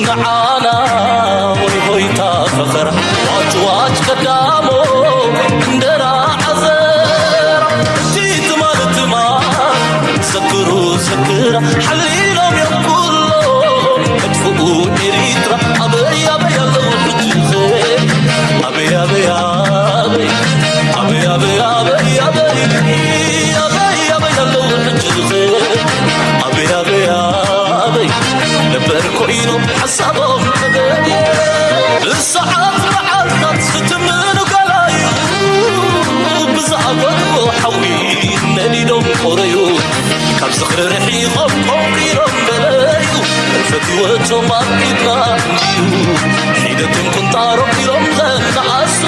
ንዓና ወይ ሆይታ ፈኸራ ዋጭ ዋጭ ቀዳሞ እንደራ ዓዘራ እቲ ትማል ትማል ዘክሩ ዘክራ ሓሊሎም እዮም ኩሎ መጥፍኡ ኤሪትራ ኣበይ ኣበይ ኣለዉ ሕጂ ኸ ኣበይ ኣበይ ኣበይ ኣበይ ኣበይ ኣበይ ኣበይ ኣበይ ኣበይ ኣለዉ ሕጂ ኸ ኣበይ ኣበይ ኣበይ ነበር ኮይኑ ሓሳቦም ተገየ ብሰዓት መዓልታት ዝትምኑ ገላዩ ብዝኣፈትዎ ሓዊ ነዲዶም ቆረዩ ካብ ዝኽሪ ርሒቖም ቆንቂሮም በለዩ ፈትወቶም ኣብ ኢድና እንድዩ ሒደቶም ቁንጣሮም ኢሎም ዘነኣሱ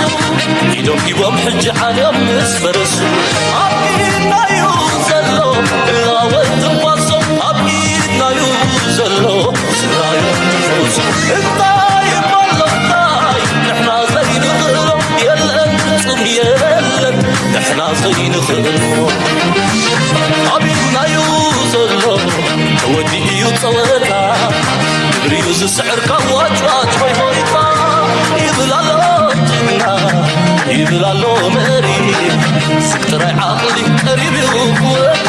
ኢዶም ሂቦም ሕጂ ዓልዮም ምስ ፈረሱ ኣብ ኢድናዩ ዘሎ እላወት ትንፋሶም ኣብ ኢድናዩ ዘሎ ስራዮም ትንፋሶም እንታይ እሞ ኣሎ እንታይ ንሕና ዘይንኽእሎ የለን ፍጹም የለን ንሕና ዘይንኽእሎ ኣብ ኢድናዩ ዘሎ ተወዲኡ እዩ ጸወታ ግብሪኡ ዝስዕር ካብ ዋጭዋጭ ሆይ ሆይታ ይብል ኣሎ ጅግና ይብል ኣሎ መሪ ስቅ ጥራይ ዓቕሊ ቀሪብ እዩ ክወዲ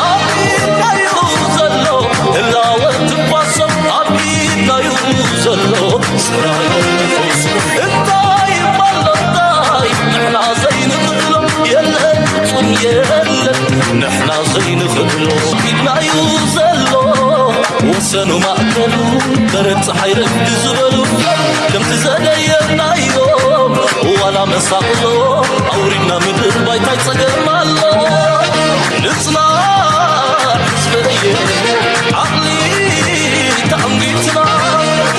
ኣብ ኢድናዩ ዘሎ ህላወ ትንፋሶም ኣብ ኢድናዩ ዘሎ ስራዮ ትንፋሶም እንታይ እሞ ኣሎ እንታይ ንሕና ዘይንኽእሎ የለን ፍጹም የለን ንሕና ዘይንኽእሎ ኢድናዩ ዘሎ ወሰኑ ማእከሉ በረድ ፀሓይ ረፍዲ ዝበሉ ከምቲ ዘደየናዮም ዋላ መሳቕሎ ኣውሪድና ምድር ባይታይ ፀገም ኣሎ ንፅናዕ ህዝበየ ዓቕሊ ተኣንጊትና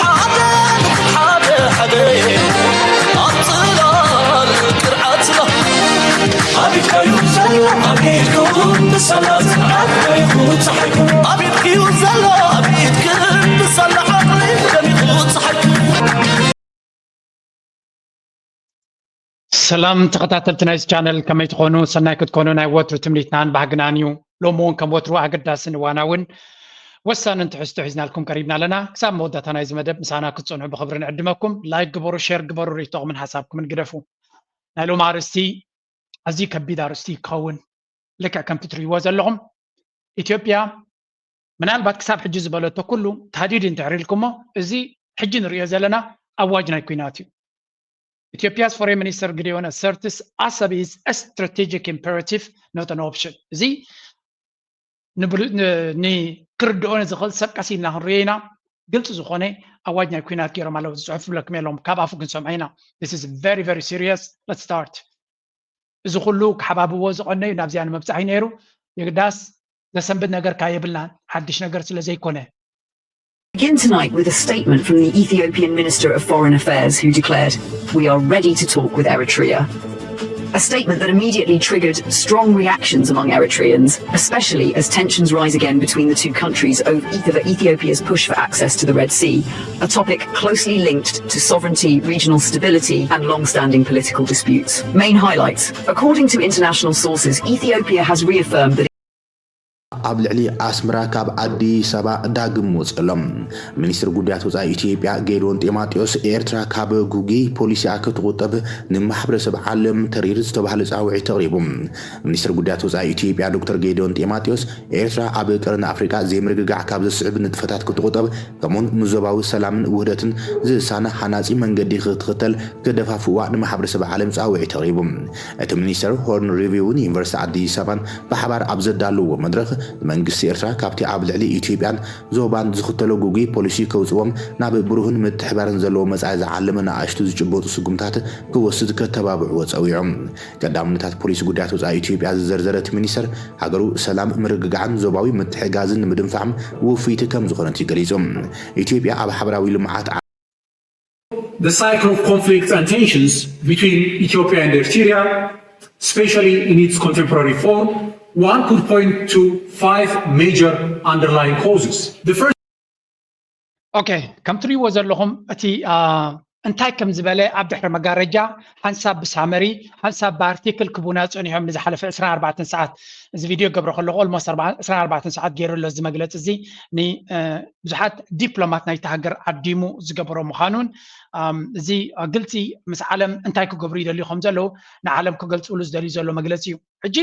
ሓደ ሓደ ሓደ ኣብ ፅላል ቅርዓትና ኣብ ኢድካዩ ዘሎ ኣብ ኢድኩም ብሰላት ዓድካይኹ ፀሓይኩም ኣብ ኢድክዩ ዘሎ ኣብ ኢድክን ብሰላ ዓቕሊ ደሚቑ ፀሓይኩም ሰላም ተኸታተልቲ ናይዚ ቻነል ከመይ ትኾኑ? ሰናይ ክትኮኑ ናይ ወትሩ ትምኒትናን ባህግናን እዩ። ሎሚ እውን ከም ወትሩ ኣገዳስን እዋናውን ወሳንን ትሕዝቶ ሒዝናልኩም ቀሪብና ኣለና። ክሳብ መወዳእታ ናይዚ መደብ ምሳና ክትጸንሑ ብኽብሪ ንዕድመኩም። ላይክ ግበሩ፣ ሼር ግበሩ፣ ርእይቶኹምን ሓሳብኩምን ግደፉ። ናይ ሎሚ ኣርእስቲ ኣዝዩ ከቢድ ኣርእስቲ ክኸውን ልክዕ ከምቲ ትርእይዎ ዘለኹም ኢትዮጵያ ምናልባት ክሳብ ሕጂ ዝበለቶ ኩሉ ታዲድ እንድሕር ኢልኩሞ እዚ ሕጂ ንርእዮ ዘለና ኣዋጅ ናይ ኲናት እዩ። Ethiopia's Foreign Minister Gideon asserts Assab is a strategic imperative, not an option. እዚ ንክርድኦ ንዝኽእል ሰብ ቀስ ኢልና ክንርእዮ ኢና። ግልፂ ዝኾነ ኣዋጅ ናይ ኲናት ገይሮም ኣለዉ። ዝፅሑፍ ዝብለኩም የለዎም ካብ ኣፉ ክንሰምዖ ኢና። This is very very serious. Let's start. እዚ ኩሉ ክሓባብዎ ዝቐነዩ ናብዚኣ ንምብፃሕ እዩ ነይሩ። የግዳስ ዘሰንብድ ነገር ከ የብልናን ሓድሽ ነገር ስለ ዘይኮነ። Begin tonight with a statement from the Ethiopian Minister of Foreign Affairs, who declared, "We are ready to talk with Eritrea." A statement that immediately triggered strong reactions among Eritreans, especially as tensions rise again between the two countries over Ethiopia's push for access to the Red Sea, a topic closely linked to sovereignty, regional stability, and long standing political disputes. Main highlights. According to international sources, Ethiopia has reaffirmed that ኣብ ልዕሊ ኣስመራ ካብ ኣዲስ ኣበባ ዳግም ወፅእ ኣሎ። ሚኒስትር ጉዳያት ወፃኢ ኢትዮጵያ ጌድዎን ጢሞቴዎስ ኤርትራ ካብ ጉጉይ ፖሊሲኣ ክትቑጠብ ንማሕበረሰብ ዓለም ተሪር ዝተባህለ ፃውዒት ኣቕሪቡ። ሚኒስትር ጉዳያት ወፃኢ ኢትዮጵያ ዶክተር ጌድዎን ጢሞቴዎስ ኤርትራ ኣብ ቀርኒ ኣፍሪቃ ዘይምርግጋዕ ካብ ዘስዕብ ንጥፈታት ክትቑጠብ ከምኡውን ንዞባዊ ሰላምን ውህደትን ዝሳነ ሃናፂ መንገዲ ክትኽተል ክደፋፍእዋ ንማሕበረሰብ ዓለም ፃውዒት ኣቕሪቡ። እቲ ሚኒስተር ሆርን ሪቪውን ዩኒቨርሲቲ ኣዲስ ኣበባን ብሓባር ኣብ ዘዳለውዎ መድረኽ፣ መንግስቲ ኤርትራ ካብቲ ኣብ ልዕሊ ኢትዮጵያን ዞባን ዝኽተሎ ግጉይ ፖሊሲ ከውጽዎም ናብ ብሩህን ምትሕብባርን ዘለዎ መጻኢ ዝዓለመ ንኣሽቱ ዝጭበጡ ስጉምታት ክወስድ ከተባብዕዎ ጸዊዑ። ቀዳምነታት ፖሊሲ ጉዳያት ወጻኢ ኢትዮጵያ ዝዘርዘረ እቲ ሚኒስተር፣ ሃገሩ ሰላም፣ ምርግጋዕን ዞባዊ ምትሕግጋዝን ንምድንፋዕም ውፍይቲ ከም ዝኾነት እዩ ገሊጹ። ኢትዮጵያ ኣብ ሓበራዊ ልምዓት The cycle of conflicts and tensions between Ethiopia and Eritrea, especially in its contemporary form, one could point to five major underlying causes. The first ኦኬ፣ ከም ትርእይዎ ዘለኹም እቲ እንታይ ከም ዝበለ ኣብ ድሕሪ መጋረጃ ሓንሳብ ብሳመሪ ሓንሳብ ብኣርቲክል ክቡና ፀኒሖም ንዝሓለፈ ዕስራን ኣርባዕተን ሰዓት። እዚ ቪድዮ ገብረ ከለኹ ኦልሞስት ዕስራን ኣርባዕተን ሰዓት ገይሩ ኣሎ እዚ መግለፂ እዚ። ንብዙሓት ዲፕሎማት ናይቲ ሃገር ዓዲሙ ዝገበሮ ምዃኑን እዚ ግልፂ ምስ ዓለም እንታይ ክገብሩ ይደልዩ ከም ዘለዉ ንዓለም ክገልፅሉ ዝደልዩ ዘሎ መግለፂ እዩ። ሕጂ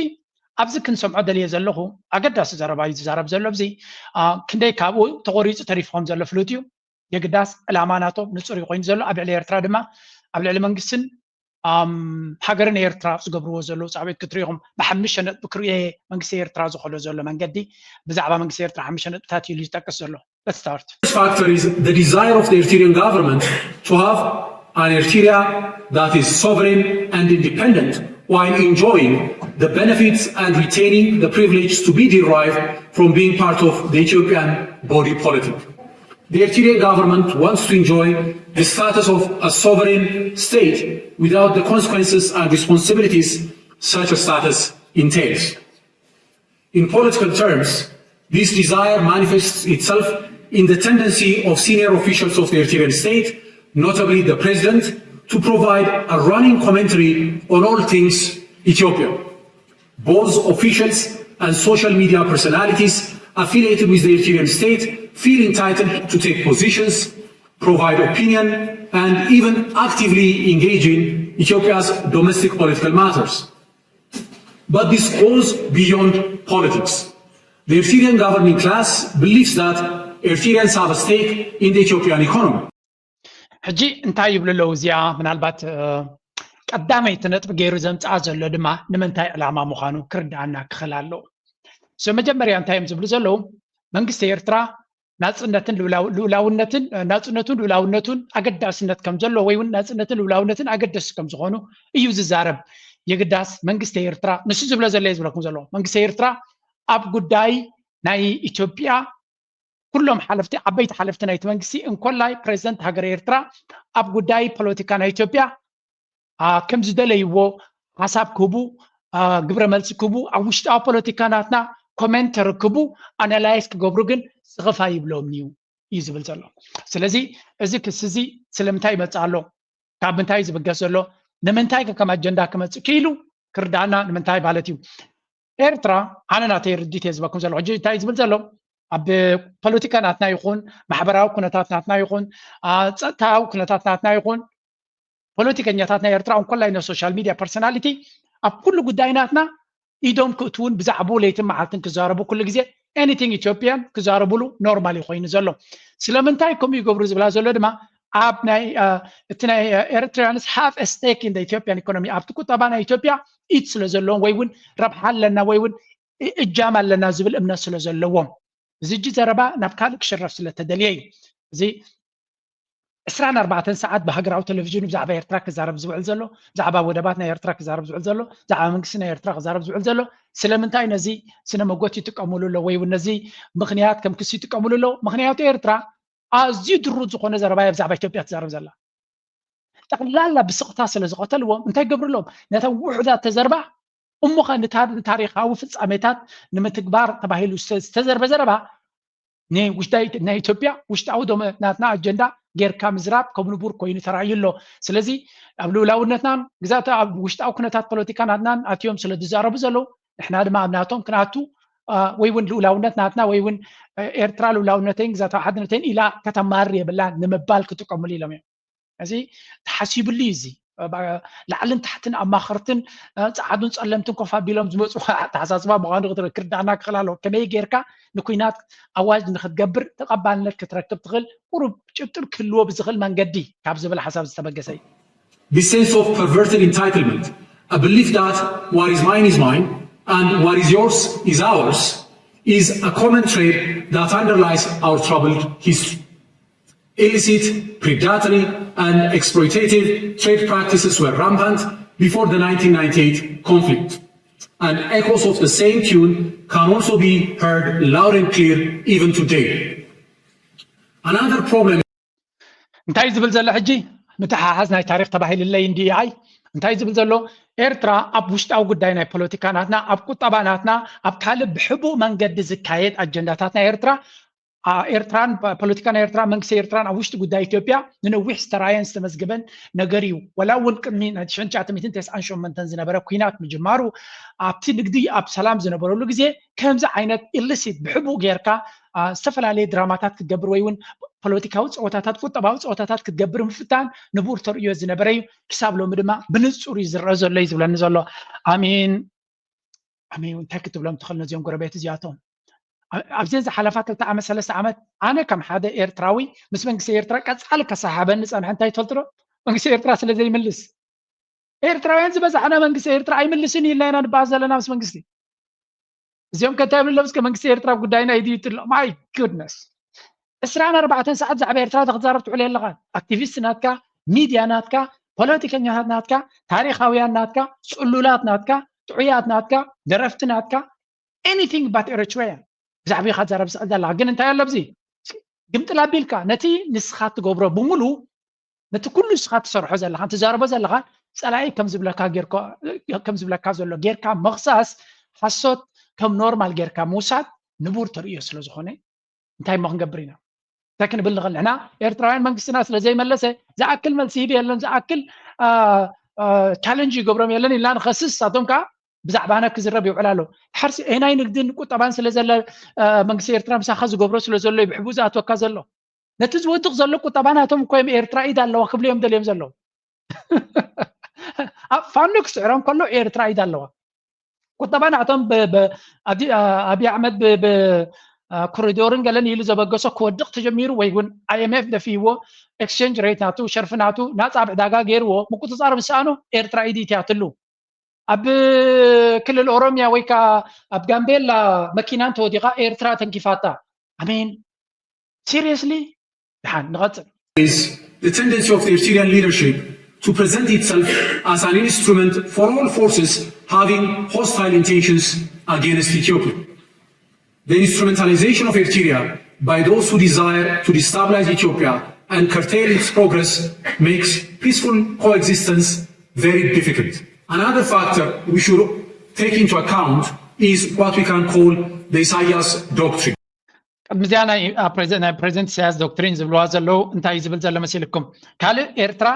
ኣብዚ ክንሰምዖ ደልየ ዘለኹ ኣገዳሲ ዘረባ እዩ ዝዛረብ ዘሎ። እዚ ክንደይ ካብኡ ተቆሪፁ ተሪፉ ከም ዘሎ ፍሉጥ እዩ። የግዳስ ዕላማ ናቶም ንፁር እዩ ኮይኑ ዘሎ። ኣብ ልዕሊ ኤርትራ ድማ ኣብ ልዕሊ መንግስትን ሃገርን ኤርትራ ዝገብርዎ ዘለዉ ፃዕቤት ክትሪኢኹም ብሓሙሽተ ነጥቢ ክርእየ መንግስቲ ኤርትራ ዝኸዶ ዘሎ መንገዲ ብዛዕባ መንግስቲ ኤርትራ ሓሙሽተ ነጥብታት እዩ ዝጠቅስ ዘሎ። Let's start. First factor is the desire of the Eritrean government to have an Eritrea that is sovereign and independent while enjoying the benefits and retaining the privilege to be derived from being part of the Ethiopian body politic. The Eritrean government wants to enjoy the status of a sovereign state without the consequences and responsibilities such a status entails. In political terms, this desire manifests itself in the tendency of senior officials of the Eritrean state, notably the president, to provide a running commentary on all things Ethiopia. Both officials and social media personalities affiliated with the Eritrean state feel entitled to take positions, provide opinion, and even actively engage in Ethiopia's domestic political matters. But this goes beyond politics. The Eritrean governing class believes that Eritreans have a stake in the Ethiopian economy. ሕጂ እንታይ ይብሉ ኣለዉ እዚኣ ምናልባት ቀዳመይቲ ነጥቢ ገይሩ ዘምፅኣ ዘሎ ድማ ንምንታይ ዕላማ ምዃኑ ክርድኣና ክኽእል ኣለዎ። So መጀመርያ እንታይ እዮም ዝብሉ ዘለዉ? መንግስቲ ኤርትራ ናፅነትን ልኡላውነትን ናፅነቱን ልኡላውነቱን ኣገዳስነት ከም ዘለዎ ወይ እውን ናፅነትን ልኡላውነትን ኣገደስቲ ከም ዝኾኑ እዩ ዝዛረብ። የግዳስ መንግስቲ ኤርትራ ንሱ ዝብሎ ዘሎ ዝብለኩም ዘሎ መንግስቲ ኤርትራ ኣብ ጉዳይ ናይ ኢትዮጵያ ኩሎም ሓለፍቲ ዓበይቲ ሓለፍቲ ናይቲ መንግስቲ እንኮላይ ፕሬዚደንት ሃገር ኤርትራ ኣብ ጉዳይ ፖለቲካ ናይ ኢትዮጵያ ከም ዝደለይዎ ሓሳብ ክህቡ ግብረ መልሲ ክህቡ ኣብ ውሽጣዊ ፖለቲካ ናትና ኮሜንት ርክቡ ኣናላይዝ ክገብሩ ግን ስኽፍ ኣይብሎምን እዩ እዩ ዝብል ዘሎ። ስለዚ እዚ ክሲ እዚ ስለምንታይ ይመፅእ ኣሎ? ካብ ምንታይ ዝብገስ ዘሎ? ንምንታይ ከ ከም ኣጀንዳ ክመፅእ ክኢሉ ክርዳኣና ንምንታይ ማለት እዩ? ኤርትራ ኣነ ናተይ ርዲት እየ ዝበኩም ዘሎ። ሕጂ እንታይ ዝብል ዘሎ ኣብ ፖለቲካ ናትና ይኹን ማሕበራዊ ኩነታት ናትና ይኹን ጸጥታዊ ኩነታት ናትና ይኹን ፖለቲከኛታት ናይ ኤርትራ እንኮላይ ናይ ሶሻል ሚድያ ፐርሶናሊቲ ኣብ ኩሉ ጉዳይ ናትና ኢዶም ክእትውን ብዛዕባኡ ለይትን መዓልትን ክዛረቡ ኩሉ ግዜ ኤኒቲንግ ኢትዮጵያን ክዛረቡሉ ኖርማል እዩ ኮይኑ ዘሎ። ስለምንታይ ከምኡ ይገብሩ ዝብላ ዘሎ ድማ ኣብ ናይ እቲ ናይ ኤርትራያንስ ሃፍ ስቴክ ኢን ኢትዮጵያን ኢኮኖሚ ኣብቲ ቁጠባ ናይ ኢትዮጵያ ኢድ ስለ ዘለዎም ወይ እውን ረብሓ ኣለና ወይ እውን እጃም ኣለና ዝብል እምነት ስለ ዘለዎም እዚ እጂ ዘረባ ናብ ካልእ ክሽረፍ ስለ ተደልየ እዩ። እዚ ዕስራን ኣርባዕተን ሰዓት ብሃገራዊ ቴሌቪዥን ብዛዕባ ኤርትራ ክዛረብ ዝውዕል ዘሎ፣ ብዛዕባ ወደባት ናይ ኤርትራ ክዛረብ ዝውዕል ዘሎ፣ ብዛዕባ መንግስቲ ናይ ኤርትራ ክዛረብ ዝውዕል ዘሎ፣ ስለምንታይ ነዚ ስነ መጎት ይጥቀምሉ ኣለዉ ወይ እውን ነዚ ምኽንያት ከም ክሲ ይጥቀምሉ ኣለዉ? ምኽንያቱ ኤርትራ ኣዝዩ ድሩት ዝኾነ ዘረባ እያ ብዛዕባ ኢትዮጵያ ትዛረብ ዘላ። ጠቕላላ ብስቕታ ስለ ዝቐተልዎም እንታይ ገብርሎም ነተን ውሑዳት ተዘርባ እሞኸ ንታሪኻዊ ፍጻሜታት ንምትግባር ተባሂሉ ዝተዘርበ ዘረባ ንውሽጣዊ ናይ ኢትዮጵያ ውሽጣዊ ዶመ ናትና ኣጀንዳ ጌርካ ምዝራብ ከም ንቡር ኮይኑ ተራእዩ ኣሎ። ስለዚ ኣብ ልኡላውነትናን ግዛት ኣብ ውሽጣዊ ኩነታት ፖለቲካ ናትናን ኣትዮም ስለ ዝዛረቡ ዘለዉ ንሕና ድማ ኣብ ናቶም ክንኣቱ ወይ እውን ልኡላውነት ናትና ወይ እውን ኤርትራ ልኡላውነተይን ግዛታዊ ሓድነተይን ኢላ ከተማርር የብላን ንምባል ክጥቀምሉ ኢሎም እዮም። እዚ ተሓሲብሉ እዩ። እዚ ላዕልን ታሕትን ኣማኸርትን ፃዓዱን ፀለምትን ኮፍ ኣቢሎም ዝመፁ ኣተሓሳስባ ምኳኑ ክርዳእና ክኽእል ኣለዎ። ከመይ ጌርካ ንኩናት ኣዋጅ ንክትገብር ተቐባልነት ክትረክብ ትኽእል ቁሩብ ጭብጥብ ክህልዎ ብዝኽእል መንገዲ ካብ ዝብል ሓሳብ ዝተበገሰ እዩ። This sense of perverted entitlement, a belief that what is mine is mine and what is yours is ours, is a common trait that underlies our troubled history. Illicit, predatory, and exploitative trade practices were rampant before the nineteen ninety-eight conflict, and echoes of the same tune can also be heard loud and clear even today. Another problem. እንታይ ዝብል ዘሎ ሕጂ ምትሓሓዝ ናይ ታሪክ ተባሂልለይ እንዲ ኣይ እንታይ ዝብል ዘሎ ኤርትራ ኣብ ውሽጣዊ ጉዳይ ናይ ፖለቲካ ናትና ኣብ ቁጠባ ናትና ኣብ ካልእ ብሕቡእ መንገዲ ዝካየድ ኣጀንዳታት ናይ ኤርትራ ኤርትራን ፖለቲካ ናይ ኤርትራ መንግስቲ ኤርትራን ኣብ ውሽጢ ጉዳይ ኢትዮጵያ ንነዊሕ ዝተራየን ዝተመዝገበን ነገር እዩ። ወላ እውን ቅድሚ ናይ ትሽዓተ ሚእትን ተስዓን ሸሞንተን ዝነበረ ኩናት ምጅማሩ ኣብቲ ንግዲ ኣብ ሰላም ዝነበረሉ ግዜ ከምዚ ዓይነት ኢሊሲት ብሕቡእ ጌርካ ዝተፈላለየ ድራማታት ክትገብር ወይ እውን ፖለቲካዊ ፀወታታት ቁጠባዊ ፀወታታት ክትገብር ምፍታን ንቡር ተርእዮ ዝነበረ እዩ። ክሳብ ሎሚ ድማ ብንፁር እዩ ዝረአ ዘሎ እዩ ዝብለኒ ዘሎ። ኣሜን ኣሜን እንታይ ክትብሎም ትኽእል ነዚኦም ጎረቤት እዚኣቶም ኣብዘን ዝሓለፋ ክልተ ዓመት ሰለስተ ዓመት ኣነ ከም ሓደ ኤርትራዊ ምስ መንግስቲ ኤርትራ ቀፃሊ ከሰሓበኒ ዝፀንሐ እንታይ ትፈልጡ ዶ? መንግስቲ ኤርትራ ስለ ዘይምልስ ኤርትራውያን ዝበዛሕና መንግስቲ ኤርትራ ኣይምልስን ኢልና ኢና ንበሃል ዘለና ምስ መንግስቲ እዚኦም ከ እንታይ ይብሉ ኣለዉ እስከ መንግስቲ ኤርትራ ጉዳይና ኢዩ ድዩ ትብሎ my goodness ዕስራን ኣርባዕተን ሰዓት ብዛዕባ ኤርትራ ክትዛረብ ትውዕል ኣለኻ ኣክቲቪስት ናትካ ሚድያ ናትካ ፖለቲከኛታት ናትካ ታሪኻውያን ናትካ ፅሉላት ናትካ ጥዑያት ናትካ ደረፍቲ ናትካ anything but Eritrean ብዛዕባ ኢኻ ትዛረብ ዝኽእል ዘለኻ ግን እንታይ ኣሎ ኣብዚ ግምጥል ኣቢልካ ነቲ ንስኻ ትገብሮ ብምሉ ነቲ ኩሉ ንስኻ ትሰርሖ ዘለኻን ትዛረቦ ዘለኻን ፀላኢ ከም ዝብለካ ዘሎ ጌርካ ምኽሳስ ሓሶት ከም ኖርማል ጌርካ ምውሳድ ንቡር ተርእዮ ስለ ዝኾነ እንታይ እሞ ክንገብር ኢና እንታይ ክንብል ንኽእል ንሕና ኤርትራውያን መንግስትና ስለ ዘይመለሰ ዝኣክል መልሲ ሂብ የለን ዝኣክል ቻለንጅ ይገብሮም የለን ኢልና ንኸስስ ንሳቶም ከዓ ብዛዕባና ክዝረብ ይውዕል ኣሎ። ድሓርሲ ናይ ንግድን ቁጠባን ስለ ዘለ መንግስቲ ኤርትራ ምሳኻ ዝገብሮ ስለ ዘሎ እዩ ብሕቡእ ዝኣትወካ ዘሎ። ነቲ ዝወድቕ ዘሎ ቁጠባ ናቶም እኮ እዮም ኤርትራ ኢድ ኣለዋ ክብሉ እዮም ደልዮም ዘለዉ። ፋኖ ክስዕሮም ከሎ ኤርትራ ኢድ ኣለዋ። ቁጠባ ናቶም ኣብይ ኣሕመድ ኮሪዶርን ገለን ኢሉ ዘበገሶ ክወድቕ ተጀሚሩ ወይ እውን ኣይኤምኤፍ ደፊዎ ኤክስቸንጅ ሬት ናቱ ሸርፊ ናቱ ናፃ ኣብ ዕዳጋ ገይርዎ ምቁፅፃር ምስ ሰኣኑ ኤርትራ ኢድ ኢትያትሉ ኣብ ክልል ኦሮሚያ ወይ ከዓ ኣብ ጋምቤላ መኪና እንተወዲቓ ኤርትራ ተንኪፋታ ኣሜን seriously ድሓን ንቐፅል is the tendency of the Eritrean leadership to present itself as an instrument for all forces having hostile intentions against Ethiopia. The instrumentalization of Eritrea by those who desire to destabilize Ethiopia and curtail its progress makes peaceful coexistence very difficult. Another factor we should take into account is what we can call the Isaias doctrine. ቅድሚዚኣ ናይ ፕሬዚደንት ኢሳያስ ዶክትሪን ዝብልዋ ዘለዉ እንታይ እዩ ዝብል ዘሎ መሲልኩም ካልእ ኤርትራ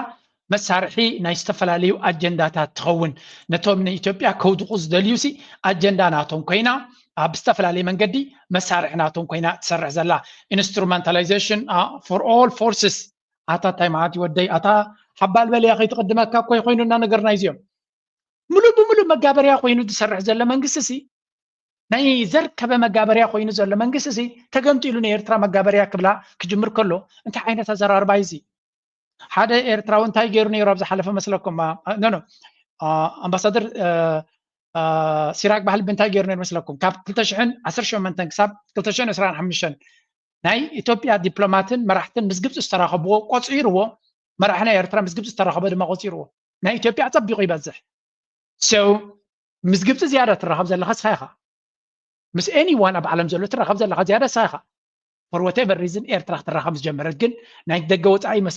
መሳርሒ ናይ ዝተፈላለዩ ኣጀንዳታት ትኸውን ነቶም ንኢትዮጵያ ከውድቑ ዝደልዩ ሲ ኣጀንዳ ናቶም ኮይና ኣብ ዝተፈላለየ መንገዲ መሳርሒ ናቶም ኮይና ትሰርሕ ዘላ instrumentalization for all forces ኣታ እንታይ ማለት እዩ ወደይ ኣታ ሓባል በልያ ከይትቕድመካ እኮ ይኮይኑ እናነገርና እዚኦም ሙሉእ ብሙሉእ መጋበርያ ኮይኑ ዝሰርሕ ዘሎ መንግስቲ ሲ ናይ ዘርከበ መጋበርያ ኮይኑ ዘሎ መንግስቲ ሲ ተገምጢሉ ንኤርትራ መጋበርያ ክብላ ክጅምር ከሎ እንታይ ዓይነት ኣዘራርባ እዩ እዚ ሓደ ኤርትራዊ እንታይ ገይሩ ነይሩ ኣብ ዝሓለፈ መስለኩም ኖ ኣምባሳደር ሲራክ ባህልቢ እንታይ ገይሩ ነይሩ መስለኩም ካብ ክልተ ሽሕን ዓሰርተ ሸሞንተን ክሳብ ክልተ ሽሕን ዕስራን ሓሙሽተን ናይ ኢትዮጵያ ዲፕሎማትን መራሕትን ምስ ግብፂ ዝተራኸብዎ ቆፂርዎ መራሒ ናይ ኤርትራ ምስ ግብፂ ዝተራኸቦ ድማ ቆፂርዎ ናይ ኢትዮጵያ ፀቢቑ ይበዝሕ ሰው ምስ ግብፂ ዝያዳ ትራኸብ ዘለኻ ስኻ ኢኻ ምስ anyone ኣብ ዓለም ዘሎ ትራኸብ ዘለኻ ዝያዳ ስኻ ኢኻ for whatever reason ኤርትራ ክትራኸብ ዝጀመረት ግን ናይ ደገ ወፃኢ መስ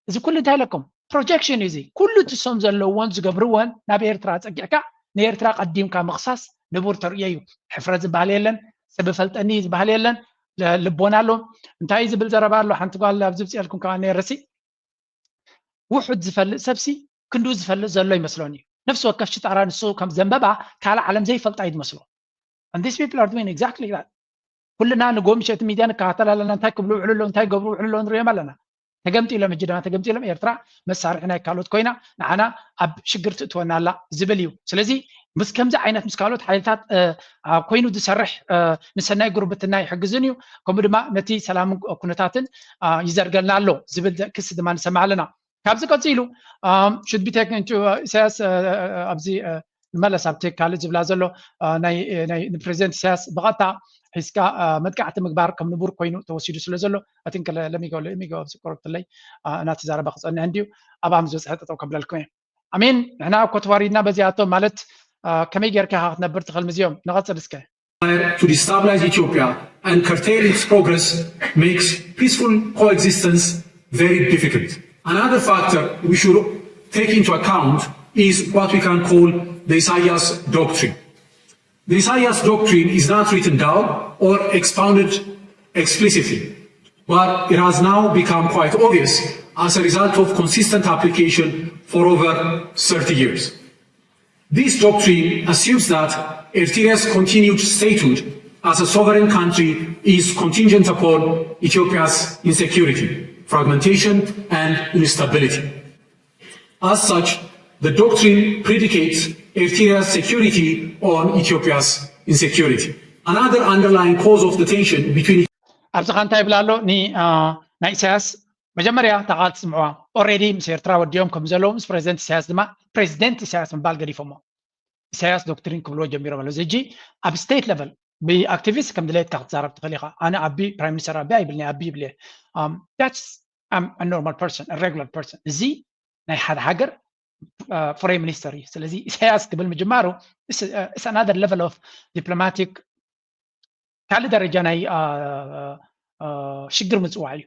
እዚ ኩሉ እንታይ ኢለኩም ፕሮጀክሽን እዚ ኩሉ ትሶም ዘለዎን ዝገብርዎን ናብ ኤርትራ ፀጊዕካ ንኤርትራ ቀዲምካ ምኽሳስ ንቡር ተርእዮ እዩ ሕፍረት ዝበሃል የለን ሰብ ፈልጠኒ ዝበሃል የለን ልቦና ኣሎ እንታይ ዝብል ዘረባ ኣሎ ሓንቲ ጓል ኣብዚ ብፅልኩም ከዓ ነርሲ ውሑድ ዝፈልጥ ሰብሲ ክንዱ ዝፈልጥ ዘሎ ይመስሎን እዩ ነፍሲ ወከፍ ሽጣራ ንሱ ከም ዘንበባ ካልእ ዓለም ዘይፈልጣ እዩ ዝመስሎ and these people are doing exactly that ኩልና ንጎ ምሸት ሚድያ ንከታተል ኣለና እንታይ ክብሉ ውዕሉ ኣለዉ እንታይ ገብሩ ውዕሉ ኣለዉ ንሪኦም ኣለና ተገምጢሎም ሕጂ ድማ ተገምጢሎም ኤርትራ መሳርሒ ናይ ካልኦት ኮይና ንዓና ኣብ ሽግር ትእትወና ኣላ ዝብል እዩ ስለዚ ምስ ከምዚ ዓይነት ምስ ካልኦት ሓይልታት ኮይኑ ዝሰርሕ ንሰናይ ጉርብትና ይሕግዝን እዩ ከምኡ ድማ ነቲ ሰላምን ኩነታትን ይዘርገልና ኣሎ ዝብል ክሲ ድማ ንሰምዕ ኣለና ካብዚ ቀፂሉ should be taken to ኢሳያስ ኣብዚ ንመለስ ኣብቲ ካልእ ዝብላ ዘሎ ንፕሬዚደንት ኢሳያስ ብቐጥታ ሒዝካ መጥቃዕቲ ምግባር ከም ንቡር ኮይኑ ተወሲዱ ስለ ዘሎ ኣቲንክ ለሚገው ለሚገው ኣብዚ ቁርብትለይ እናተዛረበ ክፀንሕ እንድዩ ኣብ ኣም ዝበፅሐ ጠጠው ከብለልኩም እየ ኣሜን ንሕና እኮ ተዋሪድና በዚኣቶም ማለት ከመይ ጌርካ ኢኻ ክትነብር ትኽእል ምዚኦም ንቐፅል እስከ to destabilize Ethiopia and curtail its progress makes peaceful coexistence very difficult. Another factor we should take into account is what we can call the Isaias doctrine. The Isaias doctrine is not written down or expounded explicitly, but it has now become quite obvious as a result of consistent application for over thirty years. This doctrine assumes that Eritrea's continued statehood as a sovereign country is contingent upon Ethiopia's insecurity, fragmentation, and instability. As such, the doctrine predicates Eritrea's security on Ethiopia's insecurity. Another underlying cause of the tension between ኣብዚ ኸ እንታይ ይብል ኣሎ? ናይ ኢሳያስ መጀመርያ ተቓልቲ ስምዕዋ። ኦሬዲ ምስ ኤርትራ ወዲኦም ከም ዘለዉ ምስ ፕሬዚደንት ኢሳያስ ድማ ፕሬዚደንት ኢሳያስ ምባል ገዲፎሞ። ኢሳያስ ዶክትሪን ክብልዎ ጀሚሮም ኣለዉ። እዚ ሕጂ ኣብ ስቴት ለቨል ብኣክቲቪስት ከም ድሌትካ ክትዛረብ ትኽእል ኢኻ። ኣነ ኣቢ ፕራይም ሚኒስተር ኣቢ ኣይብልኒ ኣቢ ይብል እየ። ኖርማል ፐርሰን ሬጉላር ፐርሰን። እዚ ናይ ሓደ ሃገር ፎሬን ሚኒስተር እዩ። ስለዚ ኢሳያስ ክብል ምጅማሩ ኣናደር ሌቨል ኦፍ ዲፕሎማቲክ ካልእ ደረጃ ናይ ሽግር ምፅዋዕ እዩ።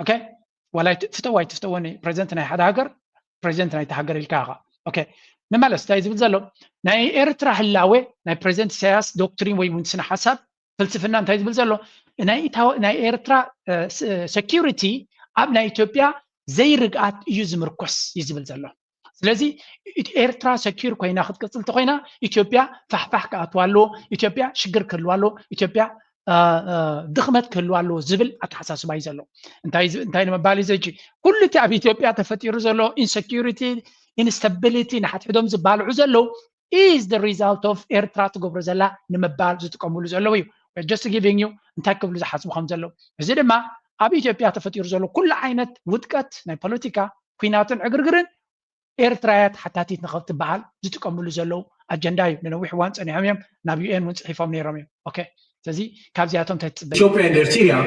ኦኬ ዋላ ፍተው ኣይትፍተዎ ፕሬዚደንት ናይ ሓደ ሃገር ፕሬዚደንት ናይቲ ሃገር ኢልካ ኢኻ። ኦኬ ንመለስ እንታይ ዝብል ዘሎ ናይ ኤርትራ ህላዌ ናይ ፕሬዚደንት ኢሳያስ ዶክትሪን ወይ እውን ስነ ሓሳብ ፍልስፍና እንታይ ዝብል ዘሎ ናይ ኤርትራ ሰኪሪቲ ኣብ ናይ ኢትዮጵያ ዘይርግኣት እዩ ዝምርኮስ እዩ ዝብል ዘሎ። ስለዚ ኤርትራ ሰኪር ኮይና ክትቅፅል ተኮይና ኢትዮጵያ ፋሕፋሕ ክኣትዋ ኣለዎ። ኢትዮጵያ ሽግር ክህልዋ ኣለዎ። ኢትዮጵያ ድኽመት ክህልዋ ኣለዎ ዝብል ኣተሓሳስባ እዩ ዘሎ። እንታይ ንምባል እዩ ዘጂ ኩሉ እቲ ኣብ ኢትዮጵያ ተፈጢሩ ዘሎ ኢንሰኪሪቲ ኢንስታቢሊቲ ንሓድሕዶም ዝባልዑ ዘለዉ is the result of ኤርትራ ትገብሮ ዘላ ንምባል ዝጥቀምሉ ዘለዉ እዩ። Just giving you እንታይ ክብሉ ዝሓስቡ ከም ዘለዉ። እዚ ድማ ኣብ ኢትዮጵያ ተፈጢሩ ዘሎ ኩሉ ዓይነት ውድቀት ናይ ፖለቲካ ኩናትን ዕግርግርን ኤርትራያ ተሓታቲት ንኸትበሃል ዝጥቀምሉ ዘለዉ ኣጀንዳ እዩ። ንነዊሕ እዋን ፀኒሖም እዮም ናብ ዩኤን እውን ፅሒፎም ነይሮም እዮም። ኦኬ ስለዚ ካብዚኣቶም እንታይ ትፅበ? Ethiopia and Eritrea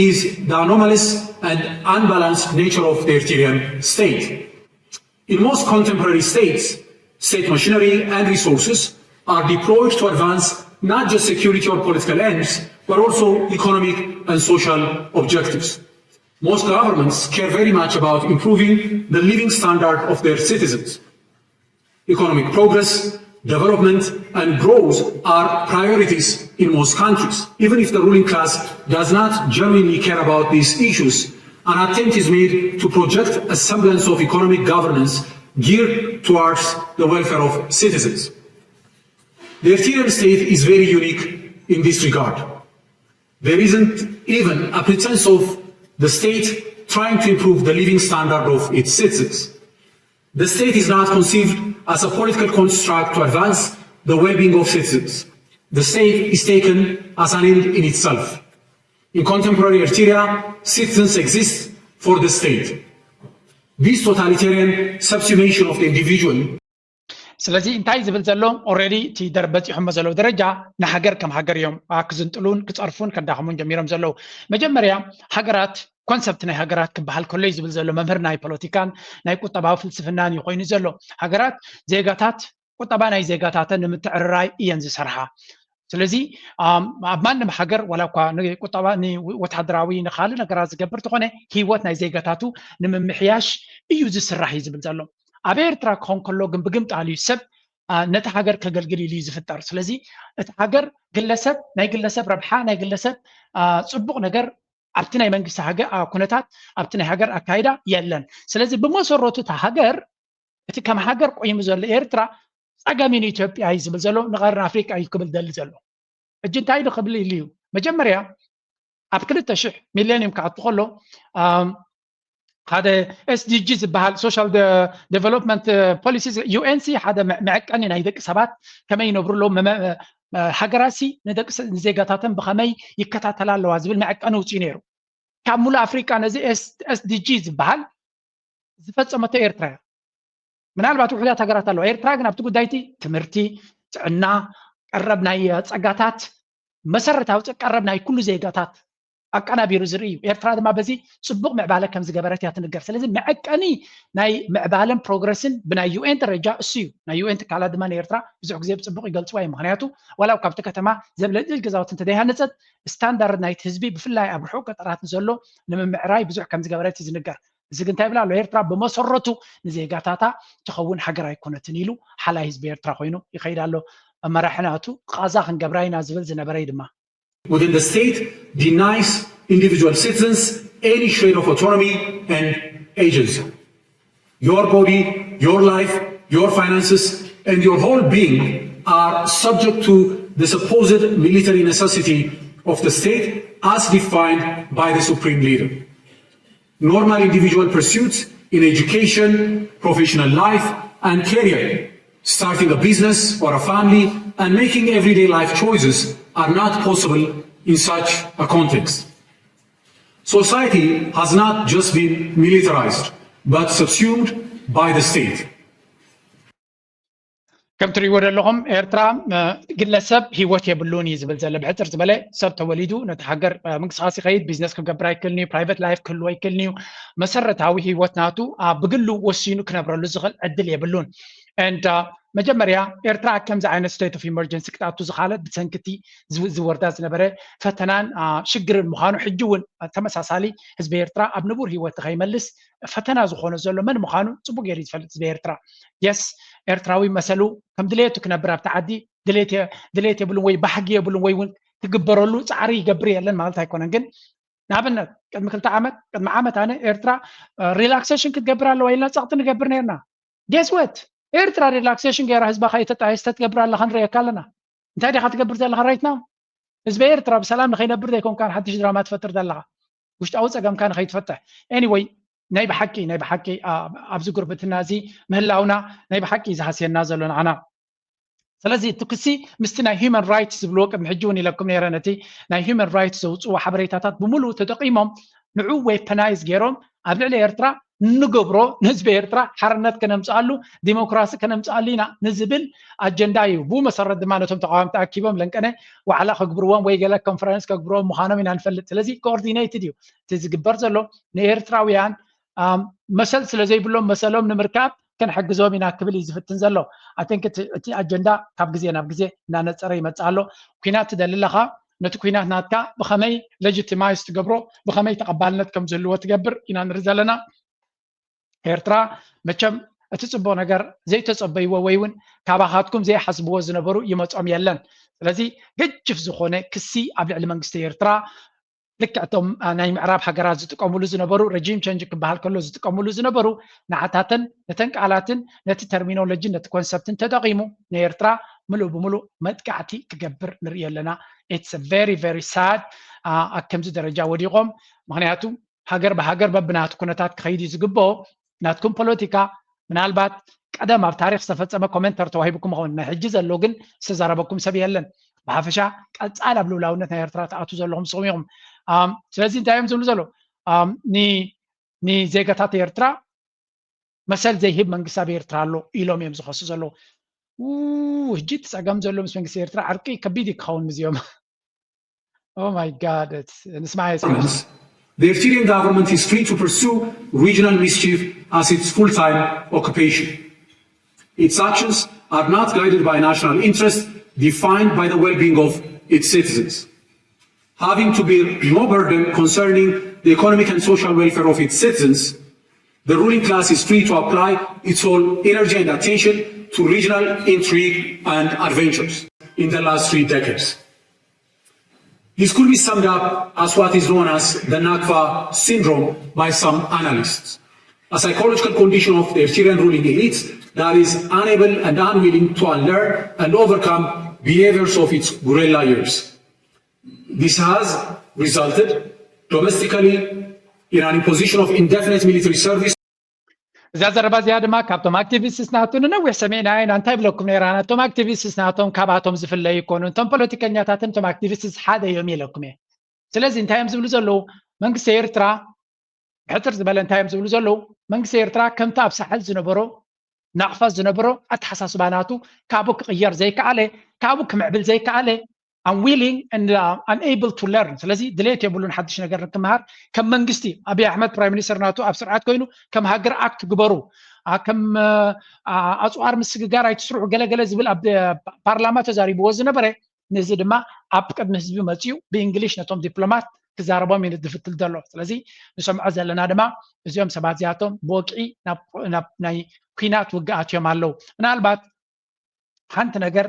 is the anomalous and unbalanced nature of the Eritrean state. In most contemporary states, state machinery and resources are deployed to advance not just security or political ends, but also economic and social objectives. Most governments care very much about improving the living standard of their citizens. Economic progress, development, and growth are priorities in most countries, even if the ruling class does not genuinely care about these issues. An attempt is made to project a semblance of economic governance geared towards the welfare of citizens. The Eritrean state is very unique in this regard. There isn't even a pretense of the state trying to improve the living standard of its citizens. The state is not conceived as a political construct to advance the well-being of citizens. The state is taken as an end in itself. In contemporary Eritrea, citizens exist for the state. This totalitarian subsummation of the individual ስለዚ እንታይ ዝብል ዘሎ ኦረዲ እቲ ደር በፂሖሞ ዘለዉ ደረጃ ንሃገር ከም ሃገር እዮም ክዝንጥሉን ክፀርፉን ከዳኽሙን ጀሚሮም ዘለዉ። መጀመርያ ሃገራት ኮንሰፕት ናይ ሃገራት ክበሃል ከሎ እዩ ዝብል ዘሎ መምህር ናይ ፖለቲካን ናይ ቁጠባዊ ፍልስፍናን እዩ ኮይኑ ዘሎ። ሃገራት ዜጋታት ቁጠባ ናይ ዜጋታተን ንምትዕርራይ እየን ዝሰርሓ። ስለዚ ኣብ ማንም ሃገር ዋላ እኳ ቁጠባ ወታደራዊ ንካልእ ነገራት ዝገብር ተኾነ ህይወት ናይ ዜጋታቱ ንምምሕያሽ እዩ ዝስራሕ እዩ ዝብል ዘሎ። ኣብ ኤርትራ ክኾን ከሎ ግን ብግምጣል እዩ ሰብ ነቲ ሃገር ከገልግል ኢሉ እዩ ዝፍጠር። ስለዚ እቲ ሃገር ግለሰብ ናይ ግለሰብ ረብሓ ናይ ግለሰብ ፅቡቕ ነገር ኣብቲ ናይ መንግስቲ ኩነታት ኣብቲ ናይ ሃገር ኣካይዳ የለን። ስለዚ ብመሰረቱ እቲ ሃገር እቲ ከም ሃገር ቆይሙ ዘሎ ኤርትራ ፀገም እዩ ንኢትዮጵያ እዩ ዝብል ዘሎ ንቀርን ኣፍሪቃ እዩ ክብል ደሊ ዘሎ። ሕጂ እንታይ ዶ ክብል ኢሉ እዩ መጀመርያ ኣብ ክልተ ሽሕ ሚሌኒየም ክኣቱ ከሎ ሓደ ኤስዲጂ ዝበሃል ሶሻል ዴቨሎፕመንት ፖሊሲ ዩኤንሲ ሓደ መዐቀኒ ናይ ደቂ ሰባት ከመይ ይነብሩ ኣለዉ ሃገራሲ ንዜጋታተን ብኸመይ ይከታተላ ኣለዋ ዝብል መዐቀኒ ውፅኡ ነይሩ። ካብ ሙሉእ ኣፍሪቃ ነዚ ኤስዲጂ ዝበሃል ዝፈፀመቶ ኤርትራ እያ። ምናልባት ውሕዳት ሃገራት ኣለዋ። ኤርትራ ግን ኣብቲ ጉዳይቲ ትምህርቲ፣ ጥዕና፣ ቀረብ ናይ ፀጋታት መሰረታዊ ቀረብ ናይ ኩሉ ዜጋታት ኣቀናቢሩ ዝርኢ እዩ። ኤርትራ ድማ በዚ ፅቡቅ ምዕባለ ከም ዝገበረት እያ ትንገር። ስለዚ መዐቀኒ ናይ ምዕባለን ፕሮግረስን ብናይ ዩኤን ደረጃ እሱ እዩ። ናይ ዩኤን ትካላት ድማ ንኤርትራ ብዙሕ ግዜ ብፅቡቅ ይገልፅዋ እዩ። ምክንያቱ ዋላ ካብቲ ከተማ ዘብለጭልጭ ገዛውቲ እንተዘይሃነፀት ስታንዳርድ ናይቲ ህዝቢ ብፍላይ ኣብ ርሑቅ ገጠራት ንዘሎ ንምምዕራይ ብዙሕ ከም ዝገበረት እዩ ዝንገር። እዚ ግን እንታይ ይብል ኣሎ? ኤርትራ ብመሰረቱ ንዜጋታታ ትኸውን ሃገር ኣይኮነትን ኢሉ ሓላይ ህዝቢ ኤርትራ ኮይኑ ይኸይድ ኣሎ። መራሒ ናቱ ቃዛ ክንገብራ ኢና ዝብል ዝነበረ እዩ ድማ። within the state denies individual citizens any shred of autonomy and agency. Your body, your life, your finances, and your whole being are subject to the supposed military necessity of the state as defined by the supreme leader. Normal individual pursuits in education, professional life, and career, starting a business or a family, and making everyday life choices are not possible in such a context. Society has not just been militarized, but subsumed by the state. ከም ትሪእዎ ዘለኹም ኤርትራ ግለሰብ ሂወት የብሉን እዩ ዝብል ዘሎ። ብሕፅር ዝበለ ሰብ ተወሊዱ ነቲ ሃገር ምንቅስቃስ ይኸይድ፣ ቢዝነስ ክገብር ኣይክእልን እዩ፣ ፕራይቨት ላይፍ ክህልዎ ኣይክእልን እዩ። መሰረታዊ ሂወት ናቱ ብግሉ ወሲኑ ክነብረሉ ዝኽእል ዕድል የብሉን። And መጀመርያ ኤርትራ ከምዚ ዓይነት state of emergency ክትኣቱ ዝኻለት ብሰንክቲ ዝወርዳ ዝነበረ ፈተናን ሽግርን ምዃኑ ሕጂ እውን ተመሳሳሊ ህዝቢ ኤርትራ ኣብ ንቡር ሂወት ከይመልስ ፈተና ዝኾኖ ዘሎ መን ምዃኑ ፅቡቅ ገይሩ ዝፈልጥ ህዝቢ ኤርትራ። የስ ኤርትራዊ መሰሉ ከም ድሌቱ ክነብር ኣብቲ ዓዲ ድሌት የብሉን ወይ ባህጊ የብሉን ወይ እውን ክግበረሉ ፃዕሪ ይገብር የለን ማለት ኣይኮነን። ግን ንኣብነት ቅድሚ ክልተ ዓመት ቅድሚ ዓመት ኣነ ኤርትራ ሪላክሴሽን ክትገብር ኣለዋ ኢልና ፀቕጢ ንገብር ነርና። Guess what? ኤርትራ ሪላክሴሽን ገይራ ህዝባ ከይተጣየስተ ትገብር ኣለካ ንሪእየካ ኣለና። እንታይ ዲኻ ትገብር ዘለካ right now? ህዝቢ ኤርትራ ብሰላም ንኸይነብር ዘይኮንካ ሓድሽ ድራማ ትፈጥር ዘለኻ፣ ውሽጣዊ ፀገምካ ንኸይትፈትሕ። Anyway ናይ ብሓቂ ናይ ብሓቂ ኣብዚ ጉርብትና እዚ ምህላውና ናይ ብሓቂ ዝሃስየና ዘሎ ንዓና። ስለዚ እቲ ክሲ ምስቲ ናይ human rights ዝብልዎ ቅድሚ ሕጂ እውን ኢለኩም ነይረ፣ ነቲ ናይ human rights ዘውፅዎ ሓበሬታታት ብምሉእ ተጠቂሞም ንዑ weaponize ገይሮም ኣብ ልዕሊ ኤርትራ ንገብሮ ንህዝቢ ኤርትራ ሓርነት ከነምፅኣሉ ዲሞክራሲ ከነምፅኣሉ ኢና ንዝብል ኣጀንዳ እዩ። ብኡ መሰረት ድማ ነቶም ተቃወምቲ ኣኪቦም ለንቀነ ዋዕላ ከግብርዎም ወይ ገለ ኮንፈረንስ ከግብርዎም ምዃኖም ኢና ንፈልጥ። ስለዚ coordinated እዩ እቲ ዝግበር ዘሎ። ንኤርትራውያን መሰል ስለ ዘይብሎም መሰሎም ንምርካብ ክንሕግዞም ኢና ክብል እዩ ዝፍትን ዘሎ። I think እቲ ኣጀንዳ ካብ ግዜ ናብ ግዜ እናነፀረ ይመፅእ ኣሎ። ኩናት ትደሊ ኣለኻ፣ ነቲ ኩናት ናትካ ብኸመይ legitimize ትገብሮ፣ ብኸመይ ተቐባልነት ከም ዝህልዎ ትገብር ኢና ንርኢ ዘለና። ኤርትራ መቸም እቲ ፅቡቅ ነገር ዘይተፀበይዎ ወይ እውን ካባኻትኩም ዘይሓስብዎ ዝነበሩ ይመፆም የለን። ስለዚ ገጅፍ ዝኾነ ክሲ ኣብ ልዕሊ መንግስቲ ኤርትራ ልክዕ እቶም ናይ ምዕራብ ሃገራት ዝጥቀምሉ ዝነበሩ regime change ክበሃል ከሎ ዝጥቀምሉ ዝነበሩ ንዓታተን ነተን ቃላትን ነቲ terminology ነቲ ኮንሰፕትን ተጠቂሙ ንኤርትራ ምሉእ ብምሉእ መጥቃዕቲ ክገብር ንርኢ ኣለና። It's very very sad ኣብ ከምዚ ደረጃ ወዲቖም። ምክንያቱ ሃገር ብሃገር በብናቱ ኩነታት ክኸይድ እዩ ዝግብኦ። ናትኩም ፖለቲካ ምናልባት ቀደም ኣብ ታሪክ ዝተፈፀመ ኮሜንተር ተዋሂብኩም ይኸውን፣ ናይ ሕጂ ዘሎ ግን ዝተዛረበኩም ሰብ የለን። ብሓፈሻ ቀፃል ኣብ ልውላውነት ናይ ኤርትራ ትኣቱ ዘለኹም ንስኹም ኢኹም። ስለዚ እንታይ እዮም ዝብሉ ዘለዉ? ንዜጋታት ኤርትራ መሰል ዘይህብ መንግስቲ ኣብ ኤርትራ ኣሎ ኢሎም እዮም ዝኸሱ ዘለዉ። ሕጂ እቲ ፀገም ዘሎ ምስ መንግስቲ ኤርትራ ዕርቂ ከቢድ እዩ ክኸውን ምስዚኦም። Oh my God, it's, it's my experience. The Eritrean government is free to pursue regional mischief as its full-time occupation. Its actions are not guided by national interests defined by the well-being of its citizens. Having to bear no burden concerning the economic and social welfare of its citizens, the ruling class is free to apply its whole energy and attention to regional intrigue and adventures in the last three decades. This could be summed up as what is known as the Nakba syndrome by some analysts, a psychological condition of the Eritrean ruling elites that is unable and unwilling to unlearn and overcome behaviors of its guerrilla years. This has resulted domestically in an imposition of indefinite military service. እዛ ዘረባ እዚኣ ድማ ካብቶም ኣክቲቪስትስ ናቱ ንነዊሕ ሰሚዕና ኢና። እንታይ ብለኩም ነይራ? ናቶም ኣክቲቪስትስ ናቶም ካባቶም ዝፍለዩ ይኮኑ። እቶም ፖለቲከኛታትን እቶም ኣክቲቪስትስ ሓደ እዮም ኢለኩም እየ። ስለዚ እንታይ እዮም ዝብሉ ዘለዉ? መንግስቲ ኤርትራ ብሕፅር ዝበለ እንታይ እዮም ዝብሉ ዘለዉ? መንግስቲ ኤርትራ ከምቲ ኣብ ሳሕል ዝነበሮ ናቕፋ ዝነበሮ ኣተሓሳስባ ናቱ ካብኡ ክቕየር ዘይከኣለ፣ ካብኡ ክምዕብል ዘይከኣለ፣ unwilling and unable to learn። ስለዚ ድሌት የብሉን ሓድሽ ነገር ንክምሃር። ከም መንግስቲ ኣብይ ኣሕመድ ፕራይም ሚኒስተር ናቱ ኣብ ስርዓት ኮይኑ ከም ሃገር ኣክት ግበሩ፣ ከም ኣፅዋር ምስግጋር ኣይትስርሑ ገለገለ ዝብል ኣብ ፓርላማ ተዛሪብዎ ዝነበረ ነዚ ድማ ኣብ ቅድሚ ህዝቢ መፅኡ ብእንግሊሽ ነቶም ዲፕሎማት ክዛረቦም እዩ ዝፍትል ዘሎ። ስለዚ ንሰምዖ ዘለና ድማ እዚኦም ሰባት እዚኣቶም ብወግዒ ናብ ናይ ኩናት ውግኣት እዮም ኣለዉ። ምናልባት ሓንቲ ነገር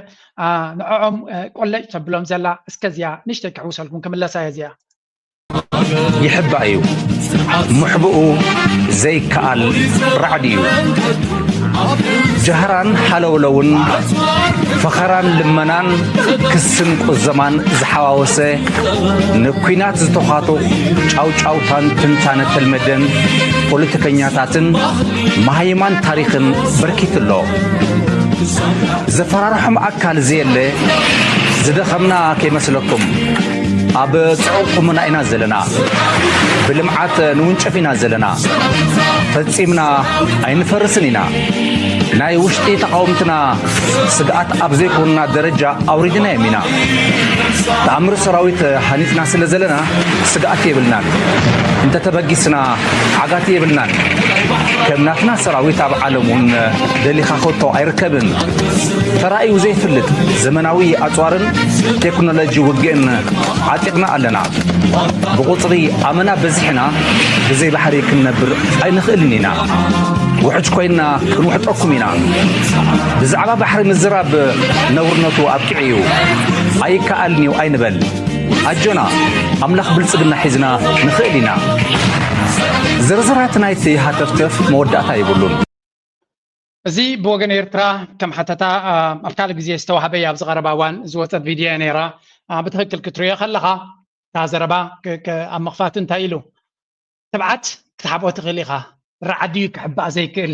ንዕኦም ቆለጭ ተብሎም ዘላ። እስከዚያ ንሽተይ ክሕውሰልኩም ክምለሳ እየ እዚኣ። ይሕባእ እዩ። ምሕብኡ ዘይከኣል ራዕዲ እዩ። ጃህራን ሃለውለውን፣ ፈኸራን ልመናን፣ ክስን ቁዘማን ዝሓዋወሰ፣ ንኲናት ዝተዃቱ ጫውጫውታን ትንታነ ተልመደን ፖለቲከኛታትን መሃይማን ታሪኽን በርኪቱ ኣሎ። ዘፈራርሖም ኣካል ዘየለ፣ ዝደኸምና ከይመስለኩም። ኣብ ጽዑቕ ቁመና ኢና ዘለና። ብልምዓት ንውንጨፍ ኢና ዘለና። ፈጺምና ኣይንፈርስን ኢና። ናይ ውሽጢ ተቓወምትና ስግኣት ኣብ ዘይኮኑና ደረጃ ኣውሪድናዮም ኢና። ተኣምር ሰራዊት ሃኒጽና ስለ ዘለና ስግኣት የብልናን። እንተተበጊስና ዓጋቲ የብልናን። ከም ናትና ሰራዊት ኣብ ዓለም እውን ደሊኻ ከቶ ኣይርከብን። ተራእዩ ዘይፍልጥ ዘመናዊ ኣጽዋርን ቴክኖሎጂ ውግእን ዓጢቕና ኣለና። ብቑጽሪ ኣመና በዚሕና ብዘይ ባሕሪ ክንነብር ኣይንኽእልን ኢና። ውሕጅ ኮይንና ክንውሕጠኩም ኢና። ብዛዕባ ባሕሪ ምዝራብ ነውርነቱ ኣብቂዑ እዩ። ኣይከኣልን እዩ ኣይንበል። ኣጆና፣ ኣምላኽ ብልጽግና ሒዝና ንኽእል ኢና። ዝርዝራት ናይቲ ሃተፍተፍ መወዳእታ የብሉን። እዚ ብወገን ኤርትራ ከም ሓተታ ኣብ ካልእ ግዜ ዝተዋህበ እዩ። ኣብዚ ቀረባ እዋን ዝወፀት ቪድዮ እያ ነይራ። ብትኽክል ክትሪኦ ከለኻ እታ ዘረባ ኣብ ምኽፋት እንታይ ኢሉ፣ ትብዓት ክትሓብኦ ትኽእል ኢኻ፣ ራዕዲ እዩ ክሕባእ ዘይክእል።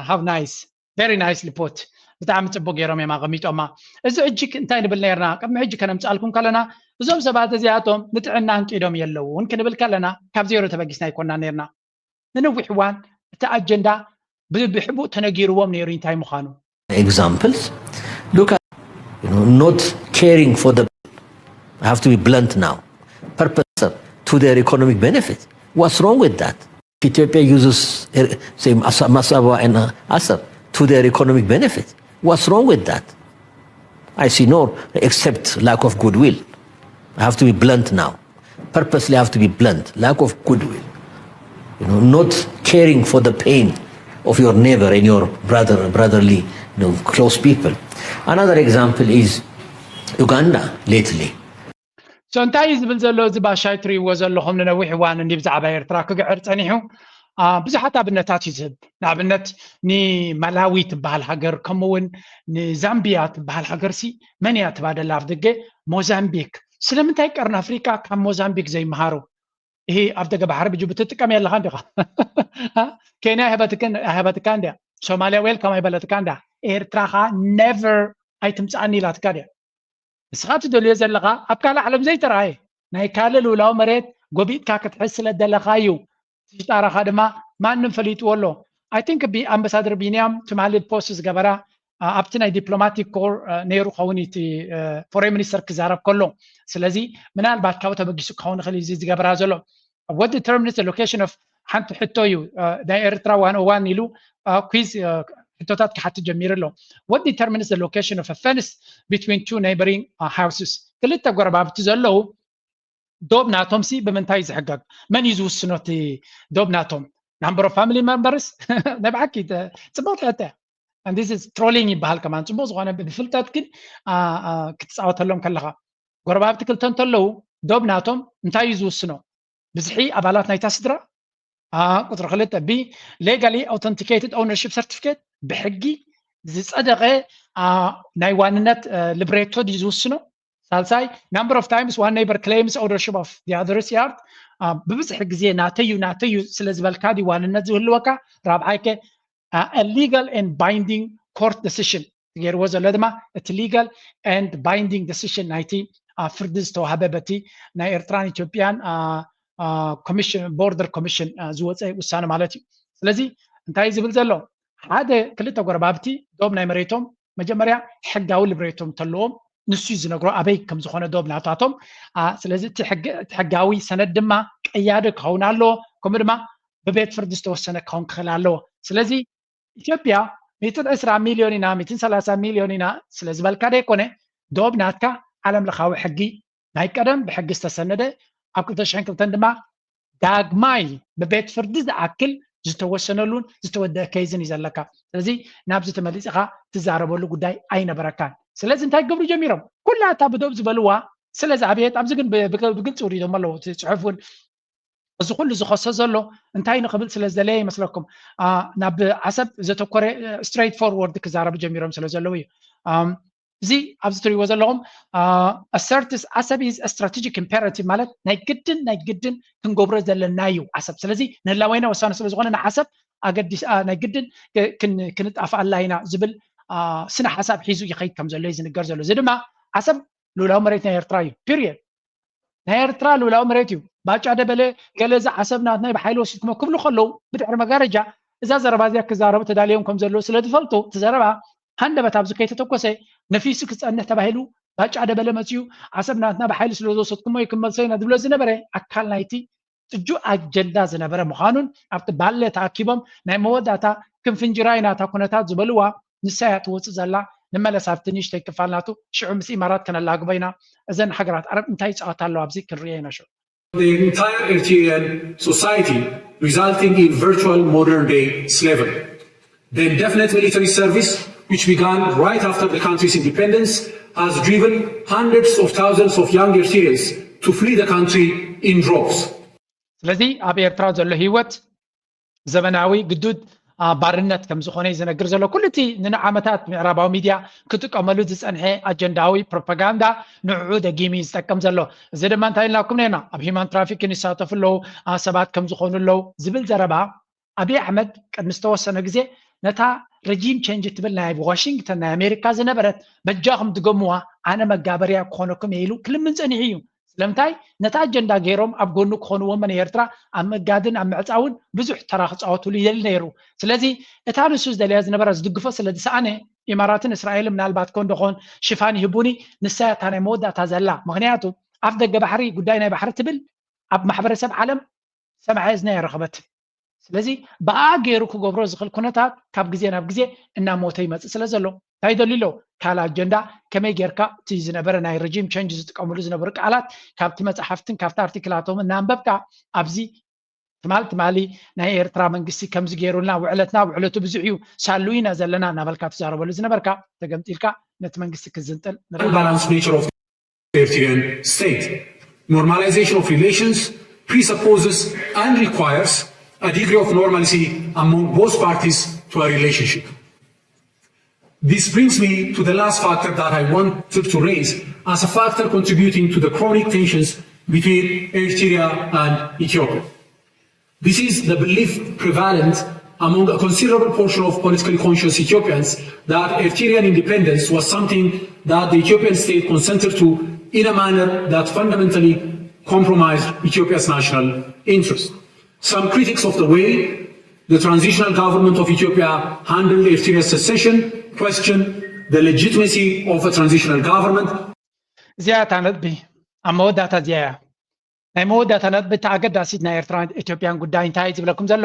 How nice, very nice report። ብጣዕሚ ፅቡቅ ገይሮም እዮም ኣቐሚጦማ። እዚ ሕጂ እንታይ ንብል ነርና? ቅድሚ ሕጂ ከነምፅኣልኩም ከለና እዞም ሰባት እዚኣቶም ንጥዕና እንቂዶም የለውን ክንብል ከለና ካብ ዜሮ ተበጊስና ኣይኮና ነርና። ንነዊሕ እዋን እቲ ኣጀንዳ ብሕቡእ ተነጊርዎም ነይሩ እንታይ ምዃኑ። Examples, look at, you know, not caring for the, I have to be blunt now, purpose to their economic benefit. What's wrong with that? Ethiopia uses, uh, say, Masaba and Assab to their economic benefit. What's wrong with that? I see no, except lack of goodwill. I have to be blunt now. Purposely, I have to be blunt. Lack of goodwill. You know, not caring for the pain of your neighbor and your brother, brotherly, you know, close people. Another example is Uganda lately. So እንታይ እዩ ዝብል ዘሎ እዚ ባሻይ ትሪእዎ ዘለኹም? ንነዊሕ እዋን እንዲ ብዛዕባ ኤርትራ ክግዕር ጸኒሑ። ብዙሓት ኣብነታት እዩ ዝህብ። ንኣብነት ንማላዊ ትበሃል ሃገር፣ ከምኡውን ንዛምቢያ ትበሃል ሃገር ሲ መን እያ ትባደላ ኣብ ደገ? ሞዛምቢክ። ስለምንታይ ቀርኒ ኣፍሪቃ ካብ ሞዛምቢክ ዘይመሃሩ? ይሄ ኣብ ደገ ባሕሪ ብጅቡቲ ትጥቀም ያለኻ እንዲኻ። ኬንያ ሀበትክን ሀበትካ እንዲያ፣ ሶማሊያ ዌልካም ኣይበለትካ እንዳ። ኤርትራኻ ነቨር ኣይትምፅኣኒ ኢላትካ ድያ? ንስኻ ትደልዮ ዘለኻ ኣብ ካልእ ዓለም ዘይተረኣየ ናይ ካልእ ልውላዊ መሬት ጎቢጥካ ክትሕዝ ስለ ደለኻ እዩ። ሽጣራኻ ድማ ማንም ፈሊጥዎ ኣሎ። I think ኣምባሳደር ቢንያም ትማሊ ፖስት ዝገበራ ኣብቲ ናይ ዲፕሎማቲክ ኮር ነይሩ ኸውን እቲ ፎሬን ሚኒስተር ክዛረብ ከሎ። ስለዚ ምናልባት ካብኡ ተበጊሱ ክኸውን ይኽእል እዩ እዚ ዝገበራ ዘሎ። What determines the location of ሓንቲ ሕቶ እዩ። ናይ ኤርትራ ዋን ኦን ዋን ኢሉ quiz ሕቶታት ክሓትት ጀሚሩ ኣሎ። What determines the location of a fence between two neighboring houses? ክልተ ጎረባብቲ ዘለዉ ዶብ ናቶም ሲ ብምንታይ ዝሕገግ? መን እዩ ዝውስኖ እቲ ዶብ ናቶም? Number of family members? ናይ ብሓቂ ፅቡቅ ትሕተ እያ። This is trolling ይበሃል ከማን ፅቡቅ ዝኾነ ብፍልጠት ግን ክትፃወተሎም ከለኻ ጎረባብቲ ክልተ እንተለዉ ዶብ ናቶም እንታይ እዩ ዝውስኖ? ብዝሒ ኣባላት ናይታ ስድራ። ቁፅሪ ክልተ ብ legally authenticated ownership certificate ብሕጊ ዝፀደቐ ናይ ዋንነት ልብሬቶ ድዩ ዝውስኖ? ሳልሳይ number of times one neighbor claims ownership of the other's yard። ብብዝሒ ግዜ ናተዩ ናተዩ ስለ ዝበልካ ድዩ ዋንነት ዝህልወካ? ራብዓይ ከ a legal and binding court decision ገይርዎ ዘሎ ድማ እቲ legal and binding decision ናይቲ ፍርዲ ዝተዋህበ በቲ ናይ ኤርትራን ኢትዮጵያን ኮሚሽን ቦርደር ኮሚሽን ዝወፀ ውሳነ ማለት እዩ። ስለዚ እንታይ ዝብል ዘሎ ሓደ ክልተ ጎረባብቲ ዶብ ናይ መሬቶም መጀመርያ ሕጋዊ ልብሬቶም እንተለዎም ንሱ እዩ ዝነግሮ ኣበይ ከም ዝኾነ ዶብ ናታቶም። ስለዚ እቲ ሕጋዊ ሰነድ ድማ ቀያዲ ክኸውን ኣለዎ። ከምኡ ድማ ብቤት ፍርዲ ዝተወሰነ ክኸውን ክኽእል ኣለዎ። ስለዚ ኢትዮጵያ ሚእትን ዕስራ ሚልዮን ኢና ሚእትን ሰላሳ ሚልዮን ኢና ስለ ዝበልካ ደይኮነ ዶብ ናትካ ዓለም ለኻዊ ሕጊ ናይ ቀደም ብሕጊ ዝተሰነደ ኣብ ክልተ ሽሕን ክልተን ድማ ዳግማይ ብቤት ፍርዲ ዝኣክል ዝተወሰነሉን ዝተወደአ ኬዝን እዩ ዘለካ። ስለዚ ናብዚ ተመሊፅኻ ትዛረበሉ ጉዳይ ኣይነበረካን። ስለዚ እንታይ ክገብሩ ጀሚሮም? ኩላ እታ ብዶብ ዝበልዋ ስለ ዝዓበየት፣ ኣብዚ ግን ብ- ብግ- ብግልፂ ውሪዶም ኣለዉ። እቲ ፅሑፍ እውን እዚ ኩሉ ዝኸሶ ዘሎ እንታይ ንኽብል ስለ ዝደለየ ይመስለኩም? አ፣ ናብ ዓሰብ ዘተኮረ፣ ስትሬት ፎርወርድ ክዛረቡ ጀሚሮም ስለ ዘለዉ እዩ። ኣም፣ እዚ ኣብዚ ትሪእዎ ዘለኹም ኣሰርትስ ዓሰብ ኢዝ ስትራቴጂክ ኢምፔራቲቭ ማለት ናይ ግድን ናይ ግድን ክንገብሮ ዘለና እዩ ዓሰብ። ስለዚ ንህላወና ወሳኒ ስለ ዝኾነ ንዓሰብ ኣገዲስ አ፣ ናይ ግድን ክ- ክን- ክንጣፍኣላ ኢና ዝብል አ፣ ስነ ሓሳብ ሒዙ ይኸይድ ከም ዘሎ እዩ ዝንገር ዘሎ። እዚ ድማ ዓሰብ ልኡላዊ መሬት ናይ ኤርትራ እዩ። ፒሪየድ። ናይ ኤርትራ ልኡላዊ መሬት እዩ። ባጫ ደበለ ገለ እዚ ዓሰብ ናትና እዩ ብሓይሊ ወሲድኩሞ ክብሉ ከለዉ ብድሕሪ መጋረጃ እዛ ዘረባ እዚኣ ክዛረቡ ተዳልዮም ከም ዘለዉ ስለ ዝፈልጡ እቲ ዘረባ ሃንደበት ኣብዚ ከይተተኮሰ ነፊሱ ክጸንሕ ተባሂሉ ባጫ ደበለ መጺኡ ዓሰብ ናትና ብሓይሊ ስለ ዝወሰድኩሞ እዩ ክመልሶ ኢና ዝብሎ ዝነበረ ኣካል ናይቲ ጥጁእ ኣጀንዳ ዝነበረ ምዃኑን ኣብቲ ባለ ተኣኪቦም ናይ መወዳእታ ክንፍንጅራ ኢና እታ ኩነታት ዝበልዋ ንሳ እያ ትወፅእ ዘላ። ንመለስ ኣብቲ ንእሽተይ ክፋል ናቱ ሽዑ ምስ ኢማራት ከነላግቦ ኢና። እዘን ሃገራት ዓረብ እንታይ ይፃወታ ኣለዋ ኣብዚ ክንሪኦ ኢና ሽዑ። the entire Eritrean society, resulting in virtual modern day slavery. The indefinite military service, which began right after the country's independence, has driven hundreds of thousands of young Eritreans to flee the country in droves. ስለዚ ኣብ ኤርትራ ዘሎ ህይወት ዘመናዊ ግዱድ አ፣ ባርነት ከም ዝኾነ እዩ ዝነግር ዘሎ። ኩሉ እቲ ንዓመታት ምዕራባዊ ሚድያ ክጥቀመሉ ዝጸንሐ ኣጀንዳዊ ፕሮፓጋንዳ ንዕኡ ደጊሙ እዩ ዝጠቅም ዘሎ። እዚ ድማ እንታይ ኢልናኩም ነርና? ኣብ ሂማን ትራፊክን ይሳተፉ ኣለዉ፣ አ፣ ሰባት ከም ዝኾኑ ኣለዉ ዝብል ዘረባ ኣብይ ኣሕመድ ቅድሚ ዝተወሰነ ግዜ ነታ ረጂም ቸንጅ ትብል ናይ ዋሽንግተን ናይ ኣሜሪካ ዝነበረት በጃኹም ድገምዋ ኣነ መጋበርያ ክኾነኩም እየ ኢሉ ክልምን ጸኒሑ እዩ። ስለምንታይ ነታ ኣጀንዳ ገይሮም ኣብ ጎኑ ክኾንዎም ናይ ኤርትራ ኣብ ምእጋድን ኣብ ምዕጻውን ብዙሕ ተራ ክጻወትሉ ይደሊ ነይሩ። ስለዚ እታ ንሱ ዝደልያ ዝነበረ ዝድግፎ ስለ ዝሰኣነ ኢማራትን እስራኤልን ምናልባት ኮን ደኾን ሽፋን ይህቡኒ ንሳ እያ እታ ናይ መወዳእታ ዘላ። ምኽንያቱ ኣፍ ደገ ባሕሪ ጉዳይ ናይ ባሕሪ ትብል ኣብ ማሕበረሰብ ዓለም ሰምዓ እዝኒ ኣይረኸበትን። ስለዚ ብኣ ገይሩ ክገብሮ ዝኽእል ኩነታት ካብ ግዜ ናብ ግዜ እናሞተ ይመፅእ ስለ ዘሎ እንታይ ይደልዩ ኣለዉ? ካልእ ኣጀንዳ ከመይ ጌርካ እቲ ዝነበረ ናይ ረጂም ቸንጅ ዝጥቀምሉ ዝነበሩ ቃላት ካብቲ መፅሓፍትን ካብቲ ኣርቲክላቶም እናንበብካ ኣብዚ ትማል ትማሊ ናይ ኤርትራ መንግስቲ ከምዚ ገይሩልና ውዕለትና ውዕለቱ ብዙሕ እዩ ሳሉ ኢና ዘለና እናበልካ ትዛረበሉ ዝነበርካ ተገምጢልካ ነቲ መንግስቲ ክዝንጥል ንርኢ ኣለና። Balanced nature of the Eritrean state. Normalization of relations presupposes and requires a degree of normalcy among both parties to a relationship. This brings me to the last factor that I wanted to raise as a factor contributing to the chronic tensions between Eritrea and Ethiopia. This is the belief prevalent among a considerable portion of politically conscious Ethiopians that Eritrean independence was something that the Ethiopian state consented to in a manner that fundamentally compromised Ethiopia's national interest. Some critics of the way the transitional government of Ethiopia handled Eritrea's secession question the legitimacy of a transitional government. እዚኣ እታ ነጥቢ ኣብ መወዳእታ እዚኣ እያ። ናይ መወዳእታ ነጥቢ እታ ኣገዳሲት ናይ ኤርትራን ኢትዮጵያን ጉዳይ እንታይ እዩ ዝብለኩም ዘሎ?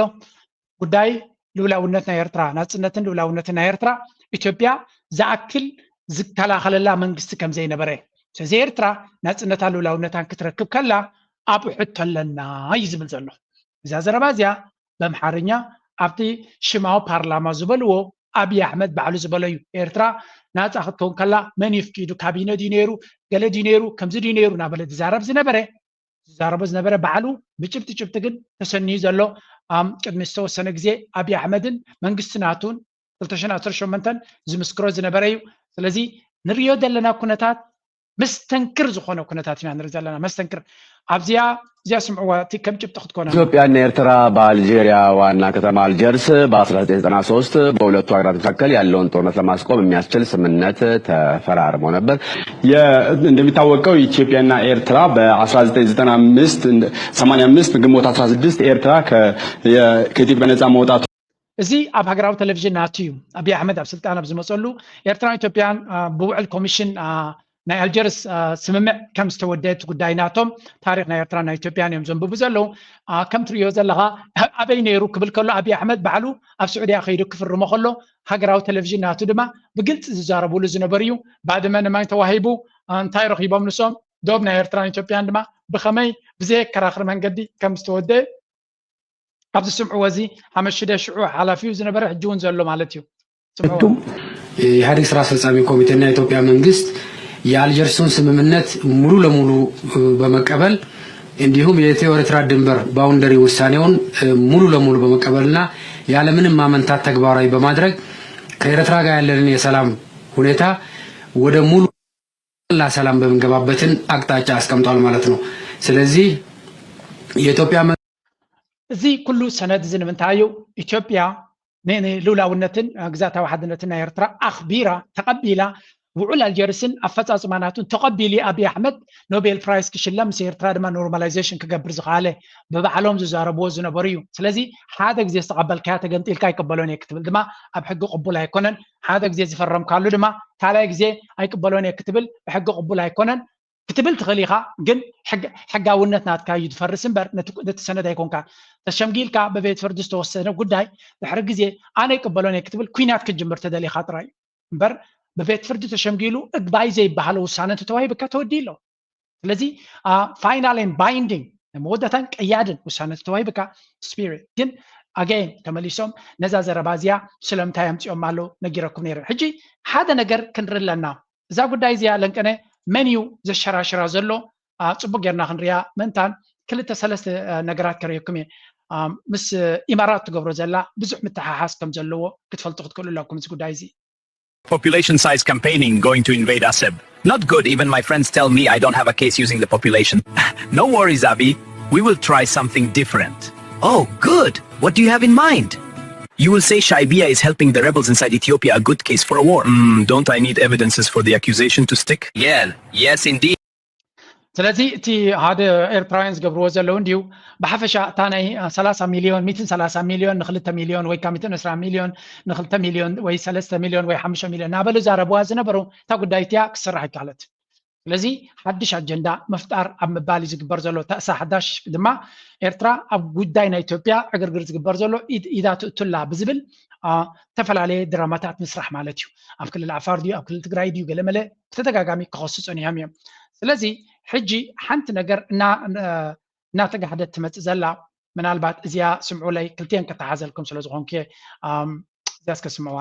ጉዳይ ልኡላውነት ናይ ኤርትራ፣ ናጽነትን ልኡላውነትን ናይ ኤርትራ ኢትዮጵያ ዝኣክል ዝከላኸለላ መንግስቲ ከም ዘይነበረ። ስለዚ ኤርትራ ናጽነታን ልኡላውነታን ክትረክብ ከላ ኣብኡ ሕቶ ኣለና እዩ ዝብል ዘሎ። እዛ ዘረባ እዚኣ በምሓርኛ ኣብቲ ሽማዊ ፓርላማ ዝበልዎ ኣብይ ኣሕመድ ባዕሉ ዝበሎ እዩ። ኤርትራ ናጻ ክትከውን ከላ መን ይፍቂዱ? ካቢነ ድዩ ነይሩ? ገለ ድዩ ነይሩ? ከምዚ ድዩ ነይሩ? እናበለ ዝዛረብ ዝነበረ ዝዛረቦ ዝነበረ ባዕሉ ብጭብጢ ጭብጢ ግን ተሰንዩ ዘሎ ኣም ቅድሚ ዝተወሰነ ግዜ ኣብይ ኣሕመድን መንግስቲ ናቱን ክልተ ሽሕን ዓሰርተ ሸሞንተን ዝምስክሮ ዝነበረ እዩ። ስለዚ ንሪኦ ዘለና ኩነታት መስተንክር ዝኾነ ኩነታት ኢና ንርኢ ዘለና። መስተንክር ኣብዚኣ እዚኣ ስምዕዋ እቲ ከም ጭብጢ ክትኮነ ኢትዮጵያና ኤርትራ በአልጄሪያ ዋና ከተማ አልጀርስ በ1993 በሁለቱ ሀገራት መካከል ያለውን ጦርነት ለማስቆም የሚያስችል ስምምነት ተፈራርመው ነበር። የ- እንደሚታወቀው ኢትዮጵያና ኤርትራ በ1995 85 ግንቦት 16 ኤርትራ ከ- የ- ከኢትዮጵያ ነጻ መውጣቱ እዚ ኣብ ሃገራዊ ቴሌቪዥን ናቱ እዩ። ኣብይ ኣሕመድ ኣብ ስልጣን ኣብ ዝመፀሉ ኤርትራን ኢትዮጵያን አ፣ ብውዕል ኮሚሽን አ፣ ናይ ኣልጀርስ አ፣ ስምምዕ ከም ዝተወደአ እቲ ጉዳይ ናቶም ታሪክ ናይ ኤርትራን ናይ ኢትዮጵያን እዮም ዘንብቡ ዘለዉ። አ፣ ከም ትሪኦ ዘለኻ ኣበይ ነይሩ ክብል ከሎ ኣብይ ኣሕመድ ባዕሉ ኣብ ስዑድያ ከይዱ ክፍርሞ ከሎ ሃገራዊ ቴሌቪዥን ናቱ ድማ ብግልፂ ዝዛረብሉ ዝነበሩ እዩ። ባድመ ንመን ተዋሂቡ? አ፣ እንታይ ረኺቦም ንሶም? ዶብ ናይ ኤርትራን ኢትዮጵያን ድማ ብኸመይ ብዘየከራኽር መንገዲ ከም ዝተወደአ ካብዚ ስምዕዎ እዚ ሓመሽደ ሽዑ ሓላፊኡ ዝነበረ ሕጂ እውን ዘሎ ማለት እዩ። ስምዕዎ። ሁለቱም የኢህአዴግ ስራ አስፈጻሚ ኮሚቴና የኢትዮጵያ መንግስት የአልጀርሱን ስምምነት ሙሉ ለሙሉ በመቀበል እንዲሁም የኢትዮ ኤርትራ ድንበር boundary ውሳኔውን ሙሉ ለሙሉ በመቀበልና ያለምንም ማመንታት ተግባራዊ በማድረግ ከኤርትራ ጋር ያለንን የሰላም ሁኔታ ወደ ሙሉ ሰላም በምንገባበትን አቅጣጫ አስቀምጧል ማለት ነው። ስለዚህ የኢትዮጵያ እዚ ኩሉ ሰነድ እዚ ንምንታይ እዩ? ኢትዮጵያ ንልኡላውነትን ግዛታዊ ሓድነትን ናይ ኤርትራ ኣኽቢራ ተቐቢላ ውዑል ኣልጀርስን ኣፈፃፅማ ናቱን ተቐቢሉ ኣቢይ ኣሕመድ ኖቤል ፕራይስ ክሽለም ምስ ኤርትራ ድማ ኖርማላይዜሽን ክገብር ዝኸኣለ ብባዕሎም ዝዛረብዎ ዝነበሩ እዩ። ስለዚ ሓደ ግዜ ዝተቐበልካያ ተገንጢልካ ኣይቅበሎን እየ ክትብል ድማ ኣብ ሕጊ ቅቡል ኣይኮነን። ሓደ ግዜ ዝፈረምካሉ ድማ ካልኣይ ግዜ ኣይቅበሎን እየ ክትብል ብሕጊ ቅቡል ኣይኮነን። ክትብል ትኽእል ኢኻ፣ ግን ሕጋውነት ናትካ እዩ ዝፈርስ እምበር ነቲ ሰነድ ኣይኮንካ ተሸምጊልካ ብቤት ፍርዲ ዝተወሰነ ጉዳይ ድሕሪ ግዜ ኣነ ይቅበሎን እየ ክትብል ኩናት ክትጅምር ተደሊኻ ጥራይ እዩ እምበር ብቤት ፍርዲ ተሸምጊሉ እግባይ ዘይበሃሎ ውሳነ እንተተዋሂብካ ተወዲ ኣሎ። ስለዚ final and binding ናይ መወዳእታን ቀያድን ውሳነ እንተተዋሂብካ spirit ግን again ተመሊሶም ነዛ ዘረባ እዚኣ ስለምንታይ ኣምፂኦም ኣሎ ነጊረኩም ነይረ። ሕጂ ሓደ ነገር ክንርኢ ኣለና። እዛ ጉዳይ እዚኣ ለንቀነ መን እዩ ዘሸራሽራ ዘሎ? ጽቡቅ ጌርና ክንሪኣ ምእንታን ክልተ ሰለስተ ነገራት ከርእየኩም እየ። ምስ ኢማራት ትገብሮ ዘላ ብዙሕ ምትሓሓዝ ከም ዘለዎ ክትፈልጡ ክትክእሉ ኣለኩም እዚ ጉዳይ እዚ። Population size campaigning going to invade Aseb. Not good, even my friends tell me I don't have a case using the population. No worries, Abiy, we will try something different. Oh, good. What do you have in mind? You will say Shaibia is helping the rebels inside Ethiopia, a good case for a war. Mm, don't I need evidences for the accusation to stick? Yeah, yes, indeed. ስለዚ እቲ ሓደ ኤርትራውያን ዝገብርዎ ዘለዉ እንዲዩ ብሓፈሻ እታ ናይ ሰላሳ ሚልዮን ሚትን ሰላሳ ሚልዮን ንክልተ ሚልዮን ወይ ከዓ ሚትን ዕስራ ሚልዮን ንክልተ ሚልዮን ወይ ሰለስተ ሚልዮን ወይ ሓሙሽተ ሚልዮን እናበሉ ዛረብዋ ዝነበሩ እታ ጉዳይ እቲያ ክስራሕ ይከኣለት። ስለዚ ሓድሽ ኣጀንዳ ምፍጣር ኣብ ምባል እዩ ዝግበር ዘሎ። ተእሳ ሓዳሽ ድማ ኤርትራ ኣብ ጉዳይ ናይ ኢትዮጵያ ዕግርግር ዝግበር ዘሎ ኢድ ኢዳ ትእቱላ ብዝብል ዝተፈላለየ ድራማታት ምስራሕ ማለት እዩ። ኣብ ክልል ዓፋር ድዩ ኣብ ክልል ትግራይ ድዩ ገለመለ ብተደጋጋሚ ክኸሱ ፀኒሖም እዮም። ስለዚ ሕጂ ሓንቲ ነገር እናተጋህደት ትመፅእ ዘላ ምናልባት እዚኣ ስምዑለይ ክልቲኤን ከተሓዘልኩም ስለዝኾንኩ እዚያስ ከስምዕዋ።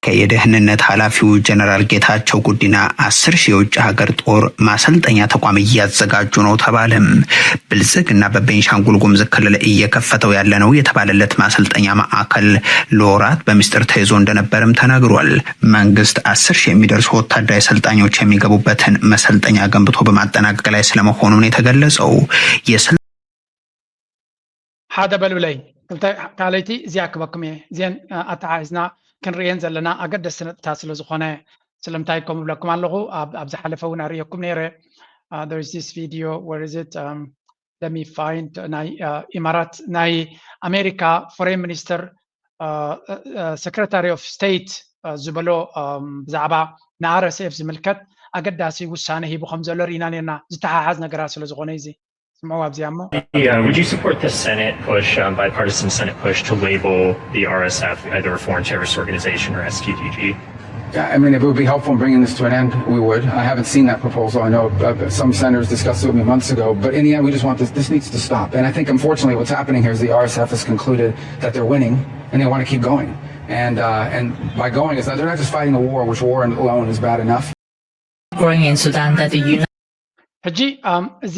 የደህንነት ኃላፊው ጀነራል ጌታቸው ጉዲና አስር ሺህ የውጭ ሀገር ጦር ማሰልጠኛ ተቋም እያዘጋጁ ነው ተባለም። ብልጽግና በቤንሻንጉል ጉሙዝ ክልል እየከፈተው ያለ ነው የተባለለት ማሰልጠኛ ማዕከል ለወራት በሚስጥር ተይዞ እንደነበርም ተነግሯል። መንግስት አስር ሺህ የሚደርሱ ወታደራዊ ሰልጣኞች የሚገቡበትን መሰልጠኛ ገንብቶ በማጠናቀቅ ላይ ስለመሆኑም ነው የተገለጸው። ሓደ በሉለይ። ካልኣይቲ እዚኣ ክበኩም እየ። እዚአን ኣተሓሒዝና ክንርእየን ዘለና ኣገደስቲ ነጥብታት ስለ ዝኾነ ስለምንታይ ከምኡ ብለኩም ኣለኹ። ኣብ ዝሓለፈ እውን ኣርእየኩም ነይረ። There is this video, where is it? Let me find. ናይ ኢማራት ናይ ኣሜሪካ ፎሬን ሚኒስተር ሰክረታሪ ኦፍ ስቴት ዝበሎ ብዛዕባ ን RSF ዝምልከት ኣገዳሲ ውሳነ ሂቡ ከም ዘሎ ርኢና ነርና። ዝተሓሓዝ ነገራት ስለ ዝኾነ እዚ ስምዕዋ ኣብዚኣ እሞ። Yeah, would you support the Senate push, um, bipartisan Senate push to label the RSF either a foreign terrorist organization or STGG? Yeah, I mean, if it would be helpful in bringing this to an end, we would. I haven't seen that proposal. I know uh, some senators discussed it with me months ago, but in the end, we just want this. This needs to stop. And I think, unfortunately, what's happening here is the RSF has concluded that they're winning, and they want to keep going. And uh, and by going, it's not, they're not just fighting a war, which war alone is bad enough. Growing in Sudan that the United ሕጂ እዚ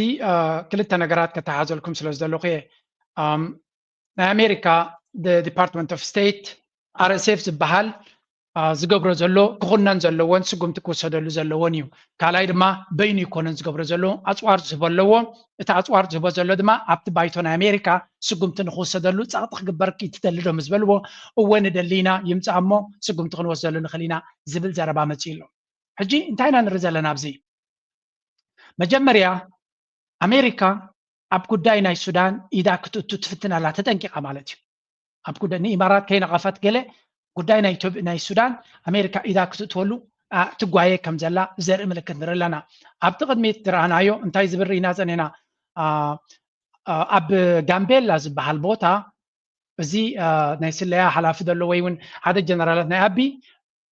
ክልተ ነገራት ከተሓዘልኩም ስለ ዝደለኹ እየ። ናይ ኣሜሪካ ዲፓርትመንት ኦፍ ስቴት RSF ዝበሃል ዝገብሮ ዘሎ ክኹነን ዘለዎን ስጉምቲ ክወሰደሉ ዘለዎን እዩ። ካልኣይ ድማ በይኑ ይኮነን ዝገብሮ ዘሎ፣ ኣፅዋር ዝህቦ ኣለዎ። እቲ ኣፅዋር ዝህቦ ዘሎ ድማ ኣብቲ ባይቶ ናይ ኣሜሪካ ስጉምቲ ንክወሰደሉ ፀቕጢ ክግበር ይትደሊ ዶ ምስ በልዎ፣ እወ ንደሊ ኢና፣ ይምፃእ እሞ ስጉምቲ ክንወስደሉ ንኽእል ኢና ዝብል ዘረባ መፂኡ ኣሎ። ሕጂ እንታይ ኢና ንርኢ ዘለና ኣብዚ? መጀመርያ ኣሜሪካ ኣብ ጉዳይ ናይ ሱዳን ኢዳ ክትእቱ ትፍትን ኣላ፣ ተጠንቂቓ ማለት እዩ። ኣብ ጉዳይ ንኢማራት ከይነቐፈት ገለ ጉዳይ ናይ ኢትዮ- ናይ ሱዳን ኣሜሪካ ኢዳ ክትእትወሉ ኣ፣ ትጓየ ከም ዘላ ዘርኢ ምልክት ንርኢ ኣለና። ኣብቲ ቅድሚት ዝረኣናዮ እንታይ ዝብል ርኢና ጸኒሕና? ኣ፣ ኣ፣ ኣብ ጋምቤላ ዝበሃል ቦታ እዚ ኣ፣ ናይ ስለያ ሓላፊ ዘሎ ወይ እውን ሓደ ጀነራላት ናይ ኣቢ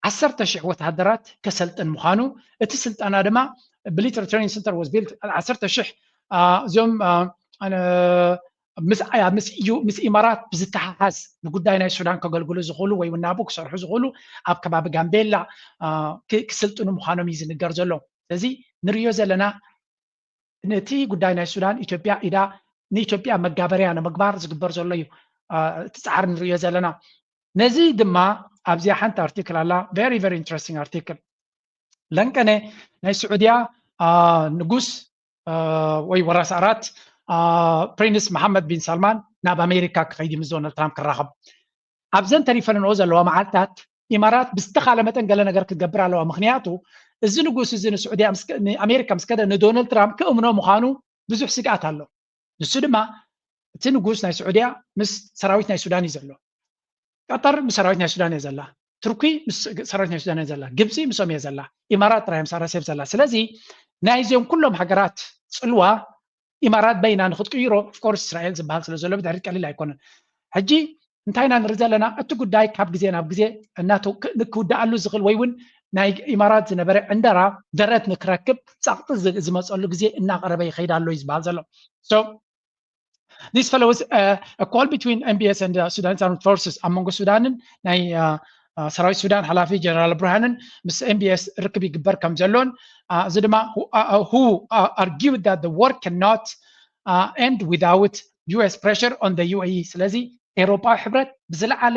ዓሰርተ ሽሕ ወታደራት ከሰልጥን ምዃኑ፣ እቲ ስልጠና ድማ ብሊተር ትሬኒንግ ሰንተር ወዝ ቢልት ዓሰርተ ሽሕ ኣ፣ እዚኦም ኣ፣ ኣነ- ምስ ኢማራት ብዝተሓሓዝ ንጉዳይ ናይ ሱዳን ከገልግሉ ዝኽእሉ ወይ እውን ናብኡ ክሰርሑ ዝኽእሉ ኣብ ከባቢ ጋምቤላ ክስልጥኑ ምዃኖም እዩ ዝንገር ዘሎ። ስለዚ ንሪዮ ዘለና ነቲ ጉዳይ ናይ ሱዳን ኢትዮጵያ ኢዳ ንኢትዮጵያ መጋበርያ ንምግባር ዝግበር ዘሎ እዩ እቲ ፃዕሪ ንሪዮ ዘለና። ነዚ ድማ ኣብዚኣ ሓንቲ ኣርቲክል ኣላ፣ very very interesting ኣርቲክል። ለንቀነ ናይ ስዑድያ ንጉስ ወይ ወራስ ኣራት ፕሪንስ መሓመድ ቢን ሳልማን ናብ ኣሜሪካ ክኸይድ ምስ ዶናልድ ትራምፕ ክራኸብ ኣብዘን ተሪፈንኦ ዘለዋ መዓልታት ኢማራት ብዝተኻለ መጠን ገለ ነገር ክትገብር ኣለዋ። ምክንያቱ እዚ ንጉስ እዚ ንስዑድያ ንኣሜሪካ ምስ ከደ ንዶናልድ ትራምፕ ክእምኖ ምዃኑ ብዙሕ ስግኣት ኣሎ። ንሱ ድማ እቲ ንጉስ ናይ ስዑድያ ምስ ሰራዊት ናይ ሱዳን እዩ ዘሎ። ቀጠር ምስ ሰራዊት ናይ ሱዳን እየ ዘላ። ትርኪ ምስ ሰራዊት ናይ ሱዳን እየ ዘላ። ግብፂ ምስኦም እየ ዘላ። ኢማራት ጥራይ ምስ ኣረሴብ ዘላ። ስለዚ ናይዚኦም ኩሎም ሃገራት ፅልዋ ኢማራት በይና ንክትቅይሮ ኦፍኮርስ እስራኤል ዝበሃል ስለ ዘሎ ብድሕሪት ቀሊል ኣይኮነን። ሕጂ እንታይ ኢና ንርኢ ዘለና? እቲ ጉዳይ ካብ ግዜ ናብ ግዜ እናተው ንክውድኣሉ ዝኽእል ወይ እውን ናይ ኢማራት ዝነበረ ዕንደራ ደረት ንክረክብ ፃቕጢ ዝመፀሉ ግዜ እናቐረበ ይኸይድ ኣሎ እዩ ዝበሃል ዘሎ። So this follows a call between M B S and Sudanese armed forces ኣብ መንጎ ሱዳንን ናይ ሰራዊት ሱዳን ሓላፊ ጀነራል ብርሃንን ምስ M B S ርክብ ይግበር ከም ዘሎን እዚ ድማ who argued that the war cannot end without U S pressure on the U A E። ስለዚ ኤውሮጳዊ ሕብረት ብዝለዓለ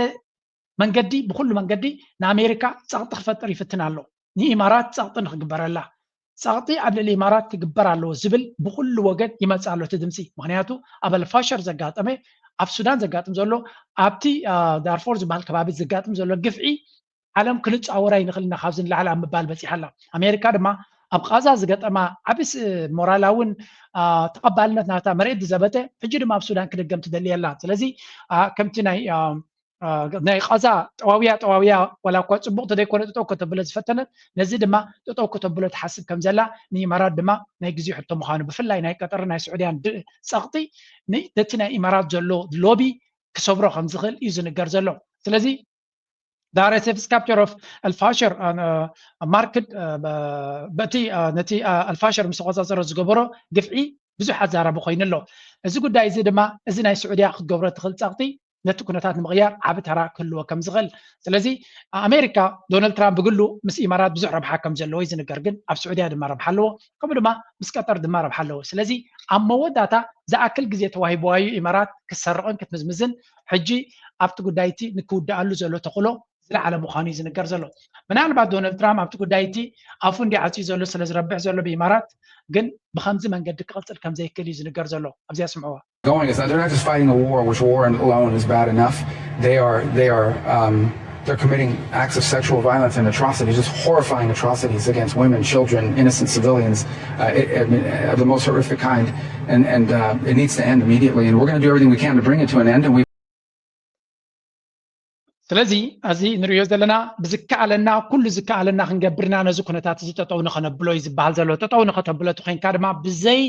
መንገዲ ብኩሉ መንገዲ ንኣሜሪካ ጸቕጢ ክፈጥር ይፍትን ኣሎ። ንኢማራት ጸቕጢ ንክግበረላ ጸቕጢ ኣብ ልዕሊ ኢማራት ክግበር ኣለዎ ዝብል ብኩሉ ወገን ይመጽእ ኣሎ እቲ ድምፂ። ምክንያቱ ኣብ ኣልፋሸር ዘጋጠመ ኣብ ሱዳን ዘጋጥም ዘሎ ኣብቲ ዳርፎር ዝበሃል ከባቢ ዘጋጥም ዘሎ ግፍዒ ዓለም ክንፃወር ኣይንኽእል ኢና ካብዚ ንላዕሊ ኣብ ምባል በፂሓ ኣላ። ኣሜሪካ ድማ ኣብ ቃዛ ዝገጠማ ዓቢ ሞራላውን ተቐባልነት ናታ መሬት ዝዘበጠ ሕጂ ድማ ኣብ ሱዳን ክድገም ትደሊ ኣላ። ስለዚ ከምቲ ናይ ናይ ቃዛ ጠዋውያ ጠዋውያ ዋላ እኳ ፅቡቕ ተደይኮነ ጠጠው ከተብሎ ዝፈተነት ነዚ ድማ ጠጠው ከተብሎ ትሓስብ ከም ዘላ ንኢማራት ድማ ናይ ግዜ ሕቶ ምዃኑ ብፍላይ ናይ ቀጠር ናይ ስዑድያን ጸቕጢ ነቲ ናይ ኢማራት ዘሎ ሎቢ ክሰብሮ ከም ዝኽእል እዩ ዝንገር ዘሎ። ስለዚ the R S F's capture of Al-Fasher marked በቲ ነቲ ኣልፋሸር ምስ ተቆጻጸሮ ዝገበሮ ግፍዒ ብዙሕ ኣዛራቢ ኮይኑ ኣሎ። እዚ ጉዳይ እዚ ድማ እዚ ናይ ስዑድያ ክትገብሮ ትኽእል ጸቕጢ ነቲ ኩነታት ንምቕያር ዓቢ ተራ ክህልዎ ከም ዝኽእል። ስለዚ ኣሜሪካ ዶናልድ ትራምፕ ብግሉ ምስ ኢማራት ብዙሕ ረብሓ ከም ዘለዎ እዩ ዝንገር፣ ግን ኣብ ስዑድያ ድማ ረብሓ ኣለዎ፣ ከምኡ ድማ ምስ ቀጠር ድማ ረብሓ ኣለዎ። ስለዚ ኣብ መወዳእታ ዝኣክል ግዜ ተዋሂብዋ እዩ ኢማራት ክትሰርቕን ክትምዝምዝን ሕጂ ኣብቲ ጉዳይ እቲ ንክውድኣሉ ዘሎ ተኽእሎ ዝለዓለ ምዃኑ እዩ ዝንገር ዘሎ። ምናልባት ዶናልድ ትራምፕ ኣብቲ ጉዳይ እቲ ኣፉ እንዲ ዓፅዩ ዘሎ ስለ ዝረብሕ ዘሎ ብኢማራት ግን ብከምዚ መንገዲ ክቕፅል ከም ዘይክእል እዩ ዝንገር ዘሎ። ኣብዚኣ ስምዕዋ። Going is that they're not just fighting a war, which war alone is bad enough. They are they are um, they're committing acts of sexual violence and atrocities, just horrifying atrocities against women, children, innocent civilians, uh, it, I mean, uh, the most horrific kind. And and uh, it needs to end immediately. And we're going to do everything we can to bring it to an end. And we ስለዚ እዚ ንሪኦ ዘለና ብዝከኣለና ኩሉ ዝከኣለና ክንገብርና ነዚ ኩነታት እዚ ጠጠው ንኸነብሎ እዩ ዝበሃል ዘሎ። ጠጠው ንኸተብሎ እቲ ኮይንካ ድማ ብዘይ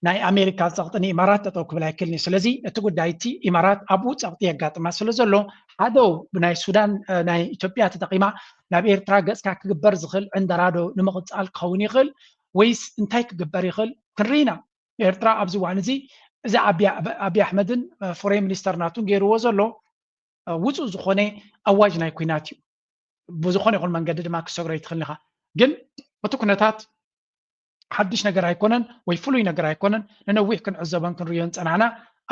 ናይ ኣሜሪካ ጸቕጢ ንኢማራት ጠጠው ክብል ኣይክልን እዩ። ስለዚ እቲ ጉዳይ እቲ ኢማራት ኣብኡ ጸቕጢ የጋጥማ ስለ ዘሎ ሓደው ብናይ ሱዳን ናይ ኢትዮጵያ ተጠቒማ ናብ ኤርትራ ገጽካ ክግበር ዝኽእል ዕንደራዶ ንምቕጻል ክኸውን ይኽእል ወይስ እንታይ ክግበር ይኽእል ክንርኢ ኢና። ኤርትራ ኣብዚ እዋን እዚ እዚ ኣብይ ኣሕመድን ፎሬን ሚኒስተር ናቱን ገይርዎ ዘሎ ውፁእ ዝኾነ ኣዋጅ ናይ ኩናት እዩ። ብዝኾነ ይኹን መንገዲ ድማ ክሰግሮ ይትኽእል ኢኻ። ግን እቲ ኩነታት ሓድሽ ነገር ኣይኮነን ወይ ፍሉይ ነገር ኣይኮነን። ንነዊሕ ክንዕዘቦን ክንርእዮን ጸናሕና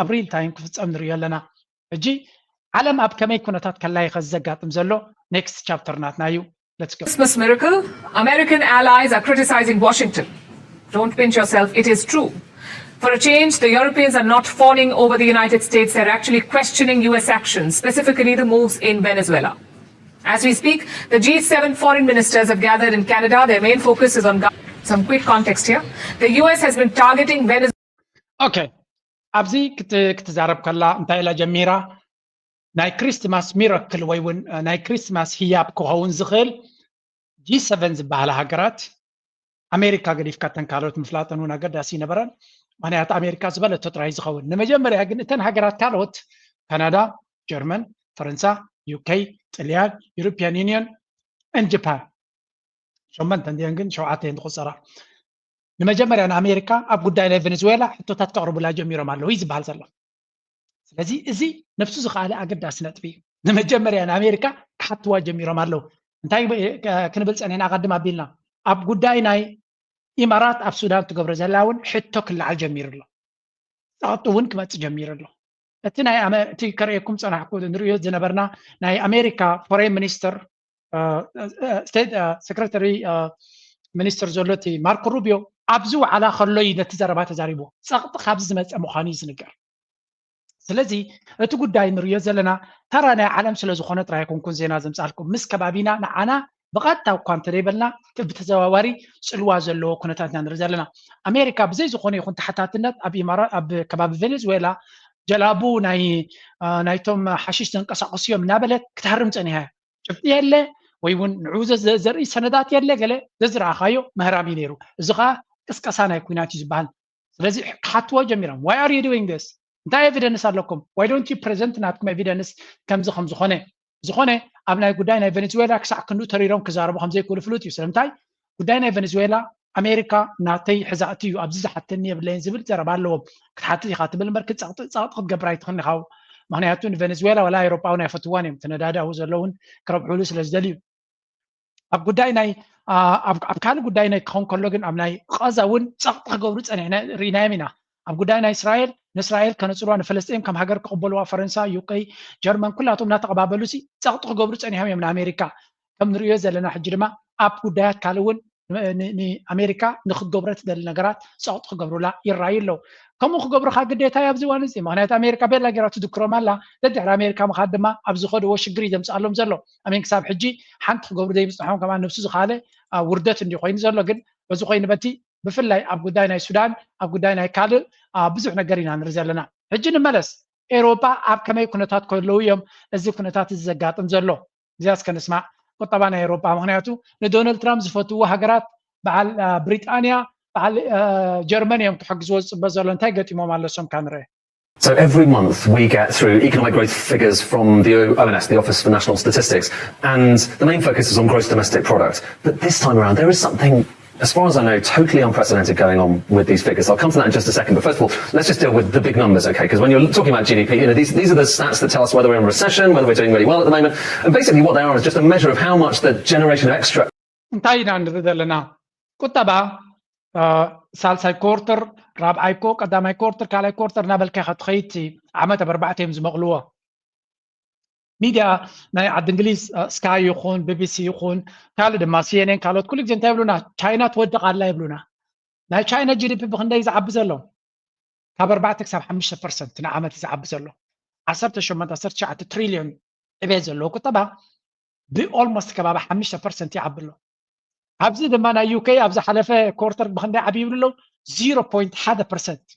ኣብ ሪል ታይም ክፍጸም ንርእዮ ኣለና። ሕጂ ዓለም ኣብ ከመይ ኩነታት ከላ እዩ ከዚ ዘጋጥም ዘሎ? ኔክስት ቻፕተር ናትና እዩ። Let's go. Christmas miracle. American allies are criticizing Washington. Don't pinch yourself, it is true. For a change, the Europeans are not fawning over the United States, they're actually questioning U S actions, specifically the moves in Venezuela. As we speak, the G seven foreign ministers have gathered in Canada. Their main focus is on some quick context here. The U S has been targeting Venezuela. Okay. ኣብዚ ክትዛረብ ከላ እንታይ ኢላ ጀሚራ? ናይ ክሪስትማስ ሚረክል ወይ እውን ናይ ክሪስትማስ ህያብ ክኸውን ዝኽእል ጂ ሰቨን ዝበሃላ ሃገራት ኣሜሪካ ገዲፍካ እተን ካልኦት ምፍላጠን እውን ኣገዳሲ ይነበረን። ምክንያቱ ኣሜሪካ ዝበለቶ ጥራይ ዝኸውን። ንመጀመርያ ግን እተን ሃገራት ካልኦት ካናዳ፣ ጀርመን፣ ፈረንሳ፣ ዩኬ፣ ጥልያን፣ ዩሮፒያን ዩኒየን ን ጃፓን ሸመንተ እንዲየን ግን ሸውዓተ እየን ዝቆፀራ። ንመጀመርያ ንኣሜሪካ ኣብ ጉዳይ ናይ ቨነዝዌላ ሕቶታት ከቕርቡላ ጀሚሮም ኣለዉ እዩ ዝበሃል ዘሎ። ስለዚ እዚ ነብሱ ዝኸኣለ ኣገዳሲ ነጥቢ እዩ። ንመጀመርያ ንኣሜሪካ ክሓትዋ ጀሚሮም ኣለዉ። እንታይ ክንብል ፀኒሕና ቀድም ኣቢልና ኣብ ጉዳይ ናይ ኢማራት ኣብ ሱዳን ትገብሮ ዘላ እውን ሕቶ ክለዓል ጀሚሩ ኣሎ። ፃቕጡ እውን ክመፅእ ጀሚሩ ኣሎ። እቲ ናይ እቲ ከርእየኩም ፀናሕኩ ንርእዮ ዝነበርና ናይ ኣሜሪካ ፎሬን ሚኒስተር ስቴት ሴክረተሪ ሚኒስተር ዘሎ እቲ ማርኮ ሩቢዮ ኣብዚ ዋዕላ ከሎ እዩ ነቲ ዘረባ ተዛሪቦ። ፀቕጢ ካብዚ ዝመፀ ምዃኑ እዩ ዝንገር። ስለዚ እቲ ጉዳይ ንርእዮ ዘለና ተራ ናይ ዓለም ስለ ዝኾነ ጥራይ ኣይኮንኩን ዜና ዘምፃልኩም። ምስ ከባቢና ንዓና ብቐጥታ እኳ እንተደይበልና ብተዘዋዋሪ ፅልዋ ዘለዎ ኩነታት ኢና ንርኢ ዘለና። ኣሜሪካ ብዘይ ዝኾነ ይኹን ተሓታትነት ኣብ ኢማራ ኣብ ከባቢ ቬኔዙዌላ ጀላቡ ናይ ናይቶም ሓሽሽ ዘንቀሳቀሱ እዮም እናበለት ክትሃርም ፀኒሃ። ጭብጢ የለ ወይ እውን ንዑ ዘርኢ ሰነዳት የለ ገለ ዘዝረኣኻዮ ምህራም እዩ ነይሩ። እዚ ከዓ ቅስቀሳ ናይ ኩናት እዩ ዝበሃል። ስለዚ ክሓትዎ ጀሚሮም why are you doing this እንታይ evidence ኣለኩም why don't you present ናትኩም evidence ከምዚ ከም ዝኾነ ዝኾነ ኣብ ናይ ጉዳይ ናይ ቬኔዙዌላ ክሳዕ ክንዱ ተሪሮም ክዛረቡ ከም ዘይክእሉ ፍሉጥ እዩ ስለምንታይ ጉዳይ ናይ ቬኔዙዌላ ኣሜሪካ ናተይ ሕዛእቲ እዩ ኣብዚ ዝሓተኒ የብለይን ዝብል ዘረባ ኣለዎም ክትሓትት ኢኻ ትብል እምበር ክፀቕጢ ክትገብር ኣይትኽን ኢኻ ምክንያቱ ንቬኔዙዌላ ወላ ኤሮጳውን ኣይፈትዋን እዮም ተነዳዳዊ ዘለውን ክረብሕሉ ስለ ዝደልዩ ኣብ ጉዳይ ናይ ኣብ ካልእ ጉዳይ ናይ ክኸውን ከሎ ግን ኣብ ናይ ቃዛ እውን ፀቕጢ ክገብሩ ፀኒሕና ርኢናዮም ኢና ኣብ ጉዳይ ናይ እስራኤል ንእስራኤል ከነፅልዋ ንፈለስጢን ከም ሃገር ክቕበልዋ ፈረንሳ ዩቀይ ጀርመን ኩላቶም እናተቐባበሉ ሲ ፀቕጢ ክገብሩ ፀኒሖም እዮም ንኣሜሪካ ከም ንሪኦ ዘለና ሕጂ ድማ ኣብ ጉዳያት ካልእ እውን ንኣሜሪካ ንክትገብረ ትደሊ ነገራት ፀቕጢ ክገብሩላ ይረኣዩ ኣለዉ ከምኡ ክገብሩካ ግዴታ እዩ ኣብዚ እዋን እዚ ምክንያቱ ኣሜሪካ ቤላ ጌራ ትድክሮም ኣላ ደድሕሪ ኣሜሪካ ምካድ ድማ ኣብ ዝኸድዎ ሽግር እዩ ዘምፅኣሎም ዘሎ ኣሜን ክሳብ ሕጂ ሓንቲ ክገብሩ ዘይምፅንሖም ከማ ነብሱ ዝካለ ውርደት እንዲ ኮይኑ ዘሎ ግን በዚ ኮይኑ በቲ ብፍላይ ኣብ ጉዳይ ናይ ሱዳን ኣብ ጉዳይ ናይ ካልእ ብዙሕ ነገር ኢና ንርኢ ዘለና ሕጂ ንመለስ ኤሮፓ ኣብ ከመይ ኩነታት ከለዉ እዮም እዚ ኩነታት እዚ ዘጋጥም ዘሎ እዚኣ እስከ ንስማዕ ቁጠባ ናይ ኤሮፓ ምክንያቱ ንዶናልድ ትራምፕ ዝፈትዎ ሃገራት በዓል ብሪጣንያ በዓል ጀርመን እዮም ክሕግዝዎ ዝፅበ ዘሎ እንታይ ገጢሞም ኣለሶም ካንረ So every month we get through economic growth figures from the O N S, the Office for National Statistics, and the main focus is on gross domestic product. But this time around, there is something as far as I know, totally unprecedented going on with these figures. I'll come to that in just a second. But first of all, let's just deal with the big numbers, okay? Because when you're talking about G D P, you know, these, these are the stats that tell us whether we're in recession, whether we're doing really well at the moment. And basically what they are is just a measure of how much the generation of extra. እንታይ ኢና ንርኢ ዘለና ቁጠባ ሳልሳይ ኮርተር ራብዓይ ኮ ቀዳማይ ኮርተር ካልኣይ ኮርተር እናበልካ ኢካ ትኸይድ ዓመት ኣብ ኣርባዕተ እዮም ዝመቕልዎ ሚድያ ናይ ዓዲ እንግሊዝ ስካይ ይኹን ቢቢሲ ይኹን ካልእ ድማ ሲኤንኤን ካልኦት ኩሉ ግዜ እንታይ ይብሉና ቻይና ትወድቕ ኣላ ይብሉና ናይ ቻይና ጂዲፒ ብክንደይ ዝዓቢ ዘሎ ካብ ኣርባዕተ ክሳብ ሓሙሽተ ፐርሰንት ንዓመት ዝዓቢ ዘሎ ዓሰርተ ሸሞንተ ዓሰርተ ትሽዓተ ትሪልዮን ዕቤት ዘለዎ ቁጠባ ብኦልሞስት ከባቢ ሓሙሽተ ፐርሰንት ይዓቢ ኣሎ ኣብዚ ድማ ናይ ዩኬ ኣብ ዝሓለፈ ኮርተር ብክንደይ ዓብዩ ይብሉ ኣለዉ ዚሮ ፖይንት ሓደ ፐርሰንት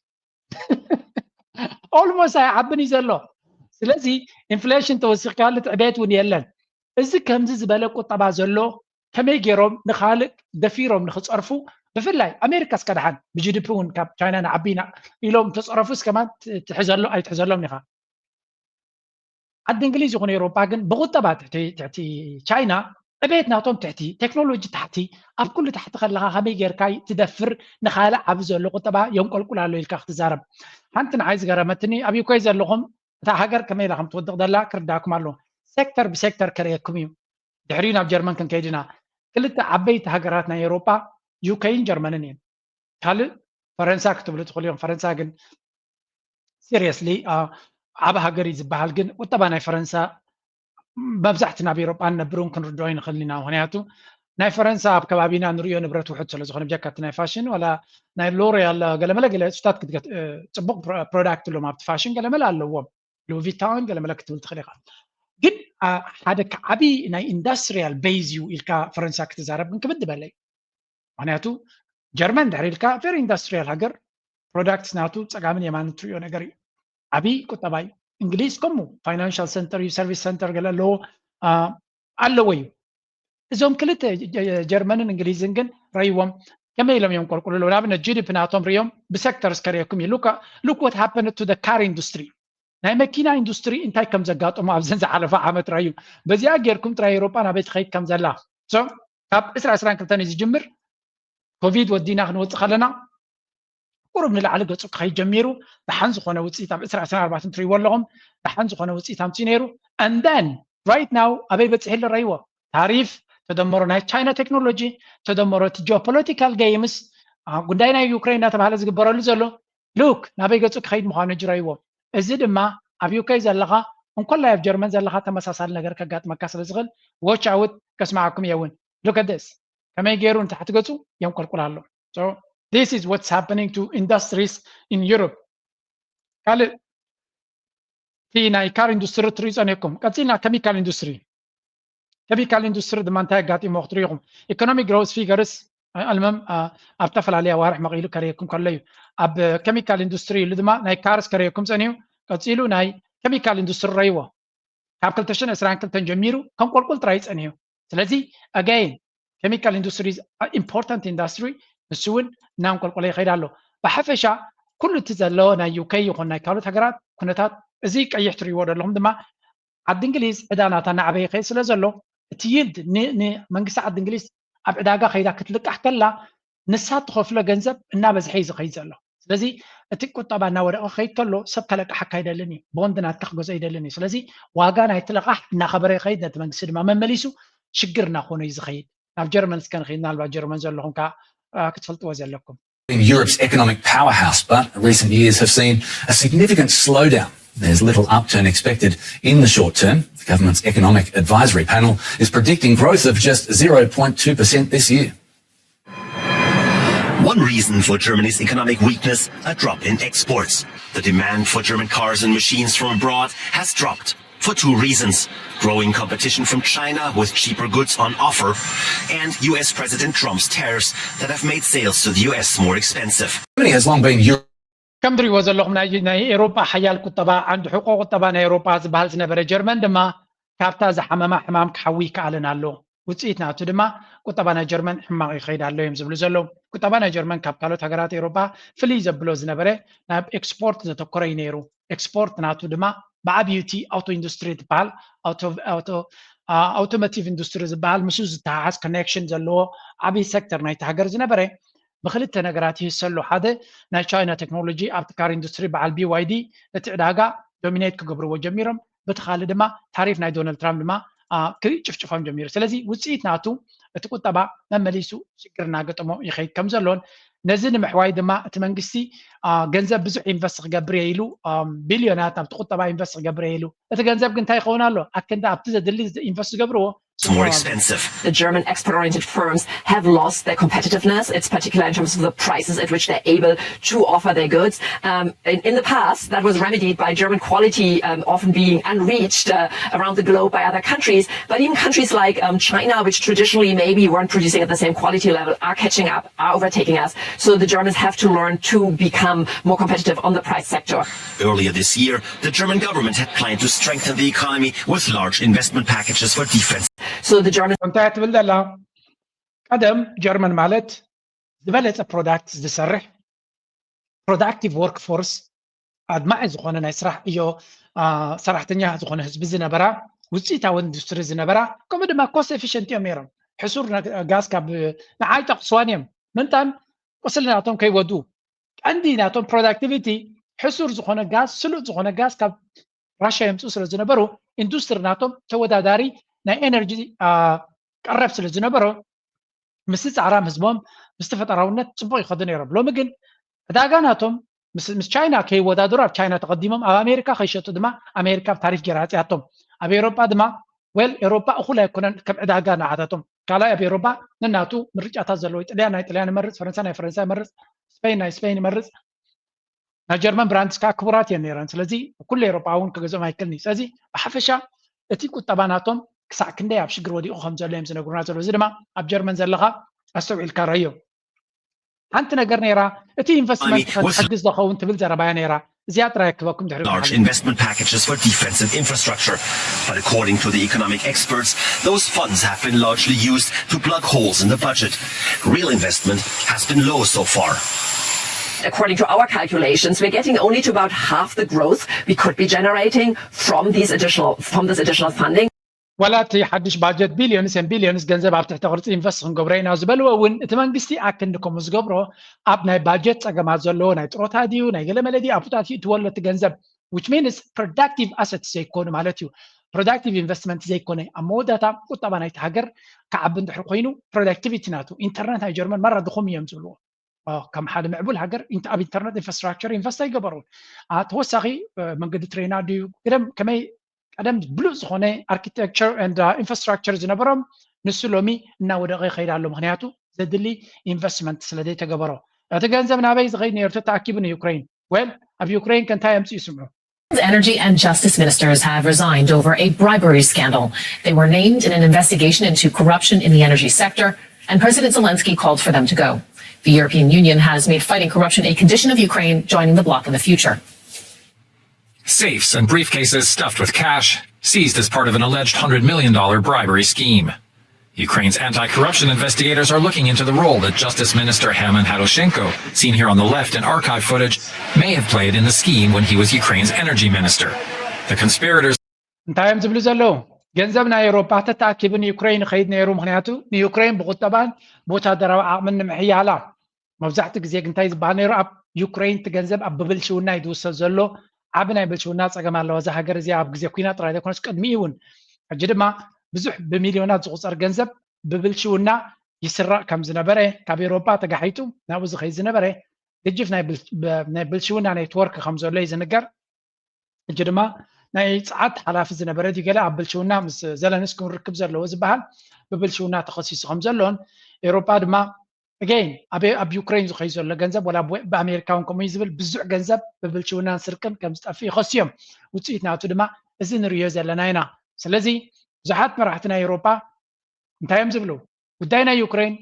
ኦልሞስት ኣይዓብን እዩ ዘሎ ስለዚ ኢንፍሌሽን ተወሲኽካሉ ትዕቤት እውን የለን እዚ ከምዚ ዝበለ ቁጠባ ዘሎ ከመይ ገይሮም ንካልእ ደፊሮም ንክፀርፉ ብፍላይ ኣሜሪካ እስከ ደሓን ብጂዲፒ እውን ካብ ቻይና ንዓቢ ኢና ኢሎም ተፀረፉስ ከማን ትሕዘሎ ኣይትሕዘሎም ኢኻ ዓዲ እንግሊዝ ይኹን ኤውሮጳ ግን ብቁጠባ ትሕቲ ትሕቲ ቻይና ዕቤት ናቶም ትሕቲ ቴክኖሎጂ ታሕቲ ኣብ ኩሉ ታሕቲ ከለካ ከመይ ጌርካ ትደፍር ንካልእ ዓቢ ዘሎ ቁጠባ የንቆልቁል ኣሎ ኢልካ ክትዛረብ ሓንቲ ንዓይ ዝገረመትኒ ኣብ ዩክሬን ዘለኹም እታ ሃገር ከመይ ኢላ ከም ትወድቕ ዘላ ክርዳእኩም ኣለዎ ሴክተር ብሴክተር ከርእየኩም እዩ ድሕሪኡ ናብ ጀርመን ክንከይድ ኢና ክልተ ዓበይቲ ሃገራት ናይ ኤውሮጳ ዩክሬን ጀርመንን እየን ካልእ ፈረንሳ ክትብሉ ትኽእሉ እዮም ፈረንሳ ግን seriously ዓብ ሃገር እዩ ዝበሃል ግን ቁጠባ ናይ ፈረንሳ መብዛሕቲ ናብ ኤሮጳ ንነብር እውን ክንርድኦ ይንኽእል ኢና ምክንያቱ ናይ ፈረንሳ ኣብ ከባቢና ንሪኦ ንብረት ውሑድ ስለ ዝኾነ ብጀካ እቲ ናይ ፋሽን ዋላ ናይ ሎሪያል ገለመለ ገለ እሱታት ክትገት- እ፣ ፅቡቅ ፕሮ- ፕሮዳክት ኣሎም ኣብቲ ፋሽን ገለመለ ኣለዎም ሉቪታን ገለመለ ክትብል ትኽእል ኢኻ ግን አ፣ ሓደ ከዓቢ ናይ ኢንዳስትሪያል ቤዝ እዩ ኢልካ ፈረንሳ ክትዛረብ ግን ክብድ በለይ ምክንያቱ ጀርመን ድሕሪ ኢልካ ቨሪ ኢንዳስትሪያል ሃገር ፕሮዳክትስ ናቱ ፀጋምን የማን ትሪኦ ነገር እዩ ዓብዪ ቁጠባ እዩ እንግሊዝ ከምኡ ፋይናንሻል ሰንተር እዩ ሰርቪስ ሰንተር ገለ ኣለዎ ኣለዎ እዩ እዞም ክልተ ጀርመንን እንግሊዝን ግን ረይዎም ከመይ ኢሎም እዮም ቆልቁሉ ኣለዉ ንኣብነት ጂዲፒ ናቶም ሪኦም ብሰክተርስ ከርእየኩም እዩ look what happened to the car industry ናይ መኪና ኢንዱስትሪ እንታይ ከም ዘጋጠሙ ኣብዘን ዝሓለፈ ዓመት ረዩ በዚኣ ጌርኩም ጥራይ ኤሮጳ ናበይ ትኸይድ ከም ዘላ ካብ ዕስራ ዕስራን ክልተን እዩ ዝጅምር ኮቪድ ወዲና ክንወፅእ ከለና ቁሩብ ንላዕሊ ገጹ ክኸይድ ጀሚሩ። ደሓን ዝኾነ ውፅኢት ኣብ ዕስራ ዕስራን ኣርባዕተን ትርእይዎ ኣለኹም። ደሓን ዝኾነ ውፅኢት ኣምፅኡ ነይሩ። And then right now ኣበይ በፂሑ ኣሎ ረይዎ? ታሪፍ ተደመሮ ናይ ቻይና ቴክኖሎጂ ተደመሮ እቲ ጂኦፖለቲካል ጌምስ ጉዳይ ናይ ዩክሬን እናተባሃለ ዝግበረሉ ዘሎ ሉክ ናበይ ገጹ ክኸይድ ምዃኑ ሕጂ ረይዎ። እዚ ድማ ኣብ ዩኬ ዘለኻ እንኮላይ ኣብ ጀርመን ዘለኻ ተመሳሳሊ ነገር ከጋጥመካ ስለ ዝኽእል ዎች ኣውት። ከስማዓኩም እየ እውን። Look at this ከመይ ገይሩ ንታሕቲ ገጹ የንቆልቁል ኣሎ። So this is what's happening to industries in Europe. ካልእ እቲ ናይ ካር ኢንዱስትሪ ትሪኡ ጸኒሕኩም። ቀጺልና ኬሚካል ኢንዱስትሪ። ኬሚካል ኢንዱስትሪ ድማ እንታይ ኣጋጢሞ ክትሪኢኹም። ኢኮኖሚክ ግሮውስ ፊገርስ ኣልመም ኣብ ዝተፈላለየ ኣዋርሕ መቒሉ ከርእየኩም ከሎ እዩ። ኣብ ኬሚካል ኢንዱስትሪ ኢሉ ድማ ናይ ካርስ ከርእየኩም ጸኒሑ። ቀጺሉ ናይ ኬሚካል ኢንዱስትሪ ረይዎ ካብ ክልተ ሽሕን ዕስራን ክልተን ጀሚሩ ከም ቆልቁል ጥራይ ጸኒሑ። ስለዚ ኣጋይን ኬሚካል ኢንዱስትሪ ኢምፖርታንት ኢንዱስትሪ ንሱ እውን እናንቆልቆለ ይኸይድ ኣሎ። ብሓፈሻ ኩሉ እቲ ዘሎ ናይ ዩኬ ይኹን ናይ ካልኦት ሃገራት ኩነታት እዚ ቀይሕ ትሪእዎ ዘለኹም ድማ ዓዲ እንግሊዝ ዕዳ ናታ እናዓበየ ይኸይድ ስለ ዘሎ እቲ ይልድ ንመንግስቲ ዓዲ እንግሊዝ ኣብ ዕዳጋ ከይዳ ክትልቃሕ ከላ ንሳ ትኸፍሎ ገንዘብ እናበዝሐ እዩ ዝኸይድ ዘሎ። ስለዚ እቲ ቁጠባ እናወደቐ ክኸይድ ከሎ ሰብ ከለቃሓካ ኣይደልን እዩ። ቦንድ ናትካ ክገዝኦ ኣይደልን እዩ። ስለዚ ዋጋ ናይቲ ለቓሕ እናኸበረ ይኸይድ፣ ነቲ መንግስቲ ድማ መመሊሱ ሽግር እናኾነ እዩ ዝኸይድ። ናብ ጀርመን እስከ ንኸይድ፣ ምናልባት ጀርመን ዘለኹም ከዓ ክትፈልጥዎ ዘለኩም። Europe's economic powerhouse, but recent years have seen a significant slowdown. There's little upturn expected in the short term. The government's economic advisory panel is predicting growth of just zero point two percent this year. One reason for Germany's economic weakness, a drop in exports. The demand for German cars and machines from abroad has dropped for two reasons. Growing competition from China with cheaper goods on offer, and U S President Trump's tariffs that have made sales to the U S more expensive. Germany has long been Europe. ከም ትሪእዎ ዘለኹም ናይ ናይ ኤሮጳ ሓያል ቁጠባ ዓንዲ ሕቆ ቁጠባ ናይ ኤሮጳ ዝበሃል ዝነበረ ጀርመን ድማ ካብታ ዝሓመማ ሕማም ክሓዊ ይከኣለን ኣሎ። ውፅኢት ናቱ ድማ ቁጠባ ናይ ጀርመን ሕማቕ ይኸይድ ኣሎ እዮም ዝብሉ ዘለዉ። ቁጠባ ናይ ጀርመን ካብ ካልኦት ሃገራት ኤሮጳ ፍልይ ዘብሎ ዝነበረ ናብ ኤክስፖርት ዘተኮረ እዩ ነይሩ። ኤክስፖርት ናቱ ድማ ብዓብዩ እቲ ኣውቶ ኢንዱስትሪ ትበሃል ኣውቶሞቲቭ ኢንዱስትሪ ዝበሃል ምስኡ ዝተሓሓዝ ኮኔክሽን ዘለዎ ዓብዪ ሴክተር ናይቲ ሃገር ዝነበረ ብክልተ ነገራት ይህሰሉ። ሓደ ናይ ቻይና ቴክኖሎጂ ኣብቲ ካር ኢንዱስትሪ በዓል ቢዋይዲ እቲ ዕዳጋ ዶሚኔት ክገብርዎ ጀሚሮም። በቲ ካልእ ድማ ታሪፍ ናይ ዶናልድ ትራምፕ ድማ ክጭፍጭፎም ጀሚሩ። ስለዚ ውፅኢት ናቱ እቲ ቁጠባ መመሊሱ ሽግር እናገጠሞ ይኸይድ ከም ዘሎን ነዚ ንምሕዋይ ድማ እቲ መንግስቲ ገንዘብ ብዙሕ ኢንቨስት ክገብር እየ ኢሉ ቢልዮናት ኣብቲ ቁጠባ ኢንቨስት ክገብር እየ ኢሉ እቲ ገንዘብ ግን እንታይ ይኸውን ኣሎ ኣክንዲ ኣብቲ ዘድሊ ኢንቨስት ዝገብርዎ more expensive. The German export oriented firms have lost their competitiveness. It's particular in terms of the prices at which they're able to offer their goods. Um, in, in, the past, that was remedied by German quality um, often being unreached uh, around the globe by other countries. But even countries like um, China, which traditionally maybe weren't producing at the same quality level, are catching up, are overtaking us. So the Germans have to learn to become more competitive on the price sector. Earlier this year, the German government had planned to strengthen the economy with large investment packages for defense. So the German እንታይ ትብል ዘላ ቀደም ጀርመን ማለት ዝበለፀ ፕሮዳክት ዝሰርሕ ፕሮዳክቲቭ ወርክ ፎርስ ኣድማዒ ዝኾነ ናይ ስራሕ እዮ ሰራሕተኛ ዝኾነ ህዝቢ ዝነበራ ውፅኢታዊ ኢንዱስትሪ ዝነበራ ከምኡ ድማ ኮስት ኤፊሽንት እዮም ነይሮም። ሕሱር ጋዝ ካብ ንዓይ ጠቕስዋን እዮም ምንታን ቁስሊ ናቶም ከይወዱ ቀንዲ ናቶም ፕሮዳክቲቪቲ ሕሱር ዝኾነ ጋዝ ስሉጥ ዝኾነ ጋዝ ካብ ራሽያ የምፅኡ ስለ ዝነበሩ ኢንዱስትሪ ናቶም ተወዳዳሪ ናይ ኤነርጂ ቀረብ ስለ ዝነበሮ ምስቲ ፃዕራም ህዝቦም ምስቲ ፈጠራውነት ፅቡቅ ይኸዱ ነይሮም። ሎሚ ግን ዕዳጋ ናቶም ምስ ቻይና ከይወዳደሩ ኣብ ቻይና ተቐዲሞም ኣብ ኣሜሪካ ከይሸጡ ድማ ኣሜሪካ ኣብ ታሪፍ ገይራ ኣፅያቶም። ኣብ ኤሮጳ ድማ ዌል ኤሮጳ እኹል ኣይኮነን ከም ዕዳጋ ንዓታቶም። ካልኣይ ኣብ ኤሮጳ ነናቱ ምርጫታት ዘለዎ ጥልያን ናይ ጥልያን ይመርፅ፣ ፈረንሳ ናይ ፈረንሳ ይመርፅ፣ ስፔን ናይ ስፔን ይመርፅ። ናይ ጀርመን ብራንድስ ከዓ ክቡራት እየን ነይረን። ስለዚ ኩሉ ኤሮጳ እውን ክገዝኦም ኣይክእልን እዩ። ስለዚ ብሓፈሻ እቲ ቁጠባ ናቶም ክሳዕ ክንደይ ኣብ ሽግር ወዲቑ ከም ዘሎ እዮም ዝነግሩና ዘለዉ። እዚ ድማ ኣብ ጀርመን ዘለኻ ኣስተውዒልካ ረዮ። ሓንቲ ነገር ነይራ እቲ ኢንቨስትመንት ከም ዝሕግዝ ዝኸውን ትብል ዘረባያ ነይራ። እዚኣ ጥራይ ክበኩም ድሕሪ large investment packages for defensive infrastructure. But according to the economic experts, those funds have been largely used to plug holes in the budget. Real investment has been low so far. According to our calculations, we're getting only to about half the growth we could be generating from these additional from this additional funding. ዋላ እቲ ሓድሽ ባጀት billions and billions ገንዘብ ኣብ ትሕተ ቅርፂ ኢንቨስት ክንገብሮ ኢና ዝበልዎ እውን እቲ መንግስቲ ኣክንዲ ከምኡ ዝገብሮ ኣብ ናይ ባጀት ፀገማት ዘለዎ ናይ ጥሮታ ድዩ ናይ ገለመለ ድዩ ኣፉታት እዩ እትወሎ እቲ ገንዘብ which means productive assets ዘይኮኑ ማለት እዩ productive investment ዘይኮነ ኣብ መወዳእታ ቁጠባ ናይቲ ሃገር ክዓቢ እንድሕር ኮይኑ productivity ናቱ ኢንተርነት ናይ ጀርመን መራ ድኹም እዮም ዝብልዎ ከም ሓደ ምዕቡል ሃገር ኣብ ኢንተርነት ኢንፍራስትራክቸር ኢንቨስት ኣይገበሩን ተወሳኺ መንገዲ ትሬና ድዩ ግደም ከመይ ቀደም ብሉፅ ዝኾነ ኣርኪቴክቸር and ኢንፍራስትራክቸር ዝነበሮም ንሱ ሎሚ እናወደቐ ይኸይድ ኣሎ ምክንያቱ ዘድሊ ኢንቨስትመንት ስለ ዘይተገበሮ እቲ ገንዘብ ናበይ ዝኸይድ ነሩ ተተኣኪቡ ንዩክሬን well ኣብ ዩክሬን ከእንታይ ኣምፅኡ ይስምዑ Energy and justice ministers have resigned over a bribery scandal. They were named in an investigation into corruption in the energy sector, and President Zelensky called for them to go. The European Union has made fighting corruption a condition of Ukraine joining the bloc in the future. Safes and briefcases stuffed with cash, seized as part of an alleged hundred million dollar bribery scheme. Ukraine's anti corruption investigators are looking into the role that Justice Minister Haman Hadoshenko, seen here on the left in archive footage, may have played in the scheme when he was Ukraine's energy minister. The conspirators. እንታይ እዮም ዝብሉ ዘለዉ ገንዘብ ናይ ኤውሮፓ ተተኣኪቡ ንዩክሬን ይኸይድ ነይሩ ምክንያቱ ንዩክሬን ብቁጠባን ብወታደራዊ ዓቕምን ንምሕያላ መብዛሕትኡ ግዜ እንታይ ዝበሃል ነይሩ ኣብ ዩክሬን እቲ ገንዘብ ኣብ ብብልሽውና እዩ ዝውሰድ ዘሎ ዓቢ ናይ ብልሽውና ፀገም ኣለዋ እዛ ሃገር እዚኣ ኣብ ግዜ ኩና ጥራይ ዘይኮነስ ቅድሚኡ እውን ሕጂ ድማ ብዙሕ ብሚልዮናት ዝቁፀር ገንዘብ ብብልሽውና ይስረቕ ከም ዝነበረ ካብ ኤውሮፓ ተጋሒጡ ናብኡ ዝኸይድ ዝነበረ ገጅፍ ናይ ብልሽውና ኔትወርክ ከም ዘሎ እዩ ዝንገር ሕጂ ድማ ናይ ፀዓት ሓላፊ ዝነበረ ድዩ ገለ ኣብ ብልሽውና ምስ ዘለንስኪ ክርክብ ዘለዎ ዝበሃል ብብልሽውና ተኸሲሱ ከም ዘሎን ኤውሮጳ ድማ again ኣብ ዩክሬን ዝኸዩ ዘሎ ገንዘብ ወላ ብኣሜሪካ እውን ከምኡ ዝብል ብዙሕ ገንዘብ ብብልሽውናን ስርቅን ከም ዝጠፍእ ይኸስዮም ውፅኢት ናቱ ድማ እዚ ንርእዮ ዘለና ኢና ስለዚ ብዙሓት መራሕቲ ናይ ኤውሮጳ እንታይ እዮም ዝብሉ ጉዳይ ናይ ዩክሬን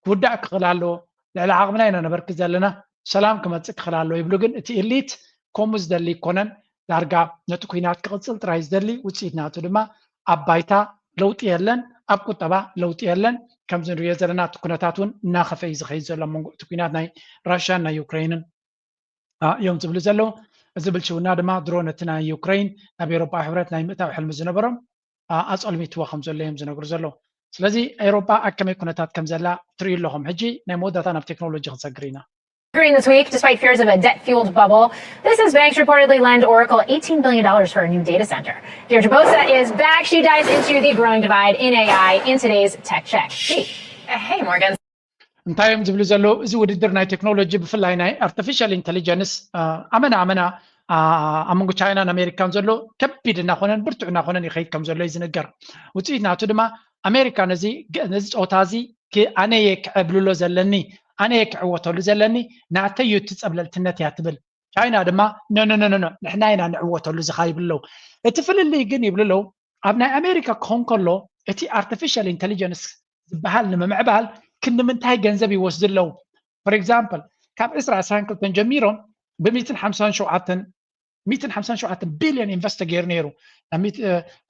ክውዳእ ክኽእል ኣለዎ ልዕሊ ዓቕምና ኢና ነበርክ ዘለና ሰላም ክመፅእ ክኽእል ኣለዎ ይብሉ ግን እቲ ኢሊት ከምኡ ዝደሊ ይኮነን ዳርጋ ነቲ ኩናት ክቕፅል ጥራይ ዝደሊ ውፅኢት ናቱ ድማ ኣብ ባይታ ለውጢ የለን ኣብ ቁጠባ ለውጢ የለን ከምዚ ንሪኦ ዘለና እቲ ኩነታት እውን እናኸፈ እዩ ዝኸይድ ዘሎ መንጎ እቲ ኩናት ናይ ራሽያን ናይ ዩክሬንን እዮም ዝብሉ ዘለዉ እዚ ብልሽውና ድማ ድሮ ነቲ ናይ ዩክሬን ናብ ኤሮፓ ሕብረት ናይ ምእታው ሕልሚ ዝነበሮም ኣጸልሚትዎ ከም ዘሎ እዮም ዝነግሩ ዘለዉ ስለዚ ኤሮፓ ኣብ ከመይ ኩነታት ከም ዘላ ትርእዩ ኣለኹም ሕጂ ናይ መወዳእታ ናብ ቴክኖሎጂ ክንሰግር ኢና During this week, despite fears of a debt fueled bubble, this is banks reportedly lend Oracle eighteen billion dollars for a new data center. Deirdre Bosa is back. She dives into the growing divide in A I in today's Tech Check. Hey, Morgan. እንታይ እዮም ዝብሉ ዘለዉ እዚ ውድድር ናይ ቴክኖሎጂ ብፍላይ ናይ ኣርቲፊሻል ኢንቴሊጀንስ ኣመና ኣመና ኣብ መንጎ ቻይናን ኣሜሪካን ዘሎ ከቢድ እናኾነን ብርቱዕ እናኾነን ይኸይድ ከም ዘሎ እዩ ዝንገር ውፅኢት ናቱ ድማ ኣሜሪካ ነዚ ነዚ ፀወታ እዚ ኣነ እየ ክዕብልሎ ዘለኒ ኣነ እየ ክዕወተሉ ዘለኒ ናተይ እዩ እቲ ፀብለልትነት እያ ትብል ቻይና ድማ ኖኖኖኖ ንሕና ኢና ንዕወተሉ ዝኻ ይብሉ ኣለዉ እቲ ፍልልይ ግን ይብሉ ኣለዉ ኣብ ናይ ኣሜሪካ ክኾን ከሎ እቲ ኣርቲፊሻል ኢንቴሊጀንስ ዝበሃል ንምምዕባል ክንዲ ምንታይ ገንዘብ ይወስዱ ኣለዉ for example ካብ ዕስራ ዕስራን ክልተን ጀሚሮም ብ ሚትን ሓምሳን ሸውዓተን ሚትን ሓምሳን ሸውዓተን ቢልዮን ኢንቨስት ተገይሩ ነይሩ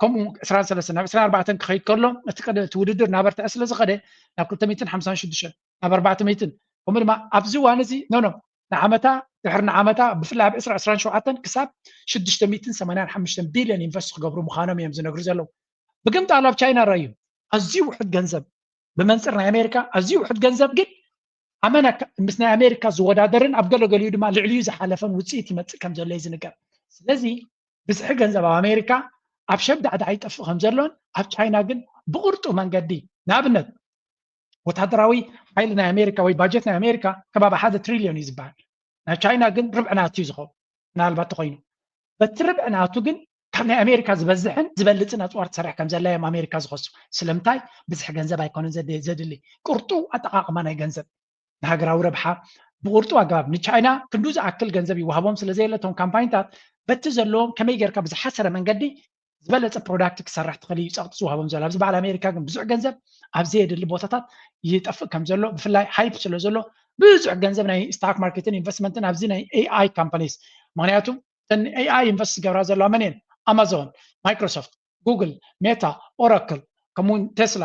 ከምኡ ዕስራን ሰለስተን ናብ ዕስራን ኣርባዕተን ክኸይድ ከሎ እቲ ቅድ- እቲ ውድድር እናበርትዐ ስለ ዝኸደ ናብ ክልተ ሚትን ሓምሳን ሽዱሽተን ናብ ኣርባዕተ ሚትን ከምኡ ድማ ኣብዚ እዋን እዚ ኖኖ ንዓመታ ድሕሪ ንዓመታ ብፍላይ ኣብ ዕስራ ዕስራን ሸውዓተን ክሳብ ሽዱሽተ ሚትን ሰማንያን ሓሙሽተን ቢልዮን ኢንቨስት ክገብሩ ምዃኖም እዮም ዝነግሩ ዘለዉ ብግምጣሉ ኣብ ቻይና ረኣዩ ኣዝዩ ውሑድ ገንዘብ ብመንፅር ናይ ኣሜሪካ ኣዝዩ ውሑድ ገንዘብ ግን ኣመና ምስ ናይ ኣሜሪካ ዝወዳደርን ኣብ ገለገሊኡ ድማ ልዕሊኡ ዝሓለፈን ውፅኢት ይመፅእ ከም ዘሎ እዩ ዝንገር ስለዚ ብዝሒ ገንዘብ ኣብ ኣሜሪካ ኣብ ሸብዳዕዳዕ ይጠፍእ ከም ዘሎን ኣብ ቻይና ግን ብቕርጡ መንገዲ ንኣብነት ወታደራዊ ሓይሊ ናይ ኣሜሪካ ወይ ባጀት ናይ ኣሜሪካ ከባቢ ሓደ ትሪልዮን እዩ ዝበሃል ናይ ቻይና ግን ርብዕናት እዩ ዝኸውን ምናልባት ተኮይኑ በቲ ርብዕናቱ ግን ካብ ናይ ኣሜሪካ ዝበዝሕን ዝበልፅን ኣፅዋር ትሰርሕ ከም ዘላ እዮም ኣሜሪካ ዝኸሱ ስለምንታይ ብዝሒ ገንዘብ ኣይኮነን ዘድሊ ቅርጡ ኣጠቃቅማ ናይ ገንዘብ ንሃገራዊ ረብሓ ብቕርጡ ኣገባብ ንቻይና ክንዱ ዝኣክል ገንዘብ ይወሃቦም ስለ ዘየለ እቶም ካምፓኒታት በቲ ዘለዎም ከመይ ጌርካ ብዝሓሰረ መንገዲ ዝበለፀ ፕሮዳክት ክሰርሕ ትኽእል እዩ ፀቕጢ ዝወሃቦም ዘሎ ኣብዚ በዓል ኣሜሪካ ግን ብዙሕ ገንዘብ ኣብ ዘየድሊ ቦታታት ይጠፍእ ከም ዘሎ ብፍላይ ሃይፕ ስለ ዘሎ ብዙሕ ገንዘብ ናይ ስታክ ማርኬትን ኢንቨስትመንትን ኣብዚ ናይ ኤኣይ ካምፓኒስ ምክንያቱ እተን ኤኣይ ኢንቨስት ዝገብራ ዘለዋ መን እየን ኣማዞን ማይክሮሶፍት ጉግል ሜታ ኦራክል ከምኡውን ቴስላ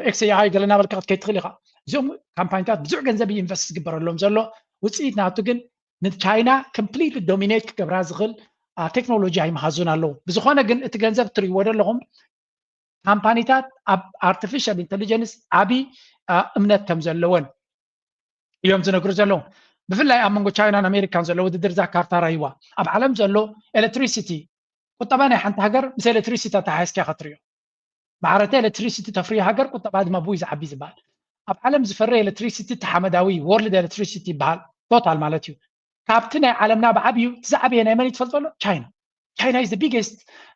ኤክስኤኣይ ገለ እናበልካ ክትከይድ ትኽእል ኢኻ እዚኦም ካምፓኒታት ብዙሕ ገንዘብ ኢንቨስት ዝግበረሎም ዘሎ ውፅኢት ናቱ ግን ንቻይና ኮምፕሊትሊ ዶሚኔት ክገብራ ዝኽእል ቴክኖሎጂ ኣይመሃዙን ኣለዉ ብዝኾነ ግን እቲ ገንዘብ እትርእይዎ ዘለኹም ካምፓኒታት ኣብ ኣርቲፊሻል ኢንቴሊጀንስ ዓብዪ እምነት ከም ዘለወን እዮም ዝነግሩ ዘለዉ። ብፍላይ ኣብ መንጎ ቻይናን ኣሜሪካን ዘሎ ውድድር እዛ ካርታ ራይዋ። ኣብ ዓለም ዘሎ ኤሌክትሪሲቲ፣ ቁጠባ ናይ ሓንቲ ሃገር ምስ ኤሌክትሪሲቲ ኣተሓሒዝካ ክትሪኦ። ማዕረተ ኤሌክትሪሲቲ ተፍርዮ ሃገር ቁጠባ ድማ ብኡ ዝዓቢ ዝበሃል። ኣብ ዓለም ዝፈሪ ኤሌክትሪሲቲ ተሓመዳዊ ወርልድ ኤሌክትሪሲቲ ይበሃል፣ ቶታል ማለት እዩ። ካብቲ ናይ ዓለምና ብዓብዩ ዝዓበየ ናይ መን ትፈልጦ ኣሎ? ቻይና። ቻይና is the biggest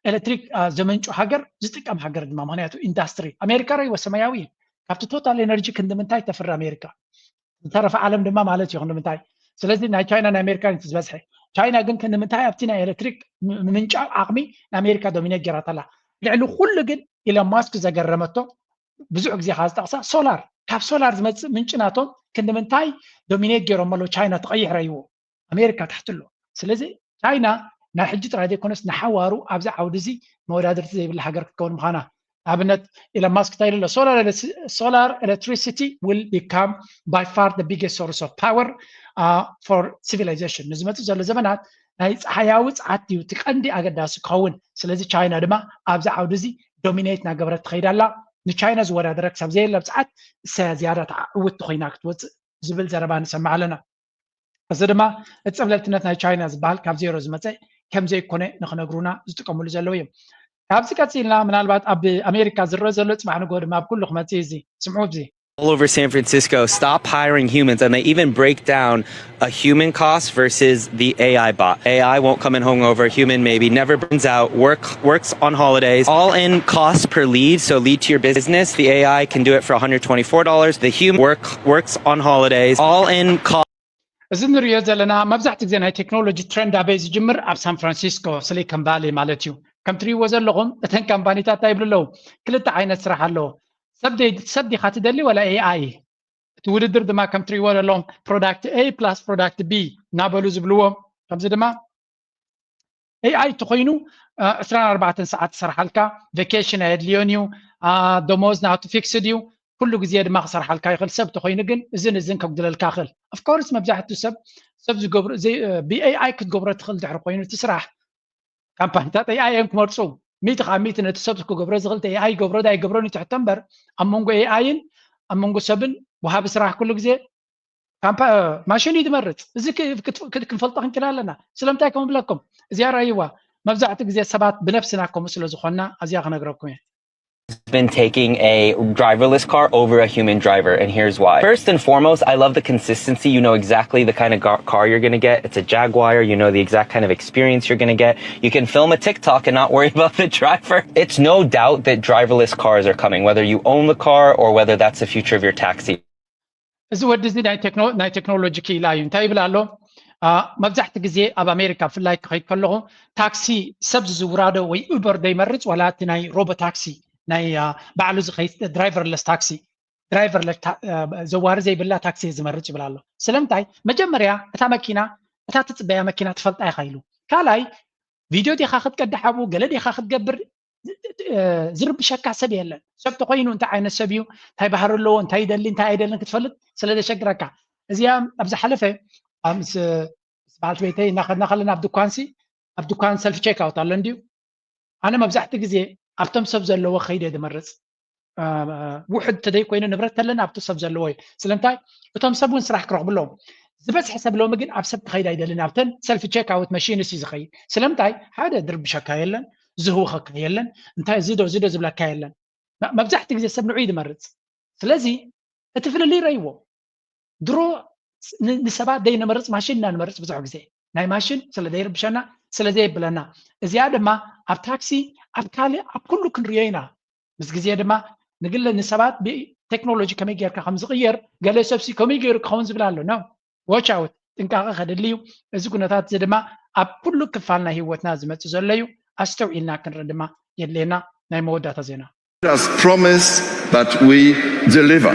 ኤሌክትሪክ ዘመንጩ ሃገር፣ ዝጥቀም ሃገር ድማ፣ ምክንያቱ ኢንዳስትሪ። ኣሜሪካ ረይዎ ሰማያዊ እዩ። ካብቲ ቶታል ኤነርጂ ክንዲ ምንታይ ተፍሪ ኣሜሪካ? ዝተረፈ ዓለም ድማ ማለት እዩ ክንዲ ምንታይ። ስለዚ ናይ ቻይና ናይ ኣሜሪካ እዩ ዝበዝሐ። ቻይና ግን ክንዲ ምንታይ ኣብቲ ናይ ኤሌክትሪክ ምምንጫው ዓቕሚ ንኣሜሪካ ዶሚኔት ጌራታ ኣላ። ልዕሊ ኩሉ ግን ኢሎን ማስክ ዘገረመቶ ብዙሕ ግዜ ካብ ዝጠቕሳ ሶላር፣ ካብ ሶላር ዝመፅእ ምንጭ ናቶም ክንዲ ምንታይ ዶሚኔት ገይሮም ኣለዉ። ቻይና ትቐይሕ ረይዎ ኣሜሪካ ታሕቲ ኣሎ። ስለዚ ቻይና ናይ ሕጂ ጥራይ ዘይኮነስ ንሓዋሩ ኣብዚ ዓውዲ እዚ መወዳድርቲ ዘይብላ ሃገር ክትከውን ምዃና። ኣብነት ኢሎን ማስክ እንታይ ኢሉ ኣሎ? Solar electricity will become by far the biggest source of power for civilization። ንዝመፅእ ዘሎ ዘመናት ናይ ፀሓያዊ ፀዓት እዩ እቲ ቀንዲ ኣገዳሲ ክኸውን። ስለዚ ቻይና ድማ ኣብዚ ዓውዲ እዚ ዶሚኔት እናገበረት ትኸይድ ኣላ። ንቻይና ዝወዳደረ ክሳብ ዘየለ ኣብ ፀዓት እሳያ ዝያዳ ተዓውት ኮይና ክትወፅእ ዝብል ዘረባ ንሰምዕ ኣለና። እዚ ድማ እቲ ፀብለልትነት ናይ ቻይና ዝበሃል ካብ ዜሮ ዝመፀ ከም ዘይኮነ ንክነግሩና ዝጥቀምሉ ዘለዉ እዮም። ካብዚ ቀፂልና ምናልባት ኣብ ኣሜሪካ ዝረአ ዘሎ ፅባሕ ንግሆ ድማ ኣብ ኩሉ ክመፅእ እዚ ስምዑ እዚ all over San Francisco stop hiring humans, and they even break down a human cost versus the A I bot. A I won't come in hungover. Human maybe never burns out. Work works on holidays. All in cost per lead. So lead to your business. The A I can do it for one hundred twenty-four dollars. The human work works on holidays. All in cost. እዚ ንሪኦ ዘለና መብዛሕቲ ግዜ ናይ ቴክኖሎጂ ትረንድ ኣበይ ዝጅምር? ኣብ ሳን ፍራንሲስኮ፣ ስሊኮን ቫሊ ማለት እዩ። ከም ትሪእዎ ዘለኹም እተን ካምፓኒታት እንታይ ይብሉ ኣለዉ? ክልተ ዓይነት ስራሕ ኣለዎ። ሰብ ዲኻ ትደሊ ወላ ኤኣይ? እቲ ውድድር ድማ ከም ትሪእዎ ዘለኹም ፕሮዳክት ኤ ፕላስ ፕሮዳክት ቢ እናበሉ ዝብልዎ። ከምዚ ድማ ኤኣይ እንተኾይኑ ዕስራን ኣርባዕተን ሰዓት ዝሰርሓልካ፣ ቬኬሽን ኣየድልዮን እዩ። ደሞዝ ናቱ ፊክስድ እዩ። ኩሉ ግዜ ድማ ክሰርሓልካ ይኽእል። ሰብ ተኾይኑ ግን እዝን እዝን ከጉድለልካ ይኽእል። ኦፍኮርስ መብዛሕትኡ ሰብ ሰብ ዝገብሮ ብኤኣይ ክትገብሮ ትኽእል ድሕሪ ኮይኑ እቲ ስራሕ ካምፓኒታት ኤኣይ እዮም ክመርፁ። ሚእቲ ካብ ሚእቲ ነቲ ሰብ ክገብሮ ዝኽእል ኤኣይ ይገብሮ ዶ ኣይገብሮን እዩ ትሕቶ እምበር ኣብ መንጎ ኤኣይን ኣብ መንጎ ሰብን ወሃቢ ስራሕ ኩሉ ግዜ ማሽን እዩ ዝመርፅ። እዚ ክንፈልጦ ክንክእል ኣለና። ስለምንታይ ከም ብለኩም እዚኣ ረእይዋ መብዛሕትኡ ግዜ ሰባት ብነፍስና ከምኡ ስለ ዝኾንና ኣዚኣ ክነግረኩም እየ። Been taking a driverless car over a human driver, and here's why. First and foremost, I love the consistency. You know exactly the kind of car you're going to get. It's a Jaguar. You know the exact kind of experience you're going to get. You can film a TikTok and not worry about the driver. It's no doubt that driverless cars are coming, whether you own the car or whether that's the future of your taxi. እዚ ወዲ እዚ ናይ ቴክኖሎጂ ክኢላ እዩ። እንታይ ይብል ኣሎ? መብዛሕቲ ግዜ ኣብ ኣሜሪካ ብፍላይ ክኸይድ ከለኹ ታክሲ ሰብ ዝዝውራዶ ወይ ኡበር ዶ ይመርፅ ዋላ እቲ ናይ ሮቦ ታክሲ ናይ ባዕሉ ዝኸይድ ድራይቨርለስ ታክሲ ድራይቨር ዘዋሪ ዘይብላ ታክሲ ዝመርፅ ይብል ኣሎ። ስለምንታይ? መጀመርያ እታ መኪና እታ ትፅበያ መኪና ትፈልጣ ኢኻ ኢሉ። ካልኣይ ቪድዮ ዲኻ ክትቀድሕ ኣብኡ ገለ ዲኻ ክትገብር ዝርብሸካ ሰብ የለን። ሰብ ተኮይኑ እንታይ ዓይነት ሰብ እዩ፣ እንታይ ባህሪ ኣለዎ፣ እንታይ ይደሊ እንታይ ኣይደልን ክትፈልጥ ስለ ዘሸግረካ። እዚኣ ኣብ ዝሓለፈ ምስ በዓልቲ ቤተይ እናኸድና ከለና ኣብ ድኳንሲ ኣብ ድኳን ሰልፊ ቼክ ኣውት ኣሎ እንድዩ። ኣነ መብዛሕቲ ግዜ ኣብቶም ሰብ ዘለዎ ከይደ ዝመርፅ። ውሕድ ተደይ ኮይኑ ንብረት ተለና ኣብቲ ሰብ ዘለዎ እዩ። ስለምንታይ እቶም ሰብ እውን ስራሕ ክረኽቡ ኣለዎም። ዝበዝሐ ሰብ ሎሚ ግን ኣብ ሰብ ክኸይድ ኣይደልን ኣብተን ሰልፊ ቼክ ኣውት መሽንስ እዩ ዝኸይድ። ስለምንታይ ሓደ ድርብሸካ የለን፣ ዝህውኸካ የለን፣ እንታይ እዚ ዶ እዚ ዶ ዝብለካ የለን። መብዛሕቲ ግዜ ሰብ ንዑ እዩ ዝመርፅ። ስለዚ እቲ ፍልልይ ረይዎ ድሮ ንሰባት ደይ ንመርፅ ማሽን ኢና ንመርፅ ብዙሕ ግዜ ናይ ማሽን ስለ ዘይርብሸና ስለ ዘየብለና። እዚኣ ድማ ኣብ ታክሲ ኣብ ካልእ ኣብ ኩሉ ክንሪኦ ኢና። ምስ ግዜ ድማ ንግለ ንሰባት ብቴክኖሎጂ ከመይ ጌርካ ከም ዝቕየር ገለ ሰብሲ ከመይ ገይሩ ክኸውን ዝብል ኣሎ ነው። ዎች ኣውት ጥንቃቐ ከድሊ እዩ። እዚ ኩነታት እዚ ድማ ኣብ ኩሉ ክፋል ናይ ህይወትና ዝመፅእ ዘሎ እዩ። ኣስተውዒልና ክንርኢ ድማ የድልየና። ናይ መወዳእታ ዜና us promise, but we deliver.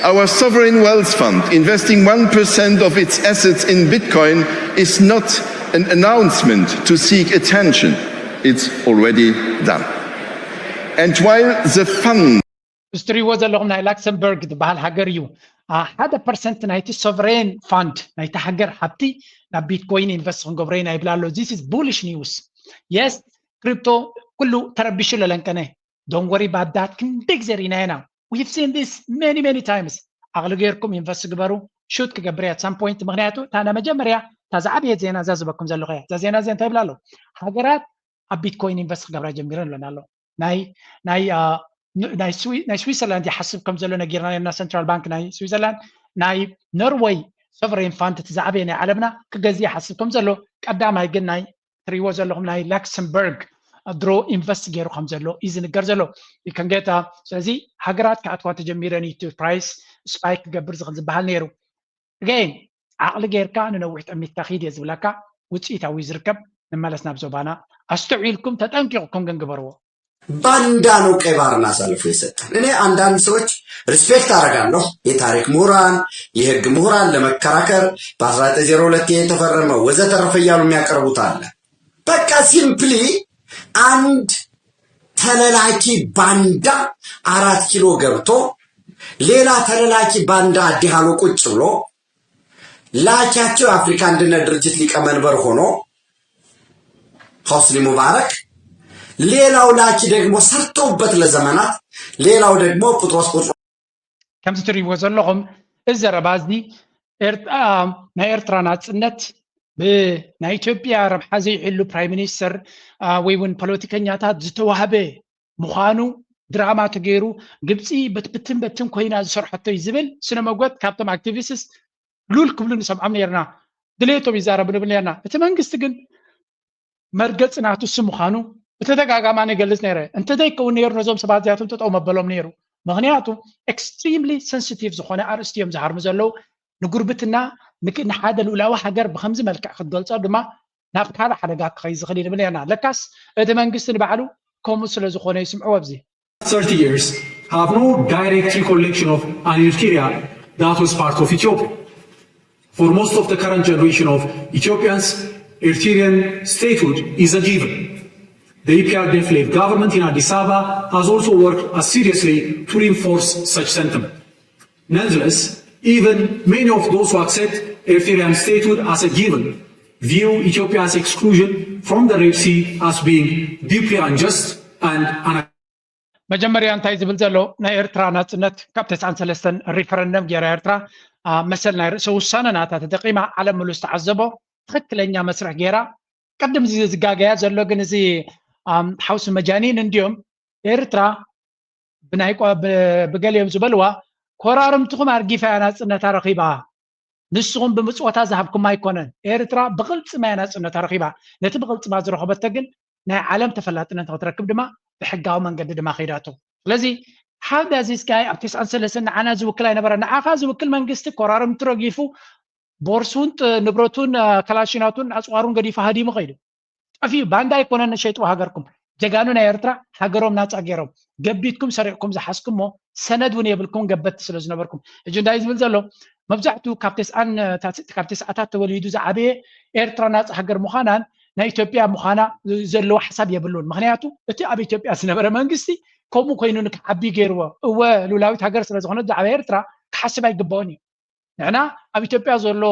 Our sovereign wealth fund, investing one percent of its assets in Bitcoin, is not an announcement to seek attention. It's already done. And while the fund እዚ ትሪእዎ ዘለኹም ናይ ላክሰምበርግ ዝበሃል ሃገር እዩ። ሓደ ፐርሰንት ናይቲ ሶቨሬን ፋንድ ናይቲ ሃገር ሃብቲ ናብ ቢትኮይን ኢንቨስት ክንገብሮ ኢና ይብል ኣሎ። This is bullish news. Yes, ክሪፕቶ ኩሉ ተረቢሹ ለለንቀነ don't worry about that። ክንደይ ግዜ ርኢናዮ ኢና። We've seen this many, many times። ዓቕሊ ጌርኩም ኢንቨስት ግበሩ። ሹት ክገብር እያ at some point። ምኽንያቱ እታ ናይ መጀመርያ እታ ዝዓበየት ዜና እዛ ዝበኩም ዘለኹ እያ። እዛ ዜና እዚኣ እንታይ ይብላ ኣሎ? ሃገራት ኣብ ቢትኮይን ኢንቨስት ክገብራ ጀሚረን ኣለና ኣሎ። ናይ ናይ አ፣ ን- ናይ ስዊ- ናይ ስዊዘርላንድ ይሓስብ ከም ዘሎ ነጊርና ነርና። ሰንትራል ባንክ ናይ ስዊዘርላንድ፣ ናይ ኖርወይ ሶቨሬን ፋንድ፣ እቲ ዝዓበየ ናይ ዓለምና፣ ክገዝእ ይሓስብ ከም ዘሎ፣ ቀዳማይ ግን ናይ ትሪዎ ዘለኹም ናይ ላክሰምበርግ ድሮ ኢንቨስት ገይሩ ከም ዘሎ እዩ ዝንገር ዘሎ። ይከንጌታ ስለዚ ሃገራት ክኣትዋ ተጀሚረን እዩ እቲ ፕራይስ ስፓይክ ክገብር ዝኽእል ዝበሃል ነይሩ። ገይን ዓቕሊ ጌርካ ንነዊሕ ጠሚትካ ኪድ እየ ዝብለካ። ውፅኢታዊ ዝርከብ። ንመለስ ናብ ዞባና። ኣስተውዒልኩም ተጠንቂቕኩም ግን ግበርዎ። ባንዳ ነው ቀይ ባህርን አሳልፎ የሰጠን። እኔ አንዳንድ ሰዎች ሪስፔክት አደርጋለሁ፣ የታሪክ ምሁራን፣ የህግ ምሁራን ለመከራከር በ1902 የተፈረመ ወዘተረፈ እያሉ የሚያቀርቡት አለ። በቃ ሲምፕሊ አንድ ተለላኪ ባንዳ አራት ኪሎ ገብቶ ሌላ ተለላኪ ባንዳ አዲሃሎ ቁጭ ብሎ ላኪያቸው የአፍሪካ አንድነት ድርጅት ሊቀመንበር ሆኖ ሆስኒ ሙባረክ፣ ሌላው ላኪ ደግሞ ሰርተውበት ለዘመናት፣ ሌላው ደግሞ ጴጥሮስ ቁጥሮ ከምዚ ትሪእዎ ዘለኹም እዚ ዘረባ እዚ ኤርት- አ፣ ናይ ኤርትራ ናፅነት ብናይ ኢትዮጵያ ረብሓ ዘይሕሉ ፕራይም ሚኒስተር አ፣ ወይ እውን ፖለቲከኛታት ዝተዋህበ ምዃኑ ድራማ ተገይሩ ግብፂ በትብትን በትን ኮይና ዝሰርሐቶ እዩ ዝብል ስነ መጎት ካብቶም ኣክቲቪስትስ ሉል ክብሉ ንሰምዖም ነርና። ድሌቶም ይዛረቡ ንብል ነርና። እቲ መንግስቲ ግን መርገፂ ናቱ እሱ ምዃኑ ብተደጋጋማ ንገልፅ ነይረ። እንተዘይከውን ነይሩ ነዞም ሰባት እዚኣቶም ጠጠው መበሎም ነይሩ። ምኽንያቱ ኤክስትሪምሊ ሰንሲቲቭ ዝኾነ ኣርእስቲ እዮም ዝሃርሙ ዘለዉ። ንጉርብትና ንክ- ንሓደ ልኡላዊ ሃገር ብከምዚ መልክዕ ክትገልፆ ድማ ናብ ካልእ ሓደጋ ክኸይ ዝኽእል እዩ ንብል ነርና። ለካስ እቲ መንግስቲ ንባዕሉ ከምኡ ስለ ዝኾነ ይስምዕዎ ኣብዚ thirty years have no direct recollection of an Eritrea that was part of Ethiopia. For most of the current generation of Ethiopians, Eritrean statehood is a given. The E P R D F-led government in Addis Ababa has also worked assiduously to reinforce such sentiment. Nonetheless, even many of those who accept Eritrean statehood as a given view Ethiopia's exclusion from the Red Sea as being deeply unjust and unacceptable. መጀመርያ እንታይ ዝብል ዘሎ ናይ ኤርትራ ናፅነት ካብ ተስዓን ሰለስተን ሪፈረንደም ገይራ ኤርትራ አ፣ መሰል ናይ ርእሰ ውሳነ ናታ ተጠቂማ ዓለም ሙሉ ዝተዓዘቦ ትኽክለኛ መስርሕ ገይራ። ቅድም እዚ ዝጋገያ ዘሎ ግን እዚ ኣም፣ ሓውሲ መጃኒን እንዲዮም ኤርትራ ብናይ ቆ- ብ- ብገሊኦም ዝበልዋ ኮራርምትኹም ኣርጊፋ እያ ናፅነታ ረኺባ። ንስኹም ብምፅወታ ዝሃብኩም ኣይኮነን። ኤርትራ ብቕልፅማ እያ ናፅነታ ረኺባ። ነቲ ብቕልፅማ ዝረኸበቶ ግን ናይ ዓለም ተፈላጥነት ንክትረክብ ድማ ብሕጋዊ መንገዲ ድማ ከይዳቶ። ስለዚ how does this guy ኣብ ተስዓን ሰለስተን ንዓና ዝውክል ኣይነበረ። ንዓኻ ዝውክል መንግስቲ ኮራርምቲ ረጊፉ ቦርሱን ጥ- ንብረቱን አ፣ ከላሽናቱን ኣፅዋሩን ገዲፉ ሃዲሙ ከይዱ። ጠፊኡ ባንዳ ኣይኮነን ሸይጥዎ ሃገርኩም። ጀጋኑ ናይ ኤርትራ ሃገሮም ናፃ ገይሮም ገቢትኩም ሰሪቕኩም ዝሓዝኩሞ ሰነድ እውን የብልኩም ገበትቲ ስለ ዝነበርኩም። ሕጂ እንታይ ዝብል ዘሎ መብዛሕትኡ ካብ ተስዓን ካብ ተስዓታት ተወሊዱ ዝዓበየ ኤርትራ ናፃ ሃገር ምዃናን ናይ ኢትዮጵያ ምዃና ዘለዎ ሓሳብ የብሉን። ምክንያቱ እቲ ኣብ ኢትዮጵያ ዝነበረ መንግስቲ ከምኡ ኮይኑ ንክዓቢ ገይርዎ። እወ ሉላዊት ሃገር ስለ ዝኾነት ዝዓበየ ኤርትራ ክሓስብ ኣይግባኦን እዩ። ንሕና ኣብ ኢትዮጵያ ዘሎ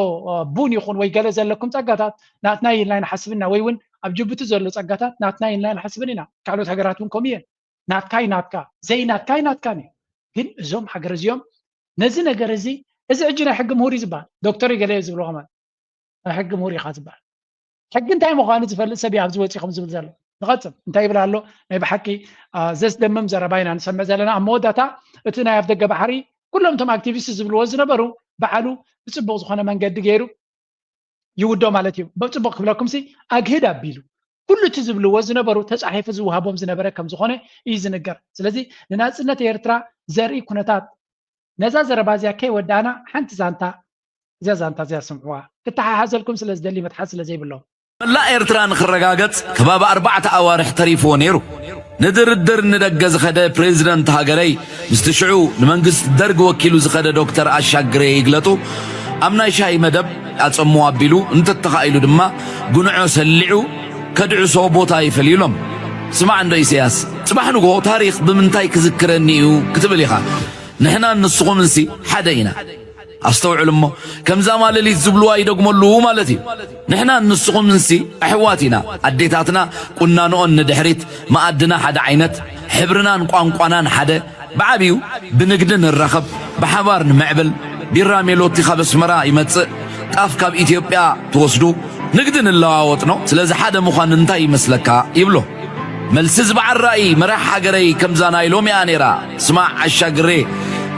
ቡን ይኹን ወይ ገለ ዘለኩም ጸጋታት ናትና ኢልና ይንሓስብ ኢና፣ ወይ እውን ኣብ ጅቡቲ ዘሎ ጸጋታት ናትና ኢልና ይንሓስብን ኢና። ካልኦት ሃገራት እውን ከምኡ እየን። ናትካ እዩ ናትካ፣ ዘይናትካ እዩ ናትካን እዩ። ግን እዞም ሃገር እዚኦም ነዚ ነገር እዚ እዚ ሕጂ ናይ ሕጊ ምሁር እዩ ዝበሃል ዶክተር ገለ እዩ ዝብሎ ከማን ናይ ሕጊ ምሁር ኢኻ ዝበሃል ሕጊ እንታይ ምዃኑ ዝፈልጥ ሰብ እዩ ኣብዚ ወፂኹም ዝብል ዘሎ። ንቐፅል እንታይ ይብል ኣሎ? ናይ ብሓቂ ዘስደምም ዘረባ ኢና ንሰምዕ ዘለና። ኣብ መወዳእታ እቲ ናይ ኣፍ ደገ ባሕሪ ኩሎም እቶም ኣክቲቪስት ዝብልዎ ዝነበሩ በዓሉ ብፅቡቕ ዝኾነ መንገዲ ገይሩ ይውዶ ማለት እዩ። ብፅቡቕ ክብለኩም ሲ ኣግህድ ኣቢሉ ኩሉ እቲ ዝብልዎ ዝነበሩ ተፃሒፉ ዝወሃቦም ዝነበረ ከም ዝኾነ እዩ ዝንገር። ስለዚ ንናፅነት ኤርትራ ዘርኢ ኩነታት ነዛ ዘረባ እዚኣ ከይወዳእና ሓንቲ ዛንታ እዚኣ ዛንታ እዚኣ ስምዕዋ ክተሓሓዘልኩም ስለ ዝደሊ መትሓዝ ስለ ዘይብሎም መላእ ኤርትራ ንኽረጋገጽ ከባቢ ኣርባዕተ ኣዋርሕ ተሪፍዎ ነይሩ። ንድርድር ንደገ ዝኸደ ፕሬዚደንት ሃገረይ ምስቲ ሽዑ ንመንግስቲ ደርግ ወኪሉ ዝኸደ ዶክተር ኣሻግሬ ይግለጡ ኣብ ናይ ሻሂ መደብ ኣጸምዋ ኣቢሉ እንተተኻኢሉ ድማ ጉንዖ ሰሊዑ ከድዕሶ ቦታ ይፈልዩ ኢሎም። ስማዕ እንዶ ኢሰያስ ጽባሕ ንግሆ ታሪኽ ብምንታይ ክዝክረኒ እዩ ክትብል ኢኻ። ንሕናን ንስኹምንሲ ሓደ ኢና። ኣስተውዕል እሞ ከምዛ ማለሊት ዝብልዋ ይደግመሉ ማለት እዩ። ንሕናን ንስኹምንሲ ኣሕዋት ኢና። ኣዴታትና ቁናንኦን ንድሕሪት መኣድና ሓደ ዓይነት ሕብርናን ቋንቋናን ሓደ፣ ብዓብዩ ብንግዲ ንራኸብ፣ ብሓባር ንምዕብል። ቢራ ሜሎቲ ካብ ኣስመራ ይመጽእ፣ ጣፍ ካብ ኢትዮጵያ ትወስዱ፣ ንግዲ ንለዋወጥ ነው። ስለዚ ሓደ ምዃን እንታይ ይመስለካ? ይብሎ። መልሲ ዝበዓል ራእይ መራሕ ሃገረይ ከምዛ ናይ ሎሚኣ ነይራ። ስማዕ ኣሻግሬ፣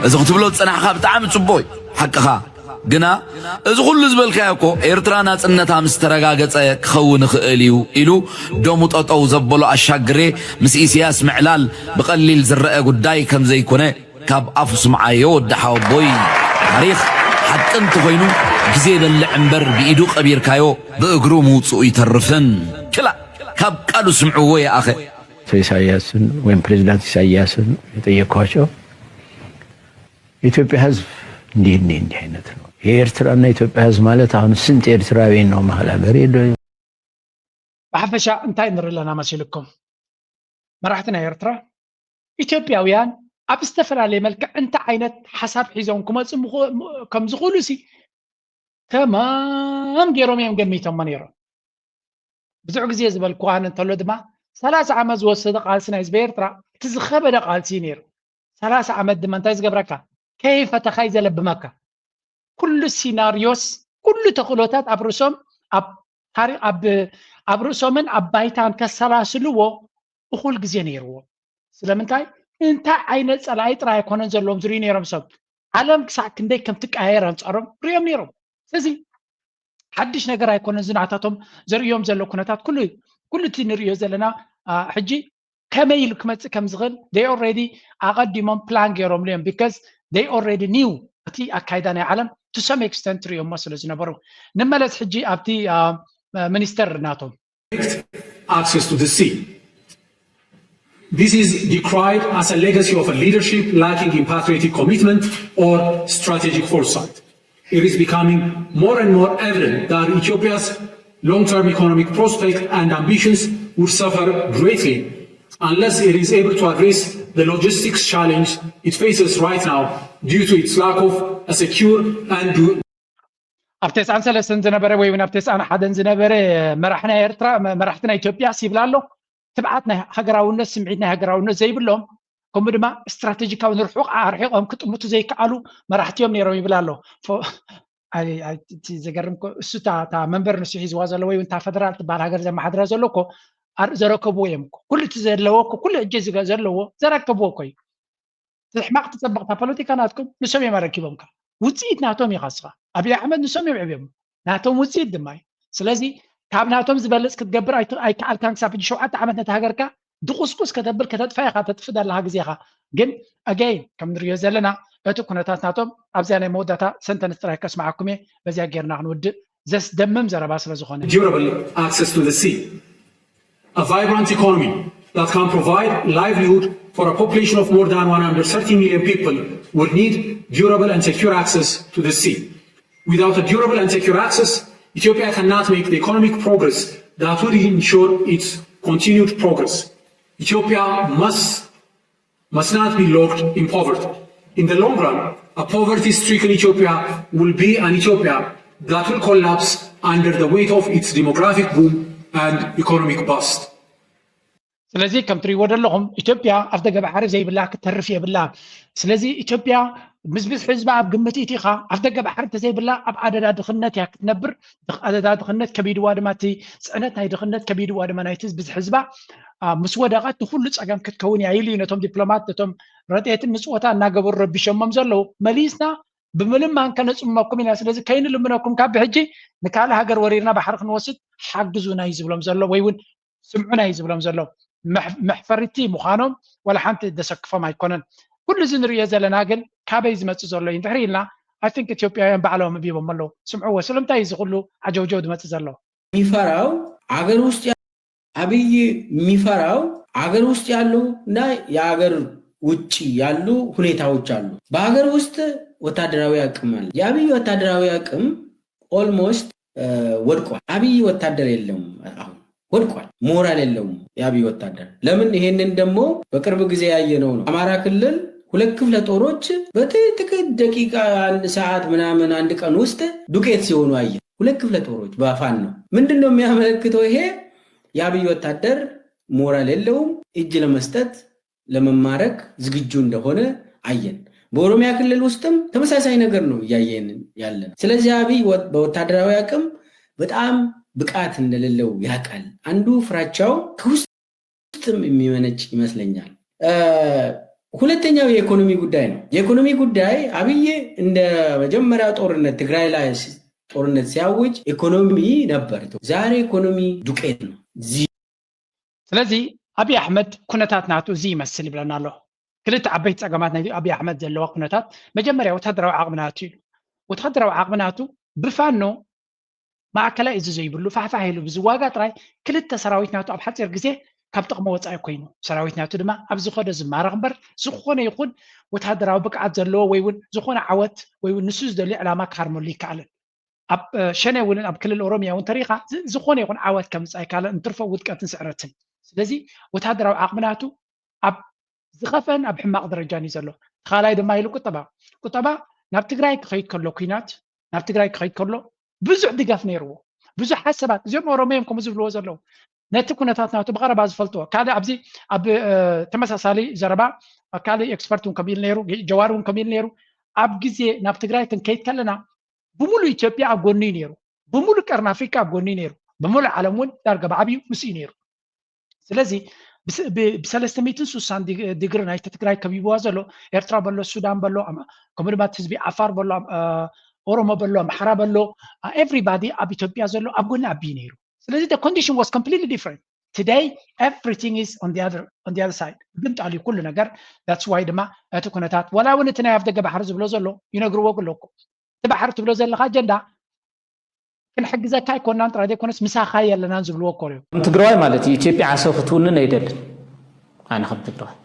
እዚ ክትብሎ ዝጸናሕካ ብጣዕሚ ጽቡቕ እዩ። ሓቅኻ። ግና እዚ ኩሉ ዝበልካዮ እኮ ኤርትራ ናጽነታ ምስ ተረጋገጸ ክኸውን ይኽእል እዩ ኢሉ ደሙ ጠጠው ዘበሎ ኣሻግሬ ምስ ኢሳያስ ምዕላል ብቐሊል ዝረአ ጉዳይ ከም ዘይኮነ ካብ ኣፉ ስምዓዮ ወዲ ሓወቦይ። ታሪኽ ሓቂ እንተኾይኑ ግዜ ይበልዕ እምበር ብኢዱ ቀቢርካዮ ብእግሩ ምውጽኡ ይተርፍን። ክላእ ካብ ቃሉ ስምዕዎ ይኣኸ። ኢሳያስን ወይም ፕሬዚዳንት ኢሳያስን የጠየቅኳቸው የኢትዮጵያ ህዝብ እንዲህ እንዲህ እንዲህ አይነት ነው። የኤርትራና የኢትዮጵያ ህዝብ ማለት አሁን ስንት ኤርትራዊ ነው መሀል ሀገር ሄዶ ብሓፈሻ እንታይ ንርኢ ኣለና መሲልኩም? መራሕቲ ናይ ኤርትራ ኢትዮጵያውያን ኣብ ዝተፈላለየ መልክዕ እንታይ ዓይነት ሓሳብ ሒዞም ክመፁ ምኽ- ከም ዝኽእሉ ሲ ተማም ገይሮም እዮም ገሚቶሞ ነይሮም። ብዙሕ ግዜ ዝበልኩ ኣነ እንተሎ ድማ ሰላሳ ዓመት ዝወሰደ ቃልሲ ናይ ህዝቢ ኤርትራ እቲ ዝኸበደ ቃልሲ እዩ ነይሩ። ሰላሳ ዓመት ድማ እንታይ ዝገብረካ? ከይፈተኻ እዩ ዘለብመካ። ኩሉ ሲናርዮስ ኩሉ ተኽእሎታት ኣብ ርእሶም ኣብ ታሪ ኣብ ኣብ ርእሶምን ኣብ ባይታን ከሰላስልዎ እኹል ግዜ ነይርዎ። ስለምንታይ? እንታይ ዓይነት ጸላኢ ጥራይ ኣይኮነን ዘለዎም ዝርእዩ ነይሮም ሰብ ዓለም ክሳዕ ክንደይ ከም ትቀያየር ኣንጻሮም ርእዮም ነይሮም። ስለዚ ሓድሽ ነገር ኣይኮነን እዚ ናታቶም ዘርእዮም ዘሎ ኩነታት ኩሉ ኩሉ እቲ ንርእዮ ዘለና ሕጂ ከመይ ኢሉ ክመፅእ ከም ዝኽእል they already ኣቐዲሞም ፕላን ገይሮምሉ እዮም because they already knew እቲ ኣካይዳ ናይ ዓለም to some extent ርእዮሞ ስለ ዝነበሩ። ንመለስ ሕጂ ኣብቲ ሚኒስተር ናቶም access to the sea. This is decried as a legacy of a leadership lacking in patriotic commitment or strategic foresight. It is becoming more and more evident that Ethiopia's long-term economic prospects and ambitions would suffer greatly unless it is able to address the logistics challenge it faces right now due to its lack of a secure and ኣብ ተስዓን ሰለስተን ዝነበረ ወይ እውን ኣብ ተስዓን ሓደን ዝነበረ መራሒ ናይ ኤርትራ መራሕቲ ናይ ኢትዮጵያ ይብል ኣሎ። ትብዓት ናይ ሃገራውነት ስምዒት ናይ ሃገራውነት ዘይብሎም ከምኡ ድማ ስትራቴጂካዊ ንርሑቕ ኣርሒቖም ክጥምቱ ዘይከኣሉ መራሕቲ እዮም ነይሮም ይብል ኣሎ። እቲ ዘገርም እሱ እታ መንበር ንሱ ሒዝዋ ዘሎ ወይ እውን እታ ፈደራል ትበሃል ሃገር ዘመሓድራ ዘሎ እኮ ዘረከብዎ እዮም። ኩሉ እቲ ዘለዎ ኩሉ እጀ ዘለዎ ዘረከብዎ እኮ እዩ። ሕማቕ ትጸብቕ እታ ፖለቲካ ናትኩም ንሶም እዮም ኣረኪቦምካ። ውጽኢት ናቶም ኢኻ እስኻ። ኣብይ ኣሕመድ ንሶም እዮም ዕብዮም ናቶም ውጽኢት ድማ እዩ። ስለዚ ካብ ናቶም ዝበልጽ ክትገብር ኣይከኣልካን ክሳብ ሕጂ ሸውዓተ ዓመት ነታ ሃገርካ ድቑስቁስ ከተብል ከተጥፍኣ ኢኻ ተጥፍእ ዘለኻ ግዜኻ። ግን again ከም ንሪኦ ዘለና እቲ ኩነታት ናቶም ኣብዚኣ ናይ መወዳእታ ሰንተንስ ጥራይ ከስምዓኩም እየ። በዚኣ ጌርና ክንውድእ ዘስደምም ዘረባ ስለ ዝኾነ። Durable access to the sea. A vibrant economy that can provide livelihood for a population of more than one hundred thirty million people would need durable and secure access to the sea. Without a durable and secure access, Ethiopia cannot make the economic progress that would ensure its continued progress. Ethiopia must must not be locked in poverty. In the long run, a poverty stricken Ethiopia will be an Ethiopia that will collapse under the weight of its demographic boom and economic bust. ስለዚ ከም ትሪእዎ ዘለኹም ኢትዮጵያ ኣፍ ደገ ባሕሪ ዘይብላ ክትተርፍ የብላ። ስለዚ ኢትዮጵያ ምስ ብዝሒ ህዝባ ኣብ ግምት ኢትኻ ኣፍ ደገ ባሕሪ እንተዘይብላ ኣብ ኣደዳ ድኽነት እያ ክትነብር። ኣደዳ ድኽነት ከቢድዋ ድማ እቲ ፅዕነት ናይ ድኽነት ከቢድዋ ድማ ናይቲ ብዝሒ ህዝባ ምስ ወደቐት ንኩሉ ፀገም ክትከውን እያ ኢሉ እዩ ነቶም ዲፕሎማት ነቶም ረድኤትን ምፅወታ እናገበሩ ረቢሾሞም ዘለዉ። መሊስና ብምልማን ከነፅመኩም ኢና። ስለዚ ከይንልምነኩም ካብ ብሕጂ ንካልእ ሃገር ወሪርና ባሕሪ ክንወስድ ሓግዙና እዩ ዝብሎም ዘሎ ወይ እውን ስምዑና እዩ ዝብሎም ዘሎ። መሕፈርቲ ምዃኖም ዋላ ሓንቲ ደሰክፎም ኣይኮነን። ኩሉ እዚ ንርእዮ ዘለና ግን ካበይ ዝመፅእ ዘሎ እዩ እንድሕር ኢልና I think ኢትዮጵያውያን ባዕሎም ኣንቢቦሞ ኣለዉ። ስምዕዎ ስለምንታይ እዩ እዚ ኩሉ ዓጀውጀው ዝመፅእ ዘሎ? የሚፈራው አገር ውስጥ አብይ የሚፈራው አገር ውስጥ ያለው እና የአገር ውጭ ያሉ ሁኔታዎች አሉ። በሀገር ውስጥ ወታደራዊ አቅም አለ። የአብይ ወታደራዊ አቅም almost ወድቋል። አብይ ወታደር የለም፣ አሁን ወድቋል። ሞራል የለውም የአብይ ወታደር። ለምን? ይሄንን ደግሞ በቅርብ ጊዜ ያየነው ነው። አማራ ክልል ሁለት ክፍለ ጦሮች በጥቂት ደቂቃ፣ አንድ ሰዓት ምናምን፣ አንድ ቀን ውስጥ ዱቄት ሲሆኑ አየ። ሁለት ክፍለ ጦሮች በፋኖ ነው። ምንድን ነው የሚያመለክተው ይሄ? የአብይ ወታደር ሞራል የለውም፣ እጅ ለመስጠት ለመማረክ ዝግጁ እንደሆነ አየን። በኦሮሚያ ክልል ውስጥም ተመሳሳይ ነገር ነው እያየን ያለን። ስለዚህ አብይ ወ- በወታደራዊ አቅም በጣም ብቃት እንደሌለው ያውቃል። አንዱ ፍራቻው ከውስጥም የሚመነጭ ይመስለኛል። እ፣ ሁለተኛው የኢኮኖሚ ጉዳይ ነው። የኢኮኖሚ ጉዳይ አብይ እንደ መጀመሪያው ጦርነት ትግራይ ላይ ሲ- ጦርነት ሲያውጅ ኢኮኖሚ ነበር። ዛሬ ኢኮኖሚ ዱቄት ነው። ዚ- ስለዚ ኣብይ ኣሕመድ ኩነታት ናቱ እዚ ይመስል ይብለና ኣሎ። ክልተ ዓበይቲ ፀገማት ናይ ኣብይ ኣሕመድ ዘለዋ ኩነታት፣ መጀመርያ ወታደራዊ ዓቕሚ ናቱ እዩ። ወታደራዊ ዓቕሚ ናቱ ብፋኖ ማእከላይ እዚ ዘይብሉ ፋሕፋሕ ኢሉ ብዝዋጋ ጥራይ ክልተ ሰራዊት ናቱ ኣብ ሓፂር ግዜ ካብ ጥቕሚ ወፃኢ ኮይኑ፣ ሰራዊት ናቱ ድማ ኣብ ዝኸዶ ዝማረኽ እምበር ዝኾነ ይኹን ወታደራዊ ብቅዓት ዘለዎ ወይ እውን ዝኾነ ዓወት ወይ እውን ንሱ ዝደልዮ ዕላማ ክሃርመሉ ይከኣልን። ኣብ እ፣ ሸኔ እውን ኣብ ክልል ኦሮሚያ እውን ተሪኻ ዝ- ዝኾነ ይኹን ዓወት ከምፃ ይከኣልን፣ እንትርፎ ውድቀትን ስዕረትን። ስለዚ ወታደራዊ ዓቕሚ ናቱ ኣብ ዝኸፈን ኣብ ሕማቕ ደረጃን እዩ ዘሎ። ካልኣይ ድማ ኢሉ ቁጠባ፣ ቁጠባ ናብ ትግራይ ክኸይድ ከሎ፣ ኩናት ናብ ትግራይ ክኸይድ ከሎ ብዙሕ ድጋፍ ነይርዎ። ብዙሓት ሰባት እዚኦም ኦሮሞ እዮም ከምኡ ዝብልዎ ዘለዉ፣ ነቲ ኩነታት ናቱ ብቐረባ ዝፈልጥዎ። ካልእ ኣብዚ ኣብ እ፣ ተመሳሳሊ ዘረባ ካልእ ኤክስፐርት እውን ከሚሉ ነይሩ፣ ጀዋር እውን ከሚሉ ነይሩ። ኣብ ግዜ ናብ ትግራይ ክንከይድ ከለና ብምሉእ ኢትዮጵያ ኣብ ጎኒ እዩ ነይሩ፣ ብምሉእ ቀርኒ ኣፍሪካ ኣብ ጎኒ እዩ ነይሩ፣ ብምሉእ ዓለም እውን ዳርጋ ብዓብዩ ምስ እዩ ነይሩ። ስለዚ ብስ- ብ- ብሰለስተ ሚእትን ስሳን ዲግ- ዲግሪ ናይቲ ትግራይ ከቢብዋ ዘሎ ኤርትራ በሎ፣ ሱዳን በሎ፣ ኣም- ከምኡ ድማ እቲ ህዝቢ ዓፋር በሎ፣ ኣም- እ፣ ኦሮሞ በሎ፣ ኣምሓራ በሎ፣ ኤቭሪባዲ ኣብ ኢትዮጵያ ዘሎ ኣብ ጎኒ ኣቢይ ነይሩ። ስለዚ the condition was completely different. Today everything is on the other on the other side. ግን ጣልዩ ኩሉ ነገር። That's why ድማ እቲ ኩነታት ዋላ እውን እቲ ናይ ኣፍደገ ባሕሪ ዝብሎ ዘሎ ይነግርዎ ኣለኩ። እቲ ባሕሪ ትብሎ ዘለካ ኣጀንዳ ክንሕግዘካ ኣይኮናን ጥራይ ዘይኮነስ ምሳኻ የለናን ዝብልዎ እኮ እዮም። ከም ትግራዋይ ማለት እዩ ኢትዮጵያ ዓሰብ ክትውንን ኣይደልን። ኣነ ከም ትግራዋይ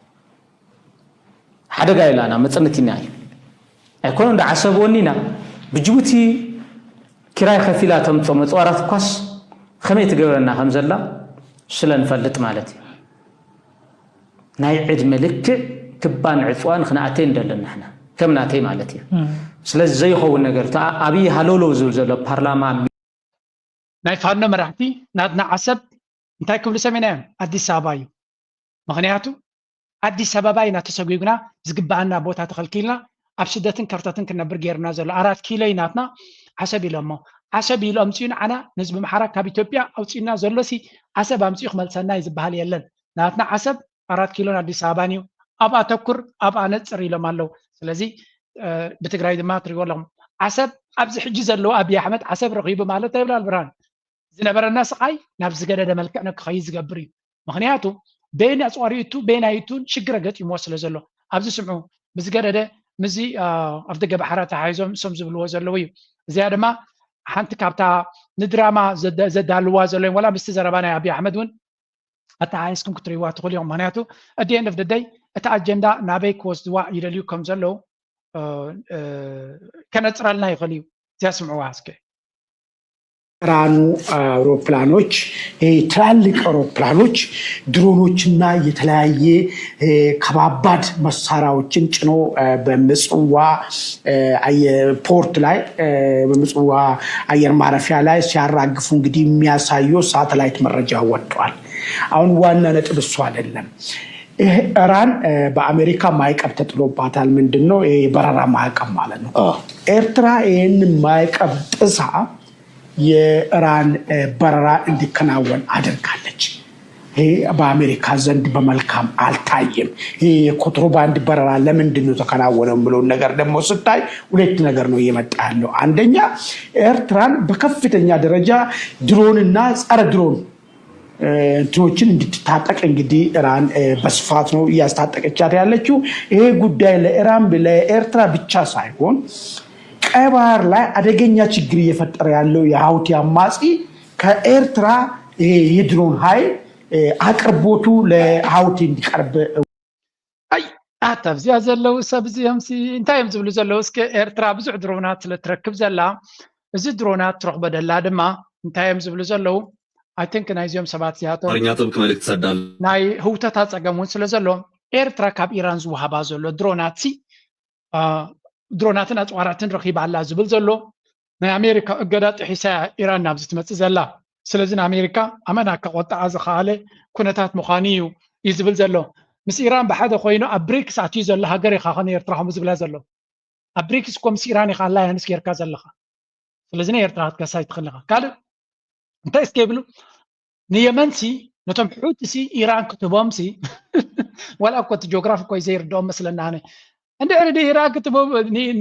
ሓደጋ ኢላና መፅንቲና እዩ ኣይኮነ እንደ ዓሰብ ወኒና ብጅቡቲ ኪራይ ከፊላ ተምፅኦ መፅዋራት እኳስ ከመይ ትገብረና ከም ዘላ ስለ ንፈልጥ ማለት እዩ። ናይ ዕድመ ልክዕ ክባን ዕፅዋን ክንኣተይ እንደለን ንሕና ከም ናተይ ማለት እዩ። ስለዚ ዘይኸውን ነገር እቲ ኣብይ ሃለውለው ዝብል ዘሎ ፓርላማ ናይ ፋኖ መራሕቲ ናትና ዓሰብ እንታይ ክብሉ ሰሚዕናዮም? ኣዲስ ኣበባ እዩ። ምክንያቱ ኣዲስ ኣበባ ኢና ተሰጒግና ዝግበኣና ቦታ ተኸልኪልና ኣብ ስደትን ከርተትን ክነብር ገይርና ዘሎ። ኣራት ኪሎ እዩ ናትና፣ ዓሰብ ኢሎሞ። ዓሰብ ኢሉ ኣምፅኡ ንዓና ንህዝቢ ኣምሓራ ካብ ኢትዮጵያ ኣውፅኡና ዘሎ ሲ ዓሰብ ኣምፅኡ ክመልሰና እዩ ዝበሃል የለን። ናትና ዓሰብ ኣራት ኪሎን ኣዲስ ኣበባን እዩ። ኣብኣ ተኩር ኣብኣ ነፅር ኢሎም ኣለዉ። ስለዚ ብትግራይ ድማ ትሪእዎ ኣለኹም። ዓሰብ ኣብዚ ሕጂ ዘለዎ ኣብይ ኣሕመድ ዓሰብ ረኺቡ ማለት ኣይብላል ብርሃን ዝነበረና ስቓይ ናብ ዝገደደ መልክዕ ንክኸይድ ዝገብር እዩ። ምክንያቱ በየን ኣፅዋሪቱ በየን ኣይቱን ሽግር ገጢምዎ ስለ ዘሎ ኣብዚ ስምዑ ብዝገደደ ምዚ ኣብ ደገ ባሕራ ተሓሒዞም እሶም ዝብልዎ ዘለዉ እዩ። እዚኣ ድማ ሓንቲ ካብታ ንድራማ ዘዳልዋ ዘሎ ወላ ምስቲ ዘረባ ናይ ኣብይ ኣሕመድ እውን ኣተሓሒዝኩም ክትሪእዋ ትኽእሉ ኢኹም። ምክንያቱ ኣት ኤንድ ኦፍ ደይ እቲ ኣጀንዳ ናበይ ክወስድዋ ይደልዩ ከም ዘለዉ ከነፅረልና ይኽእል እዩ። እዚኣ ስምዕዋ እስከ። ራኑ አውሮፕላኖች ትላልቅ አውሮፕላኖች ድሮኖችና የተለያየ ከባባድ መሳሪያዎችን ጭኖ በምጽዋ ፖርት ላይ በምጽዋ አየር ማረፊያ ላይ ሲያራግፉ እንግዲህ የሚያሳየው ሳተላይት መረጃ ወጥቷል። አሁን ዋና ነጥብ እሱ አይደለም። ኢራን በአሜሪካ ማዕቀብ ተጥሎባታል። ምንድን ነው ይሄ የበረራ ማዕቀብ ማለት ነው። ኤርትራ ይህን ማዕቀብ ጥሳ የኢራን በረራ እንዲከናወን አድርጋለች። ይሄ በአሜሪካ ዘንድ በመልካም አልታየም። ይሄ የኮንትሮባንድ በረራ ለምንድን ነው ተከናወነ የምለውን ነገር ደግሞ ስታይ ሁለት ነገር ነው እየመጣ ያለው። አንደኛ ኤርትራን በከፍተኛ ደረጃ ድሮንና ጸረ ድሮን እንትኖችን እንድትታጠቅ እንግዲህ ኢራን በስፋት ነው እያስታጠቀቻት ያለችው። ይሄ ጉዳይ ለኢራን ለኤርትራ ብቻ ሳይሆን ቀይ ባህር ላይ አደገኛ ችግር እየፈጠረ ያለው የሀውቲ አማጺ ከኤርትራ ይሄ የድሮን ኃይል አቅርቦቱ ለሀውቲ እንዲቀርብ ኣይ ኣታ ኣብዚኣ ዘለዉ ሰብ እዚኦም ሲ እንታይ እዮም ዝብሉ ዘለዉ? እስከ ኤርትራ ብዙሕ ድሮናት ስለ ትረክብ ዘላ እዚ ድሮናት ትረኽቦ ደላ ድማ እንታይ እዮም ዝብሉ ዘለዉ? ኣይ ቲንክ ናይዚኦም ሰባት እዚኣቶም ኣማርኛ ጥብቅ መልእክት ሰዳል። ናይ ህውተታ ጸገም እውን ስለ ዘሎ ኤርትራ ካብ ኢራን ዝወሃባ ዘሎ ድሮናት ሲ ድሮናትን ኣፅዋራትን ረኺባ ኣላ ዝብል ዘሎ ናይ ኣሜሪካ እገዳ ጥሒሳ እያ ኢራን ናብዚ ትመፅእ ዘላ። ስለዚ ንኣሜሪካ ኣመና ከቆጥዓ ዝኸኣለ ኩነታት ምዃኑ እዩ እዩ ዝብል ዘሎ። ምስ ኢራን ብሓደ ኮይኑ ኣብ ብሪክስ ኣትዩ ዘሎ ሃገር ኢኻ ኸን ኤርትራ ከምኡ ዝብላ ዘሎ። ኣብ ብሪክስ እኮ ምስ ኢራን ኢኻ ኣላያንስ ጌርካ ዘለኻ። ስለዚ ንኤርትራ ክትከሳ ኣይትኽእል ኢኻ። ካልእ እንታይ እስከ ይብሉ? ንየመንሲ ነቶም ሑትሲ ኢራን ክትቦምሲ ዋላ እኮ እቲ ጂኦግራፊ እኮ እዩ ዘይርድኦም መስለና። ኣነ እንድሕሪ ኢራን ክትቦም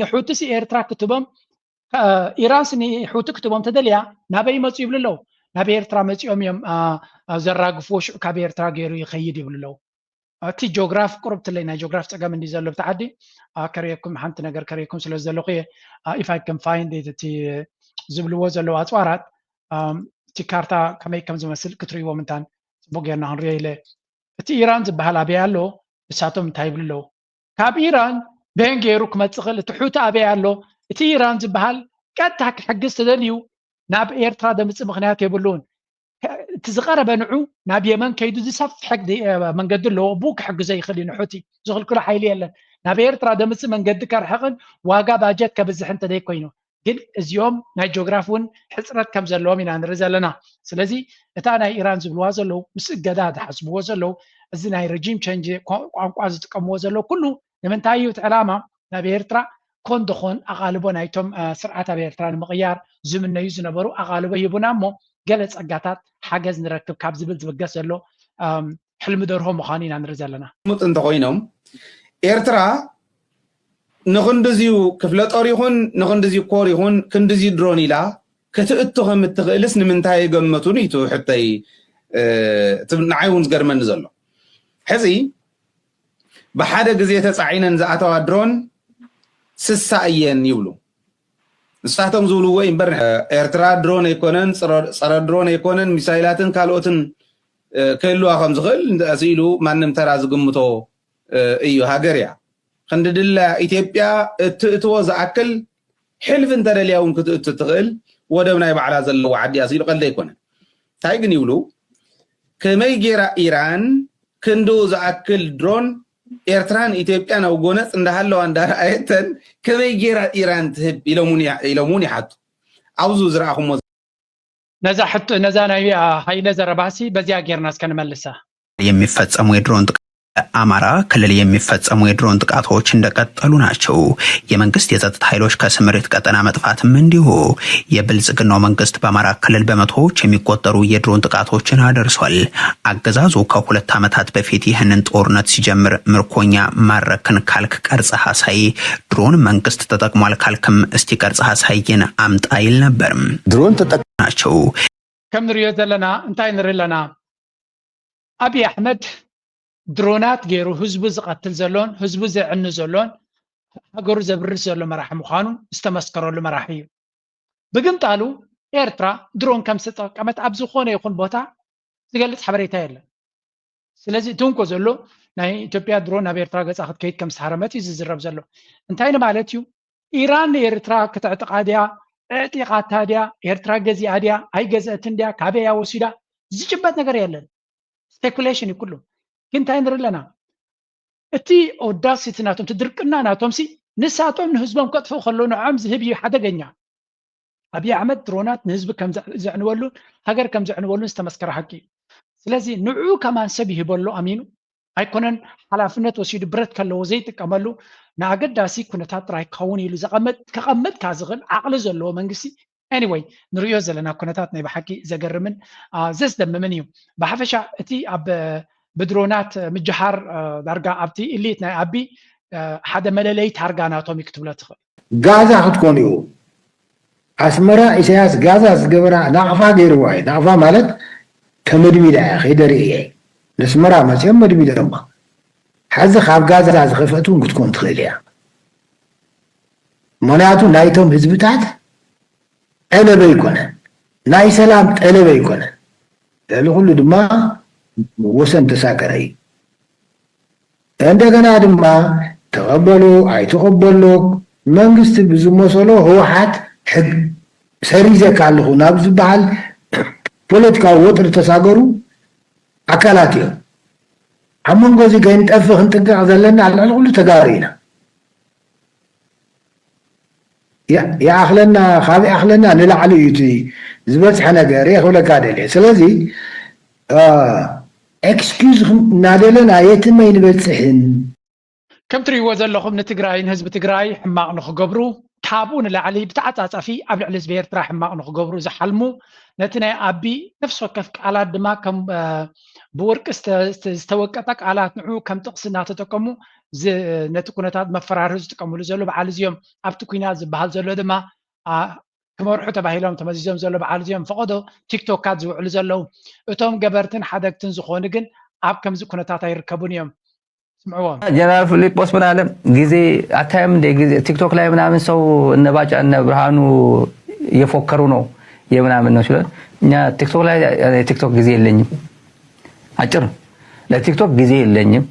ንሑትሲ ኤርትራ ክትቦም ኢራንስ ንሑቲ ክትቦም ተደልያ ናበይ ይመፁ ይብሉ ኣለዉ። ናብ ኤርትራ መፂኦም እዮም ዘራግፍዎ፣ ሽዑ ካብ ኤርትራ ገይሩ ይኸይድ ይብሉ ኣለዉ። እቲ ጂኦግራፍ ቁርብ ትለይ ናይ ጂኦግራፍ ፀገም እንዲ ዘሎ ብቲ ዓዲ ከርእየኩም ሓንቲ ነገር ከርእየኩም ስለ ዘለኹ እየ። If I can find it፣ እቲ ዝብልዎ ዘለዉ ኣፅዋራት እቲ ካርታ ከመይ ከም ዝመስል ክትርእይዎ ምንታን ፅቡቅ ጌርና ክንሪኦ ኢለ። እቲ ኢራን ዝበሃል ኣበይ ኣሎ? ንሳቶም እንታይ ይብሉ ኣለዉ? ካብ ኢራን በየን ገይሩ ክመፅእ ክእል? እቲ ሑቲ ኣበይ ኣሎ? እቲ ኢራን ዝበሃል ቀጥታ ክሕግዝ ተደልዩ ናብ ኤርትራ ደምፅእ ምክንያት የብሉን። እቲ ዝቐረበ ንዑ ናብ የመን ከይዱ ዝሰፍሐ መንገዲ ኣለዎ፣ ብኡ ክሕግዞ ይኽእል እዩ ንሑቲ። ዝኽልክሎ ሓይሊ የለን። ናብ ኤርትራ ደምፅእ መንገዲ ከርሕቕን ዋጋ ባጀት ከብዝሕ እንተደይ ኮይኑ ግን እዚኦም ናይ ጂኦግራፊ እውን ሕፅረት ከም ዘለዎም ኢና ንርኢ ዘለና። ስለዚ እታ ናይ ኢራን ዝብልዋ ዘለዉ ምስ እገዳ ዝሓስብዎ ዘለዉ እዚ ናይ ረጂም ቸንጅ ቋንቋ ዝጥቀምዎ ዘለዉ ኩሉ ንምንታይ እዩ እቲ ዕላማ ናብ ኤርትራ ኮን ደኾን ኣቓልቦ ናይቶም ስርዓት ኣብ ኤርትራ ንምቕያር ዝምነዩ ዝነበሩ ኣቓልቦ ሂቡና እሞ ገለ ጸጋታት ሓገዝ ንረክብ ካብ ዝብል ዝብገስ ዘሎ ሕልሚ ደርሆ ምዃኑ ኢና ንርኢ ዘለና። ሙጥ እንተኾይኖም ኤርትራ ንኽንድዝዩ ክፍለ ጦር ይኹን ንኽንድዝዩ ኮር ይኹን ክንድዝዩ ድሮን ኢላ ክትእቱ ከም እትኽእልስ ንምንታይ የገመቱን እዩ እቲ ሕቶይ። ንዓይ እውን ዝገርመኒ ዘሎ ሕዚ ብሓደ ግዜ ተፃዒነን ዝኣተዋ ድሮን ስሳ እየን ይብሉ። ንሳቶም ዝብልዎ እዩ እምበር ኤርትራ ድሮን ኣይኮነን፣ ፀረ ድሮን ኣይኮነን፣ ሚሳይላትን ካልኦትን ክህልዋ ከም ዝኽእል ስኢሉ ማንም ተራ ዝግምቶ እዩ። ሃገር እያ ክንዲ ድላ ኢትዮጵያ እትእትዎ ዝኣክል ሕልፊ እንተደልያ እውን ክትእቱ ትኽእል ወደብ ናይ ባዕላ ዘለዎ ዓዲ እያ ስኢሉ ቀልዲ ኣይኮነን። እንታይ ግን ይብሉ ከመይ ጌራ ኢራን ክንድኡ ዝኣክል ድሮን ኤርትራን ኢትዮጵያን ኣብ ጎነፅ እንዳሃለዋ እንዳረኣየተን ከመይ ጌራ ኢራን ትህብ ኢሎም እውን ይሓቱ። ኣብዚ ዝረኣኹሞ ነዛ ሕቶ ነዛ ናይ ሃይለ ዘረባሲ በዚያ ጌርና እስከ ንመልሳ። የሚፈጸሙ የድሮን አማራ ክልል የሚፈጸሙ የድሮን ጥቃቶች እንደቀጠሉ ናቸው። የመንግስት የጸጥታ ኃይሎች ከስምሪት ቀጠና መጥፋትም እንዲሁ። የብልጽግናው መንግስት በአማራ ክልል በመቶዎች የሚቆጠሩ የድሮን ጥቃቶችን አደርሷል። አገዛዙ ከሁለት ዓመታት በፊት ይህንን ጦርነት ሲጀምር ምርኮኛ ማረክን ካልክ ቀርጸህ አሳይ፣ ድሮን መንግስት ተጠቅሟል ካልክም እስቲ ቀርጸህ አሳየን አምጣ ይል ነበር። ድሮን ተጠቅ ናቸው። ከም ንሪኦ ዘለና እንታይ ንርኢ ኣለና? ኣብይ ኣሕመድ ድሮናት ገይሩ ህዝቡ ዝቐትል ዘሎን ህዝቡ ዘዕኑ ዘሎን ሃገሩ ዘብርስ ዘሎ መራሒ ምዃኑ ዝተመስከረሉ መራሒ እዩ። ብግምጣሉ ኤርትራ ድሮን ከም ዝተጠቀመት ኣብ ዝኾነ ይኹን ቦታ ዝገልጽ ሓበሬታ የለን። ስለዚ እቲ እንኮ ዘሎ ናይ ኢትዮጵያ ድሮን ናብ ኤርትራ ገጻ ክትከይድ ከም ዝተሃረመት እዩ ዝዝረብ ዘሎ። እንታይ ንማለት እዩ? ኢራን ንኤርትራ ክተዕጥቓ ድያ? ኣዕጢቓታ ድያ? ኤርትራ ገዚኣ ድያ? ኣይገዝአትን ድያ? ካበይ እያ ወሲዳ? ዝጭበጥ ነገር የለን። ስፔኩሌሽን እዩ ኩሉ። ግን እንታይ ንርኢ ኣለና? እቲ ኦዳሲቲ ናቶም፣ እቲ ድርቅና ናቶም ሲ ንሳቶም ንህዝቦም ከጥፍኡ ከለዉ ንዖም ዝህብ እዩ ሓደገኛ። ኣብይ ኣሕመድ ድሮናት ንህዝቢ ከም ዘዕንወሉን ሃገር ከም ዘዕንወሉን ዝተመስከረ ሓቂ እዩ። ስለዚ ንዑ ከማን ሰብ ይህበሉ ኣሚኑ ኣይኮነን ሓላፍነት ወሲዱ ብረት ከለዎ ዘይጥቀመሉ ንኣገዳሲ ኩነታት ጥራይ ክኸውን ኢሉ ዘቐመጥ ከቐምጥ ካብ ዝኽእል ዓቕሊ ዘለዎ መንግስቲ anyway ንርእዮ ዘለና ኩነታት ናይ ብሓቂ ዘገርምን ዘስደምምን እዩ። ብሓፈሻ እቲ ኣብ ብድሮናት ምጅሃር ዳርጋ ኣብቲ ኢሊት ናይ ኣቢ ሓደ መለለይ ታርጋ ናቶም እዩ ክትብሎ ትኽእል። ጋዛ ክትኮን እዩ ኣስመራ ኢሳያስ ጋዛ ዝገበራ ናቕፋ ገይርዋ እዩ። ናቕፋ ማለት ተመድሚዳ እያ ከይደርኢ እየ ነስመራ መፅኦም መድሚዶማ። ሓዚ ካብ ጋዛ ዝኸፍአት እውን ክትኮን ትኽእል እያ። ምኽንያቱ ናይቶም ህዝብታት ጠለበ ኣይኮነን፣ ናይ ሰላም ጠለበ ኣይኮነን። ልዕሊ ኩሉ ድማ ወሰን ተሳገረ እዩ። እንደገና ድማ ተቐበሎ ኣይተቐበሎ መንግስቲ ብዝመሰሎ ህወሓት ሕግ ሰሪዘካ ኣለኹ ናብ ዝበሃል ፖለቲካዊ ወጥሪ ተሳገሩ ኣካላት እዮም። ኣብ መንጎ እዚ ከይንጠፍእ ክንጥንቀቕ ዘለና ልዕሊ ኩሉ ተጋሩ ኢና። ይኣኽለና ካብ ይኣኽለና ንላዕሊ እዩ እቲ ዝበፅሐ ነገር እየ ክብለካ ደልየ። ስለዚ ኤክስኪዩዝኩም እናደለና የትም ኣይንበፅሕን። ከም ትርእይዎ ዘለኹም ንትግራይ ንህዝቢ ትግራይ ሕማቕ ንኽገብሩ ካብኡ ንላዕሊ ብተዓፃፃፊ ኣብ ልዕሊ ህዝቢ ኤርትራ ሕማቕ ንኽገብሩ ዝሓልሙ ነቲ ናይ ኣቢ ነፍሲ ወከፍ ቃላት ድማ ከም ብወርቂ ዝተወቀጠ ቃላት ንዑ ከም ጥቕሲ እናተጠቀሙ ነቲ ኩነታት መፈራርሂ ዝጥቀምሉ ዘሎ በዓል እዚኦም ኣብቲ ኩናት ዝበሃል ዘሎ ድማ ክመርሑ ተባሂሎም ተመዚዞም ዘሎ በዓል እዚኦም ፈቐዶ ቲክቶካት ዝውዕሉ ዘለዉ እቶም ገበርትን ሓደግትን ዝኾኑ ግን ኣብ ከምዚ ኩነታት ኣይርከቡን እዮም። ስምዕዎም። ጀነራል ፊሊጶስ ምን አለ ጊዜ አታይም እንደ ጊዜ ቲክቶክ ላይ ምናምን ሰው እነ ባጫ እነ ብርሃኑ እየፎከሩ ነው የምናምን ነው ሲለን እኛ ቲክቶክ ላይ ቲክቶክ ጊዜ የለኝም። አጭር ለቲክቶክ ጊዜ የለኝም።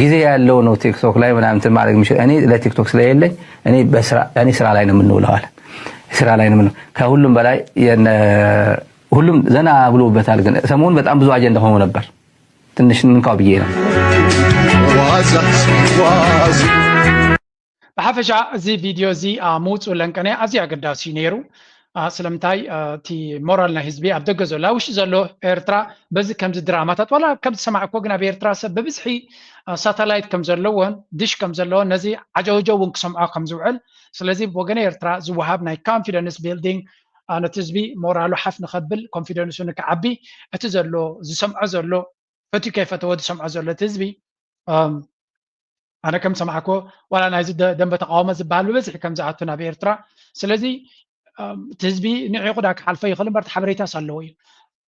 ጊዜ ያለው ነው ቲክቶክ ላይ ምናምን እንትን ማድረግ የሚችል እኔ ለቲክቶክ ስለሌለኝ እኔ በስራ እኔ ስራ ላይ ነው የምንውለው አለ። ስራ ላይ ነው የምንውለው። ከሁሉም በላይ የነ ሁሉም ዘና ብሎበታል። ግን ሰሞኑን በጣም ብዙ አጀንዳ ሆኖ ነበር። ትንሽ እንካው ብዬ ነው። ብሓፈሻ እዚ ቪድዮ እዚ ምውፁ ለንቀነ ኣዝዩ ኣገዳሲ እዩ ነይሩ። ስለምንታይ እቲ ሞራል ናይ ህዝቢ ኣብ ደገ ዘሎ ኣብ ውሽጢ ዘሎ ኤርትራ በዚ ከምዚ ድራማታት ዋላ ከምዚ ሰማዕኮ ግን ኣብ ኤርትራ ሰብ ብብዝሒ ሳተላይት ከም ዘለዎን ድሽ ከም ዘለዎን ነዚ ዓጀውጀው እውን ክሰምዖ ከም ዝውዕል ስለዚ ብወገነ ኤርትራ ዝወሃብ ናይ ኮንፊደንስ ቢልዲንግ ነቲ ህዝቢ ሞራሉ ሓፍ ንኸብል ኮንፊደንሱ ንክዓቢ እቲ ዘሎ ዝሰምዖ ዘሎ ፈትዩ ከይፈተወ ዝሰምዖ ዘሎ እቲ ህዝቢ ኣነ ከም ሰማዕኮ ዋላ ናይዚ ደንበ ተቃውሞ ዝበሃል ብበዝሒ ከም ዝኣቱ ናብ ኤርትራ ስለዚ እቲ ህዝቢ ንዒቑ ዳ ክሓልፎ ይኽእል እምበር ሓበሬታስ ኣለዎ እዩ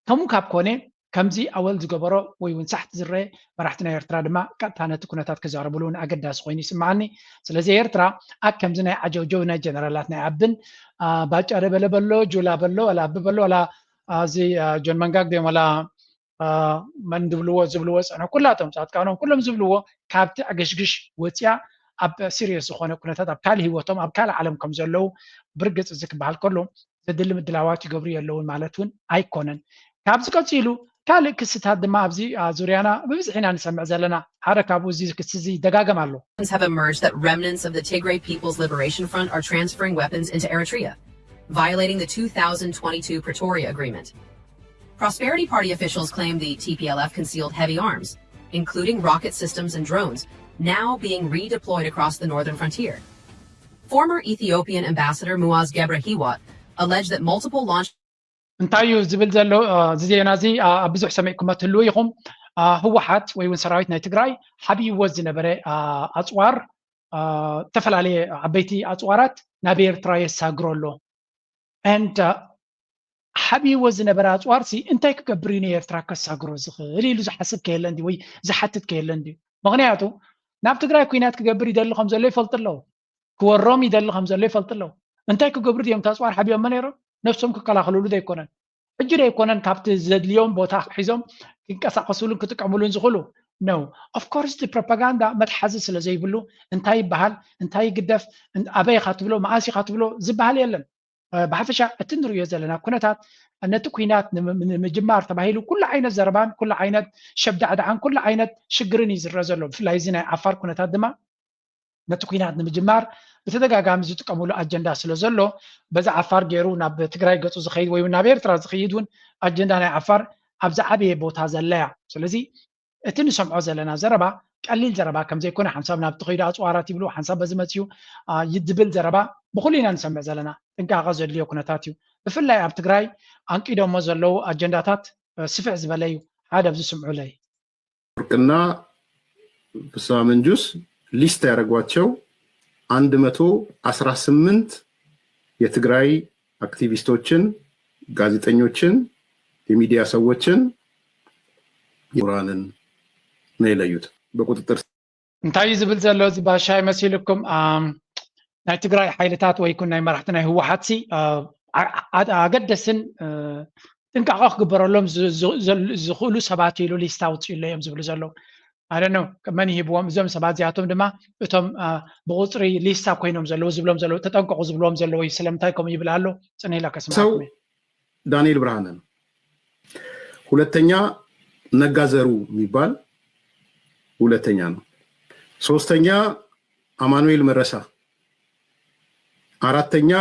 ከምኡ ካብ ኮነ ከምዚ ኣወል ዝገበሮ ወይ እውን ሳሕቲ ዝረአ መራሕቲ ናይ ኤርትራ ድማ ቀጥታ ነቲ ኩነታት ክዛረብሉ እውን ኣገዳሲ ኮይኑ ይስምዓኒ ስለዚ ኤርትራ ኣብ ከምዚ ናይ ዓጀውጀው ናይ ጀነራላት ናይ ኣብን ባጫ ደበለ በሎ ጁላ በሎ ወላ ኣቢ በሎ ወላ እዚ ጆን መንጋግ ድዮም ወላ መን ድብልዎ ዝብልዎ ዝፀንሑ ኩላቶም ፃድቃኖም ኩሎም ዝብልዎ ካብቲ ዕግሽግሽ ወፅያ ኣብ ሲሪየስ ዝኾነ ኩነታት ኣብ ካልእ ህይወቶም ኣብ ካልእ ዓለም ከም ዘለዉ ብርግፅ እዚ ክበሃል ከሎ ዘድሊ ምድላዋት ይገብሩ የለውን ማለት እውን ኣይኮነን። ካብዚ ቀፂሉ ካልእ ክስታት ድማ ኣብዚ ዙርያና ብብዝሒ ኢና ንሰምዕ ዘለና። ሓደ ካብኡ እዚ ክሲ እዚ ይደጋገም ኣሎ። Have emerged that remnants of the Tigray People's Liberation Front are transferring weapons into Eritrea, violating the two thousand twenty-two Pretoria Agreement. Prosperity Party officials claim the T P L F concealed heavy arms, including rocket systems and drones, now being redeployed across the northern frontier. Former Ethiopian ambassador Muaz Gebre Hiwat alleged that multiple launch እንታይ እዩ ዝብል ዘሎ እዚ ዜና እዚ ኣብ ብዙሕ ሰሚዕኩሞ ትህልዉ ኢኹም። ህወሓት ወይ እውን ሰራዊት ናይ ትግራይ ሓብይዎ ዝነበረ ኣፅዋር ዝተፈላለየ ዓበይቲ ኣፅዋራት ናብ ኤርትራ የሳግሮ ኣሎ። And ሓብይዎ ዝነበረ ኣፅዋር ሲ እንታይ ክገብር እዩ ንኤርትራ ከሳግሮ ዝኽእል ኢሉ ዝሓስብ ከየለ እንዲ ወይ ዝሓትት ከየለ እንዲ ምክንያቱ ናብ ትግራይ ኩናት ክገብር ይደሊ ከም ዘሎ ይፈልጡ ኣለዉ። ክወሮም ይደሊ ከም ዘሎ ይፈልጡ ኣለዉ። እንታይ ክገብሩ ድዮም እቲ ኣፅዋር ሓብዮሞ ነይሮም? ነብሶም ክከላኸልሉ ዘይኮነን ሕጂ ዘይኮነን ካብቲ ዘድልዮም ቦታ ሒዞም ክንቀሳቀስሉን ክጥቀምሉን ዝኽእሉ ነው። Of course እቲ ፕሮፓጋንዳ መትሓዚ ስለ ዘይብሉ እንታይ ይበሃል፣ እንታይ ይግደፍ፣ ኣበይ ኢኻ ትብሎ፣ መኣስ ኢኻ ትብሎ ዝበሃል የለን። ብሓፈሻ እቲ ንርእዮ ዘለና ኩነታት ነቲ ኩናት ንምጅማር ተባሂሉ ኩሉ ዓይነት ዘረባን ኩሉ ዓይነት ሸብዳዕዳዕን ኩሉ ዓይነት ሽግርን እዩ ዝረአ ዘሎ። ብፍላይ እዚ ናይ ዓፋር ኩነታት ድማ ነቲ ኩናት ንምጅማር ብተደጋጋሚ ዝጥቀምሉ ኣጀንዳ ስለ ዘሎ በዚ ዓፋር ገይሩ ናብ ትግራይ ገፁ ዝኸይድ ወይ ናብ ኤርትራ ዝኸይድ እውን ኣጀንዳ ናይ ዓፋር ኣብ ዝዓበየ ቦታ ዘለያ። ስለዚ እቲ ንሰምዖ ዘለና ዘረባ ቀሊል ዘረባ ከም ዘይኮነ ሓንሳብ ናብቲ ከይዱ ኣፅዋራት ይብሉ ሓንሳብ በዚ መፅዩ ዝብል ዘረባ ብኩሉ ኢና ንሰምዕ ዘለና። ጥንቃቐ ዘድልዮ ኩነታት እዩ። ብፍላይ ኣብ ትግራይ ኣንቂዶሞ ዘለዉ ኣጀንዳታት ስፍሕ ዝበለ እዩ። ሓደ ኣብዚ ስምዑለይ። ወርቅና ፍስሐ መንጁስ ሊስት ያደረጓቸው አንድ መቶ አስራ ስምንት የትግራይ አክቲቪስቶችን፣ ጋዜጠኞችን፣ የሚዲያ ሰዎችን፣ ምሁራንን ነው የለዩት። በቁጥጥር እንታይ እዩ ዝብል ዘሎ እዚ ባሻይ መሲልኩም ናይ ትግራይ ሓይልታት ወይ ኩን ናይ መራሕቲ ናይ ህወሓት ሲ ኣገደስን ጥንቃቐ ክግበረሎም ዝኽእሉ ሰባት ኢሉ ሊስታ ኣውፅኡ ኣሎ እዮም ዝብሉ ዘለዉ። I don't know መን ይሂብዎም እዞም ሰባት እዚኣቶም ድማ እቶም ብቁፅሪ ሊስታ ኮይኖም ዘለዉ ዝብሎም ዘለዉ ተጠንቀቑ ዝብልዎም ዘለዉ እዩ። ስለምንታይ ከምኡ ይብል ኣሎ? ፅነ ኢላ ከስማዕኩም። ዳንኤል ብርሃነ ነው። ሁለተኛ ነጋ ዘሩ የሚባል ሁለተኛ ነው። ሶስተኛ አማኑኤል መረሳ፣ አራተኛ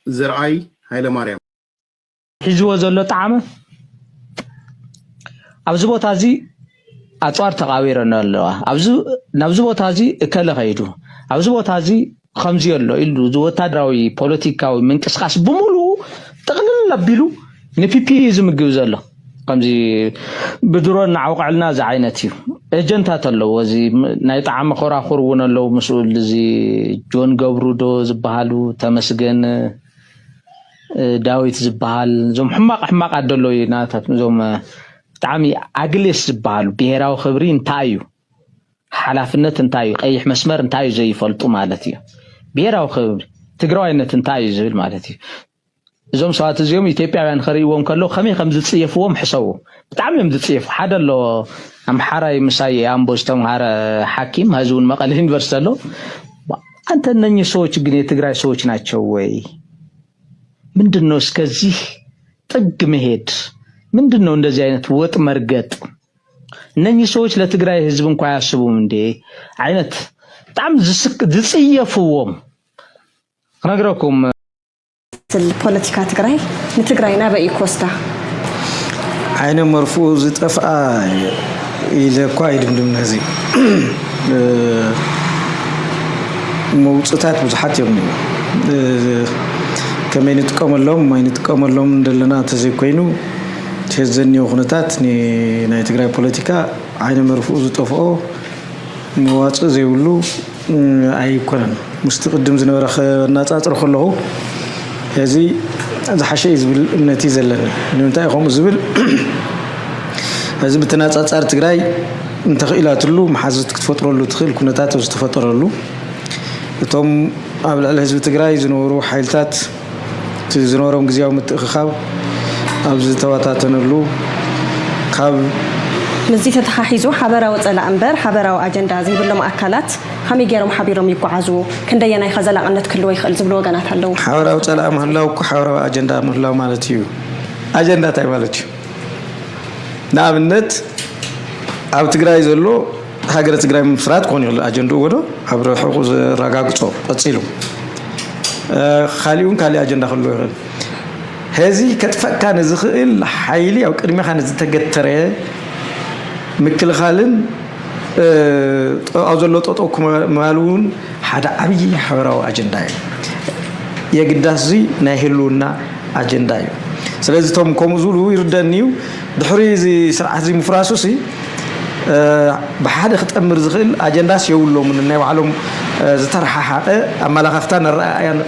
ዘርአይ ኃይለማርያም። ሒዝዎ ዘሎ ጣዕሚ ኣብዚ ቦታ እዚ ኣፅዋር ተቓቢረን ኣለዋ። ናብዚ ቦታ እዚ እከለ ከይዱ፣ ኣብዚ ቦታ እዚ ከምዚ ኣሎ ኢሉ፣ እዚ ወታደራዊ ፖለቲካዊ ምንቅስቃስ ብምሉኡ ጥቕልል ኣቢሉ ንፒፒ እዩ ዝምግብ ዘሎ። ከምዚ ብድሮን እናዓውቃዕልና እዚ ዓይነት እዩ። ኤጀንታት ኣለዎ። እዚ ናይ ጣዕሚ ኮራኹር እውን ኣለዉ። ምስኡ እዚ ጆን ገብሩ ዶ ዝበሃሉ፣ ተመስገን ዳዊት ዝበሃል፣ እዞም ሕማቕ ሕማቕ ኣደሎ ናታት፣ እዞም ብጣዕሚ ኣግሌስ ዝበሃሉ፣ ብሄራዊ ክብሪ እንታይ እዩ፣ ሓላፍነት እንታይ እዩ፣ ቀይሕ መስመር እንታይ እዩ ዘይፈልጡ ማለት እዩ። ብሄራዊ ክብሪ ትግራዋይነት እንታይ እዩ ዝብል ማለት እዩ። እዞም ሰባት እዚኦም ኢትዮጵያውያን ከርእይዎም ከለዉ ከመይ ከም ዝፅየፍዎም ሕሰቡ። ብጣዕሚ እዮም ዝፅየፉ። ሓደ ኣሎ ኣምሓራይ ምሳይ ኣምቦ ዝተምሃረ ሓኪም፣ ሀዚ እውን መቐለ ዩኒቨርሲቲ ኣሎ። አንተ እነኚህ ሰዎች ግን የትግራይ ሰዎች ናቸው ወይ? ምንድን ነው እስከዚህ ጥግ መሄድ? ምንድን ነው እንደዚህ አይነት ወጥ መርገጥ? እነኚህ ሰዎች ለትግራይ ህዝብ እንኳ አያስቡም እንዴ? አይነት በጣም ዝስክ- ዝጽየፍዎም ክነግረኩም ስል ፖለቲካ ትግራይ ንትግራይ ናበይ እዩ ክወስዳ? ዓይነ መርፍኡ ዝጠፍኣ ኢለ እኳ ኣይድምድም። ነዚ መውፅታት ብዙሓት እዮም። ከመይ ንጥቀመሎም ኣይንጥቀመሎም እንደለና እንተዘይኮይኑ፣ እቲ ዘኒዮ ኩነታት ናይ ትግራይ ፖለቲካ ዓይነ መርፍኡ ዝጠፍኦ፣ መዋፅእ ዘይብሉ ኣይኮነን። ምስቲ ቅድም ዝነበረ ከናፃፅር ከለኹ፣ እዚ ዝሓሸ እዩ ዝብል እምነት እዩ ዘለኒ። ንምንታይ ከምኡ ዝብል፣ እዚ ብተናፃፃሪ ትግራይ እንተኽኢላትሉ መሓዝት ክትፈጥረሉ ትኽእል ኩነታት ኣብ ዝተፈጠረሉ፣ እቶም ኣብ ልዕሊ ህዝቢ ትግራይ ዝነበሩ ሓይልታት፣ እቲ ዝነበሮም ግዝያዊ ምትእኽኻብ ኣብ ዝተበታተነሉ፣ ካብ ምስዚ ተተሓሒዙ ሓበራዊ ፀላእ እምበር ሓበራዊ ኣጀንዳ ዘይብሎም ኣካላት ከመይ ገይሮም ሓቢሮም ይጓዓዙ? ክንደየናይ ከ ዘላቕነት ክህልዎ ይኽእል ዝብሉ ወገናት ኣለዉ። ሓበራዊ ፀላእ ምህላው እኮ ሓበራዊ ኣጀንዳ ምህላው ማለት እዩ። ኣጀንዳ እንታይ ማለት እዩ? ንኣብነት ኣብ ትግራይ ዘሎ ሃገረ ትግራይ ምፍራጥ ክኾን ይኽእል ኣጀንድኡ ወዶ ኣብ ርሑቑ ዘረጋግጾ ቀጺሉ፣ እ፣ ካሊእ እውን ካሊእ ኣጀንዳ ክህልዎ ይኽእል። ሕዚ ከጥፈእካ ንዝኽእል ሓይሊ ኣብ ቅድሚኻ ንዝተገተረ ምክልኻልን፣ እ፣ ጠ- ኣብ ዘሎ ጠጠው ክመ- ምባል እውን ሓደ ዓብዪ ሓበራዊ ኣጀንዳ እዩ። የግዳስ እዚ ናይ ህልውና ኣጀንዳ እዩ። ስለዚ እቶም ከምኡ ዝብሉ ይርደኒ እዩ። ድሕሪ እዚ ስርዓት እዚ ምፍራሱ ሲ፣ እ፣ ብሓደ ክጠምር ዝኽእል ኣጀንዳስ የብሎምን። ናይ ባዕሎም፣ እ፣ ዝተረሓሓቐ ኣመላኻኽታን ኣረኣእያን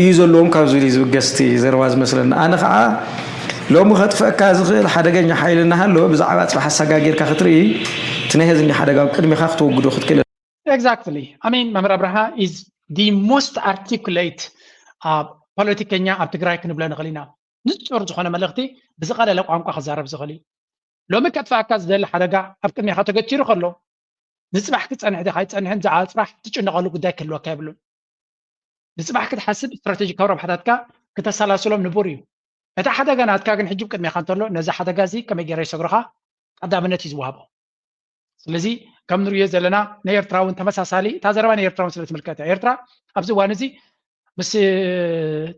እዩ ዘለዎም ካብ ዝብል እዩ ዝብገስ እቲ ዘረባ ዝመስለኒ። ኣነ ከዓ ሎሚ ከጥፈእካ ዝኽእል ሓደገኛ ሓይሊ እናሃለወ ብዛዕባ ፅባሕ ኣሰጋጊርካ ክትርኢ፣ እቲ ናይ ህዝቢ ሓደጋ ኣብ ቅድሚኻ ክተወግዶ ክትክእል Exactly. I mean, መምህር ኣብርሃ is the most articulate, uh, ፖለቲከኛ ኣብ ትግራይ ክንብሎ ንኽእል ኢና። ንጹር ዝኾነ መልእኽቲ ብዝቐለለ ቋንቋ ክዛረብ ዝኽእል እዩ። ሎሚ ከጥፍኣካ ዝደሊ ሓደጋ ኣብ ቅድሚኻ ተገቲሩ ከሎ፣ ንጽባሕ ክጸንሕ ዲኻ ኣይጸንሕን ዝዓል ጽባሕ ትጭነቐሉ ጉዳይ ክህልወካ የብሉን። ንጽባሕ ክትሓስብ ስትራቴጂካዊ ረብሓታትካ ክተሰላስሎም ንቡር እዩ። እቲ ሓደጋ ናትካ ግን ሕጂ ኣብ ቅድሚኻ እንተሎ፣ ነዚ ሓደጋ እዚ ከመይ ገይረ ይሰግሮኻ ቀዳምነት እዩ ዝወሃቦ። ስለዚ ከም ንሪኦ ዘለና ናይ ኤርትራ እውን ተመሳሳሊ፣ እታ ዘረባ ናይ ኤርትራ እውን ስለ ትምልከት እያ። ኤርትራ ኣብዚ እዋን እዚ ምስ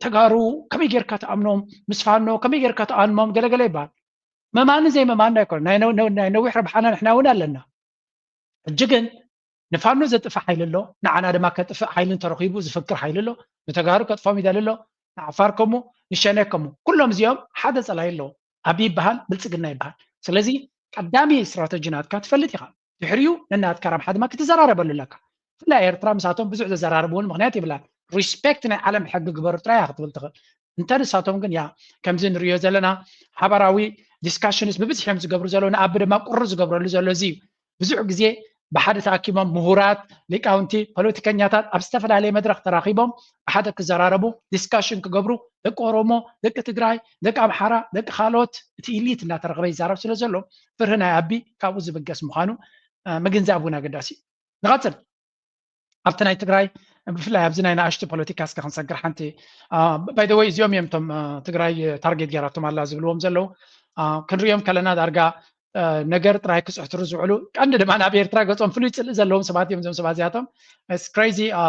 ተጋሩ ከመይ ጌርካ ትኣምኖም፣ ምስ ፋኖ ከመይ ጌርካ ትኣልሞም ገለገለ ይበሃል። መማኒ ዘይመማንና ኣይኮነን። ናይ ነው- ነው- ናይ ነዊሕ ረብሓና ንሕና እውን ኣለና። ሕጂ ግን ንፋኖ ዘጥፍእ ሓይሊ ኣሎ፣ ንዓና ድማ ከጥፍእ ሓይሊ እንተረኺቡ ዝፍክር ሓይሊ ኣሎ። ንተጋሩ ከጥፎም ይደሊ ኣሎ፣ ንዓፋር ከምኡ፣ ንሸኔ ከምኡ። ኩሎም እዚኦም ሓደ ጸላኢ ኣለዎ። ኣብይ ይበሃል፣ ብልጽግና ይበሃል። ስለዚ ቀዳሚ ስትራተጂ ናትካ ትፈልጥ ኢኻ። ድሕሪኡ ነናትካ ራምሓ ድማ ክትዘራረበሉ ኣለካ። ብፍላይ ኤርትራ ምሳቶም ብዙሕ ዘዘራርብውን ምኽንያት የብላን። ሪስፔክት ናይ ዓለም ሕጊ ግበሩ ጥራይ እያ ክትብል ትኽእል። እንተ ንሳቶም ግን ያ ከምዚ ንሪኦ ዘለና ሓባራዊ ዲስካሽንስ ብብዝሒ እዮም ዝገብሩ ዘለዉ፣ ንኣቢ ድማ ቁሪ ዝገብረሉ ዘሎ እዚ እዩ። ብዙሕ ግዜ ብሓደ ተኣኪቦም ምሁራት፣ ሊቃውንቲ፣ ፖለቲከኛታት ኣብ ዝተፈላለየ መድረኽ ተራኺቦም ብሓደ ክዘራረቡ፣ ዲስካሽን ክገብሩ፣ ደቂ ኦሮሞ፣ ደቂ ትግራይ፣ ደቂ ኣምሓራ፣ ደቂ ካልኦት፣ እቲ ኢሊት እናተረኸበ ይዛረብ ስለ ዘሎ ፍርሂ ናይ ኣቢ ካብኡ ዝብገስ ምዃኑ፣ እ፣ ምግንዛብ እውን ኣገዳሲ እዩ። ንቐፅል። ኣብቲ ናይ ትግራይ ብፍላይ ኣብዚ ናይ ንኣሽቱ ፖለቲካ እስከ ክንሰግር ሓንቲ። ባይ ወይ እዚኦም እዮም እቶም፣ እ፣ ትግራይ ታርጌት ገይራቶም ኣላ ዝብልዎም ዘለዉ፣ እ፣ ክንሪኦም ከለና ዳርጋ፣ እ፣ ነገር ጥራይ ክፅሕትሩ ዝውዕሉ፣ ቀንዲ ድማ ናብ ኤርትራ ገፆም ፍሉይ ፅልኢ ዘለዎም ሰባት እዮም። እዞም ሰባት እዚኣቶም it's crazy፣ እ፣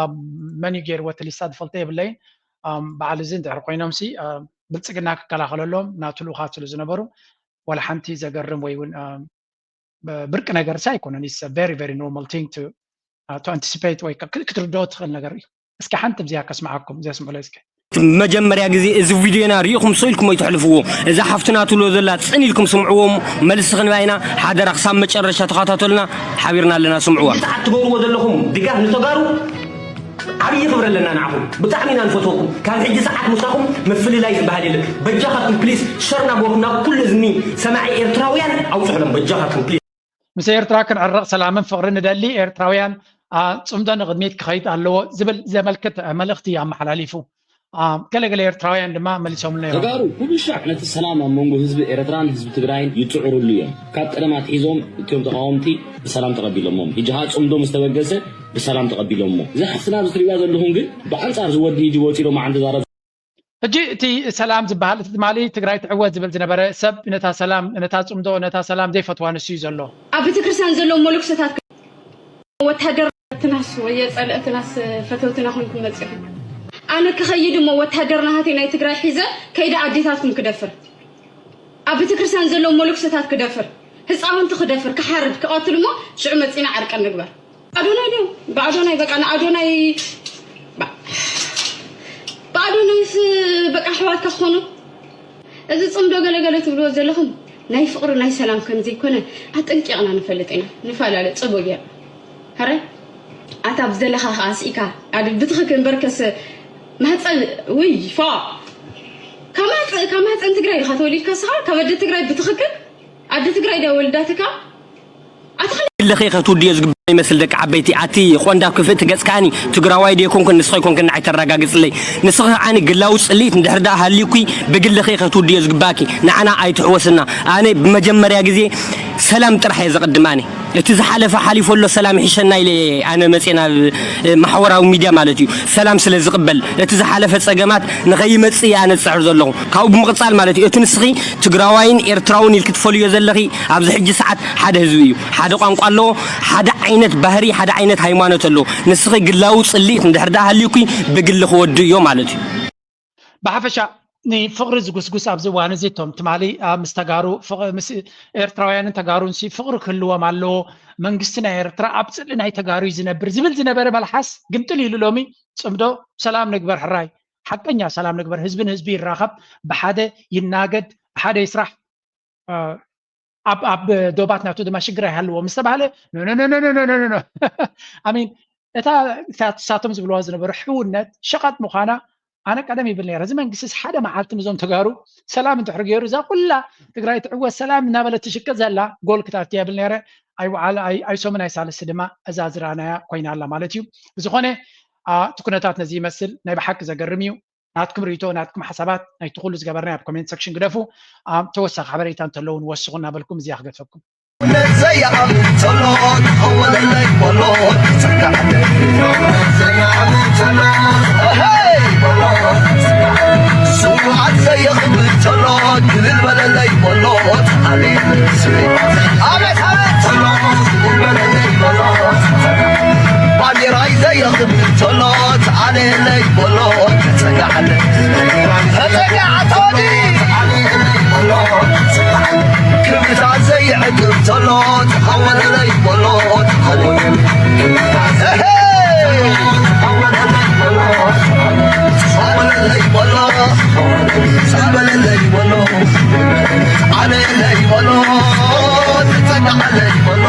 መን እዩ ገይርዎ እቲ ሊስታ ዝፈልጦ የብለይን። እ፣ በዓል እዚ እንድሕር ኮይኖም ሲ፣ እ፣ ብልፅግና ክከላኸለሎም ናቱ ልኡኻት ስለ ዝነበሩ ዋላ ሓንቲ ዘገርም ወይ እውን፣ እ፣ ብርቂ ነገር ሲ ኣይኮነን። It's a very, very normal thing to, uh, to anticipate ወይ ከ-፣ ክትርድኦ ትኽእል ነገር እዩ። እስኪ ሓንቲ ብዚኣ ከስምዓኩም፣ እዚኣ ስምዑለይ እስኪ። መጀመርያ ግዜ እዚ ቪድዮና ርኢኹም ሰው ኢልኩም ኣይትሕልፍዎ። እዛ ሓፍትና ትብሎ ዘላ ጽን ኢልኩም ስምዕዎም፣ መልሲ ክንባ ኢና። ሓደራ ክሳብ መጨረሻ ተኸታተሉና፣ ሓቢርና ኣለና፣ ስምዕዋ። ትገብርዎ ዘለኹም ድጋፍ ንተጋሩ ዓብዪ ክብሪ ኣለና ንዓኹም። ብጣዕሚ ኢና ንፈትወኩም። ካብ ሕጂ ሰዓት ምሳኹም ምፍልላይ ዝበሃል የለን። በጃኻትኩም ፕሊስ ሸር ናበልኩም ናብ ኩሉ እዝኒ ሰማዒ ኤርትራውያን ኣውፅሑሎም። በጃኻትኩም ፕሊስ። ምስ ኤርትራ ክንዕረቕ ሰላምን ፍቕርን ንደሊ ኤርትራውያን፣ አ፣ ጽምዶ ንቕድሚት ክኸይድ ኣለዎ ዝብል ዘመልክት፣ አ፣ መልእኽቲ ኣመሓላሊፉ። አ፣ ገለገለ ኤርትራውያን ድማ መሊሶምሉ እዮም። ተጋሩ ኩሉ ሻዕ ነቲ ሰላም ኣብ መንጎ ህዝቢ ኤርትራን ህዝቢ ትግራይን ይጽዕሩሉ እዮም። ካብ ቀደም ኣትሒዞም እቶም ተቓወምቲ ብሰላም ተቐቢሎሞም። ሕጂ ኸኣ ጽምዶ ምስ ተበገሰ ብሰላም ተቐቢሎሞ። እዛ ሓፍትና ኣብዚ ትሪእዋ ዘለኹም ግን ብኣንጻር እዚ ወዲ ሕጂ ወጺ ሎማዓንቲ ዛረብ ሕጂ እቲ ሰላም ዝበሃል፣ እቲ ትማሊ ትግራይ ትዕወት ዝብል ዝነበረ ሰብ ነታ ሰላም፣ ነታ ጽምዶ፣ ነታ ሰላም ዘይፈትዋ ንሱ እዩ ዘሎ። ኣብ ቤተክርስትያን ዘለዉ መነኮሳት ወታደር ትናስ ወየ ጸልእትናስ ፈተውትና ኮንኩም መጺኹም። ኣነ ክኸይድ እሞ ወታደር ናሃተይ ናይ ትግራይ ሒዘ ከይደ ኣዴታትኩም ክደፍር፣ ኣብ ቤተክርስትያን ዘለዉ መነኮሳት ክደፍር፣ ህፃውንቲ ክደፍር፣ ክሓርድ፣ ክቐትል እሞ ሽዑ መጺና ዕርቂ ንግበር። ኣዶናይ ድዩ? ብኣዶናይ በቃ ንኣዶናይ ባ-፣ ብኣዶናይስ በቃ ኣሕዋትካ ክኾኑ። እዚ ጽምዶ ገለገለ ትብልዎ ዘለኹም ናይ ፍቕሪ ናይ ሰላም ከም ዘይኮነ ኣጠንቂቕና ንፈልጥ ኢና። ንፈላለ ጽቡቕ ጌር። ሕራይ ኣታ ብዝደለኻ ከኣ ስኢካ ኣድ-፣ ብትኽክል እምበርከስ ማህፀን ውይ ፎ ካብ ማህፀ-፣ ካብ ማህፀን ትግራይ ኢኻ ተወሊድካ ስኻ ካብ ኣደ ትግራይ ብትኽክል ኣደ ትግራይ ድያ ወልዳትካ ኣታ ግልኺ ኢኸ ትውድዮ ዝግባእ ይመስል ደቂ ዓበይቲ ኣቲ ቆንዳፍ ክፍእቲ ገጽካኒ ትግራዋይ ድየ ኮንኩን ንስኺ ኮንክን ንዓይ ተረጋግጽለይ ንስኺ ከዓኒ ግላዊ ጽልኢት እንድሕር ደኣ ሃልዩኪ ብግልኺ ኢኸ ትውድዮ ዝግባእኪ ንዓና ኣይትሕወስና ኣነ ብመጀመርያ ግዜ ሰላም ጥራሕ እየ ዘቐድም ኣነ እቲ ዝሓለፈ ሓሊፉ ኣሎ ሰላም ይሕሸና ኢለ ኣነ መፅየ ናብ ማሕበራዊ ሚድያ ማለት እዩ ሰላም ስለ ዝቕበል እቲ ዝሓለፈ ፀገማት ንኸይመፅእ እየ ኣነ ዝፅዕር ዘለኹ ካብኡ ብምቕፃል ማለት እዩ እቲ ንስኺ ትግራዋይን ኤርትራውን ኢልኪ ትፈልዮ ዘለኺ ኣብዚ ሕጂ ሰዓት ሓደ ህዝቢ እዩ ሓደ ቋንቋ ኣለዎ ሓደ ዓይነት ባህሪ ሓደ ዓይነት ሃይማኖት ኣለዎ ንስኺ ግላዊ ፅልኢት እንድሕር ደኣ ሃልዩኪ ብግሊ ክወዱ እዮ ማለት እዩ ብሓፈሻ ንፍቕሪ ዝጉስጉስ ኣብዚ እዋን እዚ እቶም ትማሊ ኣብ ምስ ተጋሩ ፍቕ- ምስ ኤርትራውያንን ተጋሩን ሲ ፍቕሪ ክህልዎም ኣለዎ መንግስቲ ናይ ኤርትራ ኣብ ጽልኢ ናይ ተጋሩ እዩ ዝነብር ዝብል ዝነበረ መልሓስ ግምጥል ኢሉ ሎሚ ጽምዶ ሰላም ንግበር ሕራይ ሓቀኛ ሰላም ንግበር ህዝቢ ንህዝቢ ይራኸብ ብሓደ ይናገድ ብሓደ ይስራሕ ኣብ ኣብ ዶባት ናቱ ድማ ሽግር ኣይሃልዎ ምስ ተባሃለ ኣሚን እታ ሳቶም ዝብልዋ ዝነበሩ ሕውነት ሸቐጥ ምዃና ኣነ ቀደም ይብል ነረ እዚ መንግስቲ ሓደ መዓልቲ ምዞም ተጋሩ ሰላም እንድሕር ገይሩ እዛ ኩላ ትግራይ ትዕወት ሰላም እናበለት ትሽቅጥ ዘላ ጎል ክታርቲ ይብል ነረ ኣይሶምን ኣይሳልስቲ ድማ እዛ ዝራናያ ኮይና ኣላ ማለት እዩ ብዝኾነ እቲ ኩነታት ነዚ ይመስል ናይ ብሓቂ ዘገርም እዩ ናትኩም ርእይቶ ናትኩም ሓሳባት ናይቲ ኩሉ ዝገበርና ኣብ ኮሜንት ሰክሽን ግደፉ ተወሳኺ ሓበሬታ እንተለዉ ንወስኹ እናበልኩም እዚኣ ክገድፈኩም ዘይኣምን ዘሎ ተኸወለለይ በሎ ዘይኣምን ዘሎ ስውዓት ዘየኽብር ዘሎ ግልል በለለይ በሎ ኣቤት ኣቤት ባንዴራይ ዘየኽብር ዘሎ ተኣለየለይ በሎ ተጸጋዓለ ተጸጋዓ ተወዲ ክብርታት ዘይዕቅብ ዘሎ ተኸወለለይ በሎ ተኸወለለይ በሎ ተኸወለለይ በሎ ተኸወለለይ በሎ ተጸጋዓለይ በሎ ተጸጋዓለይ በሎ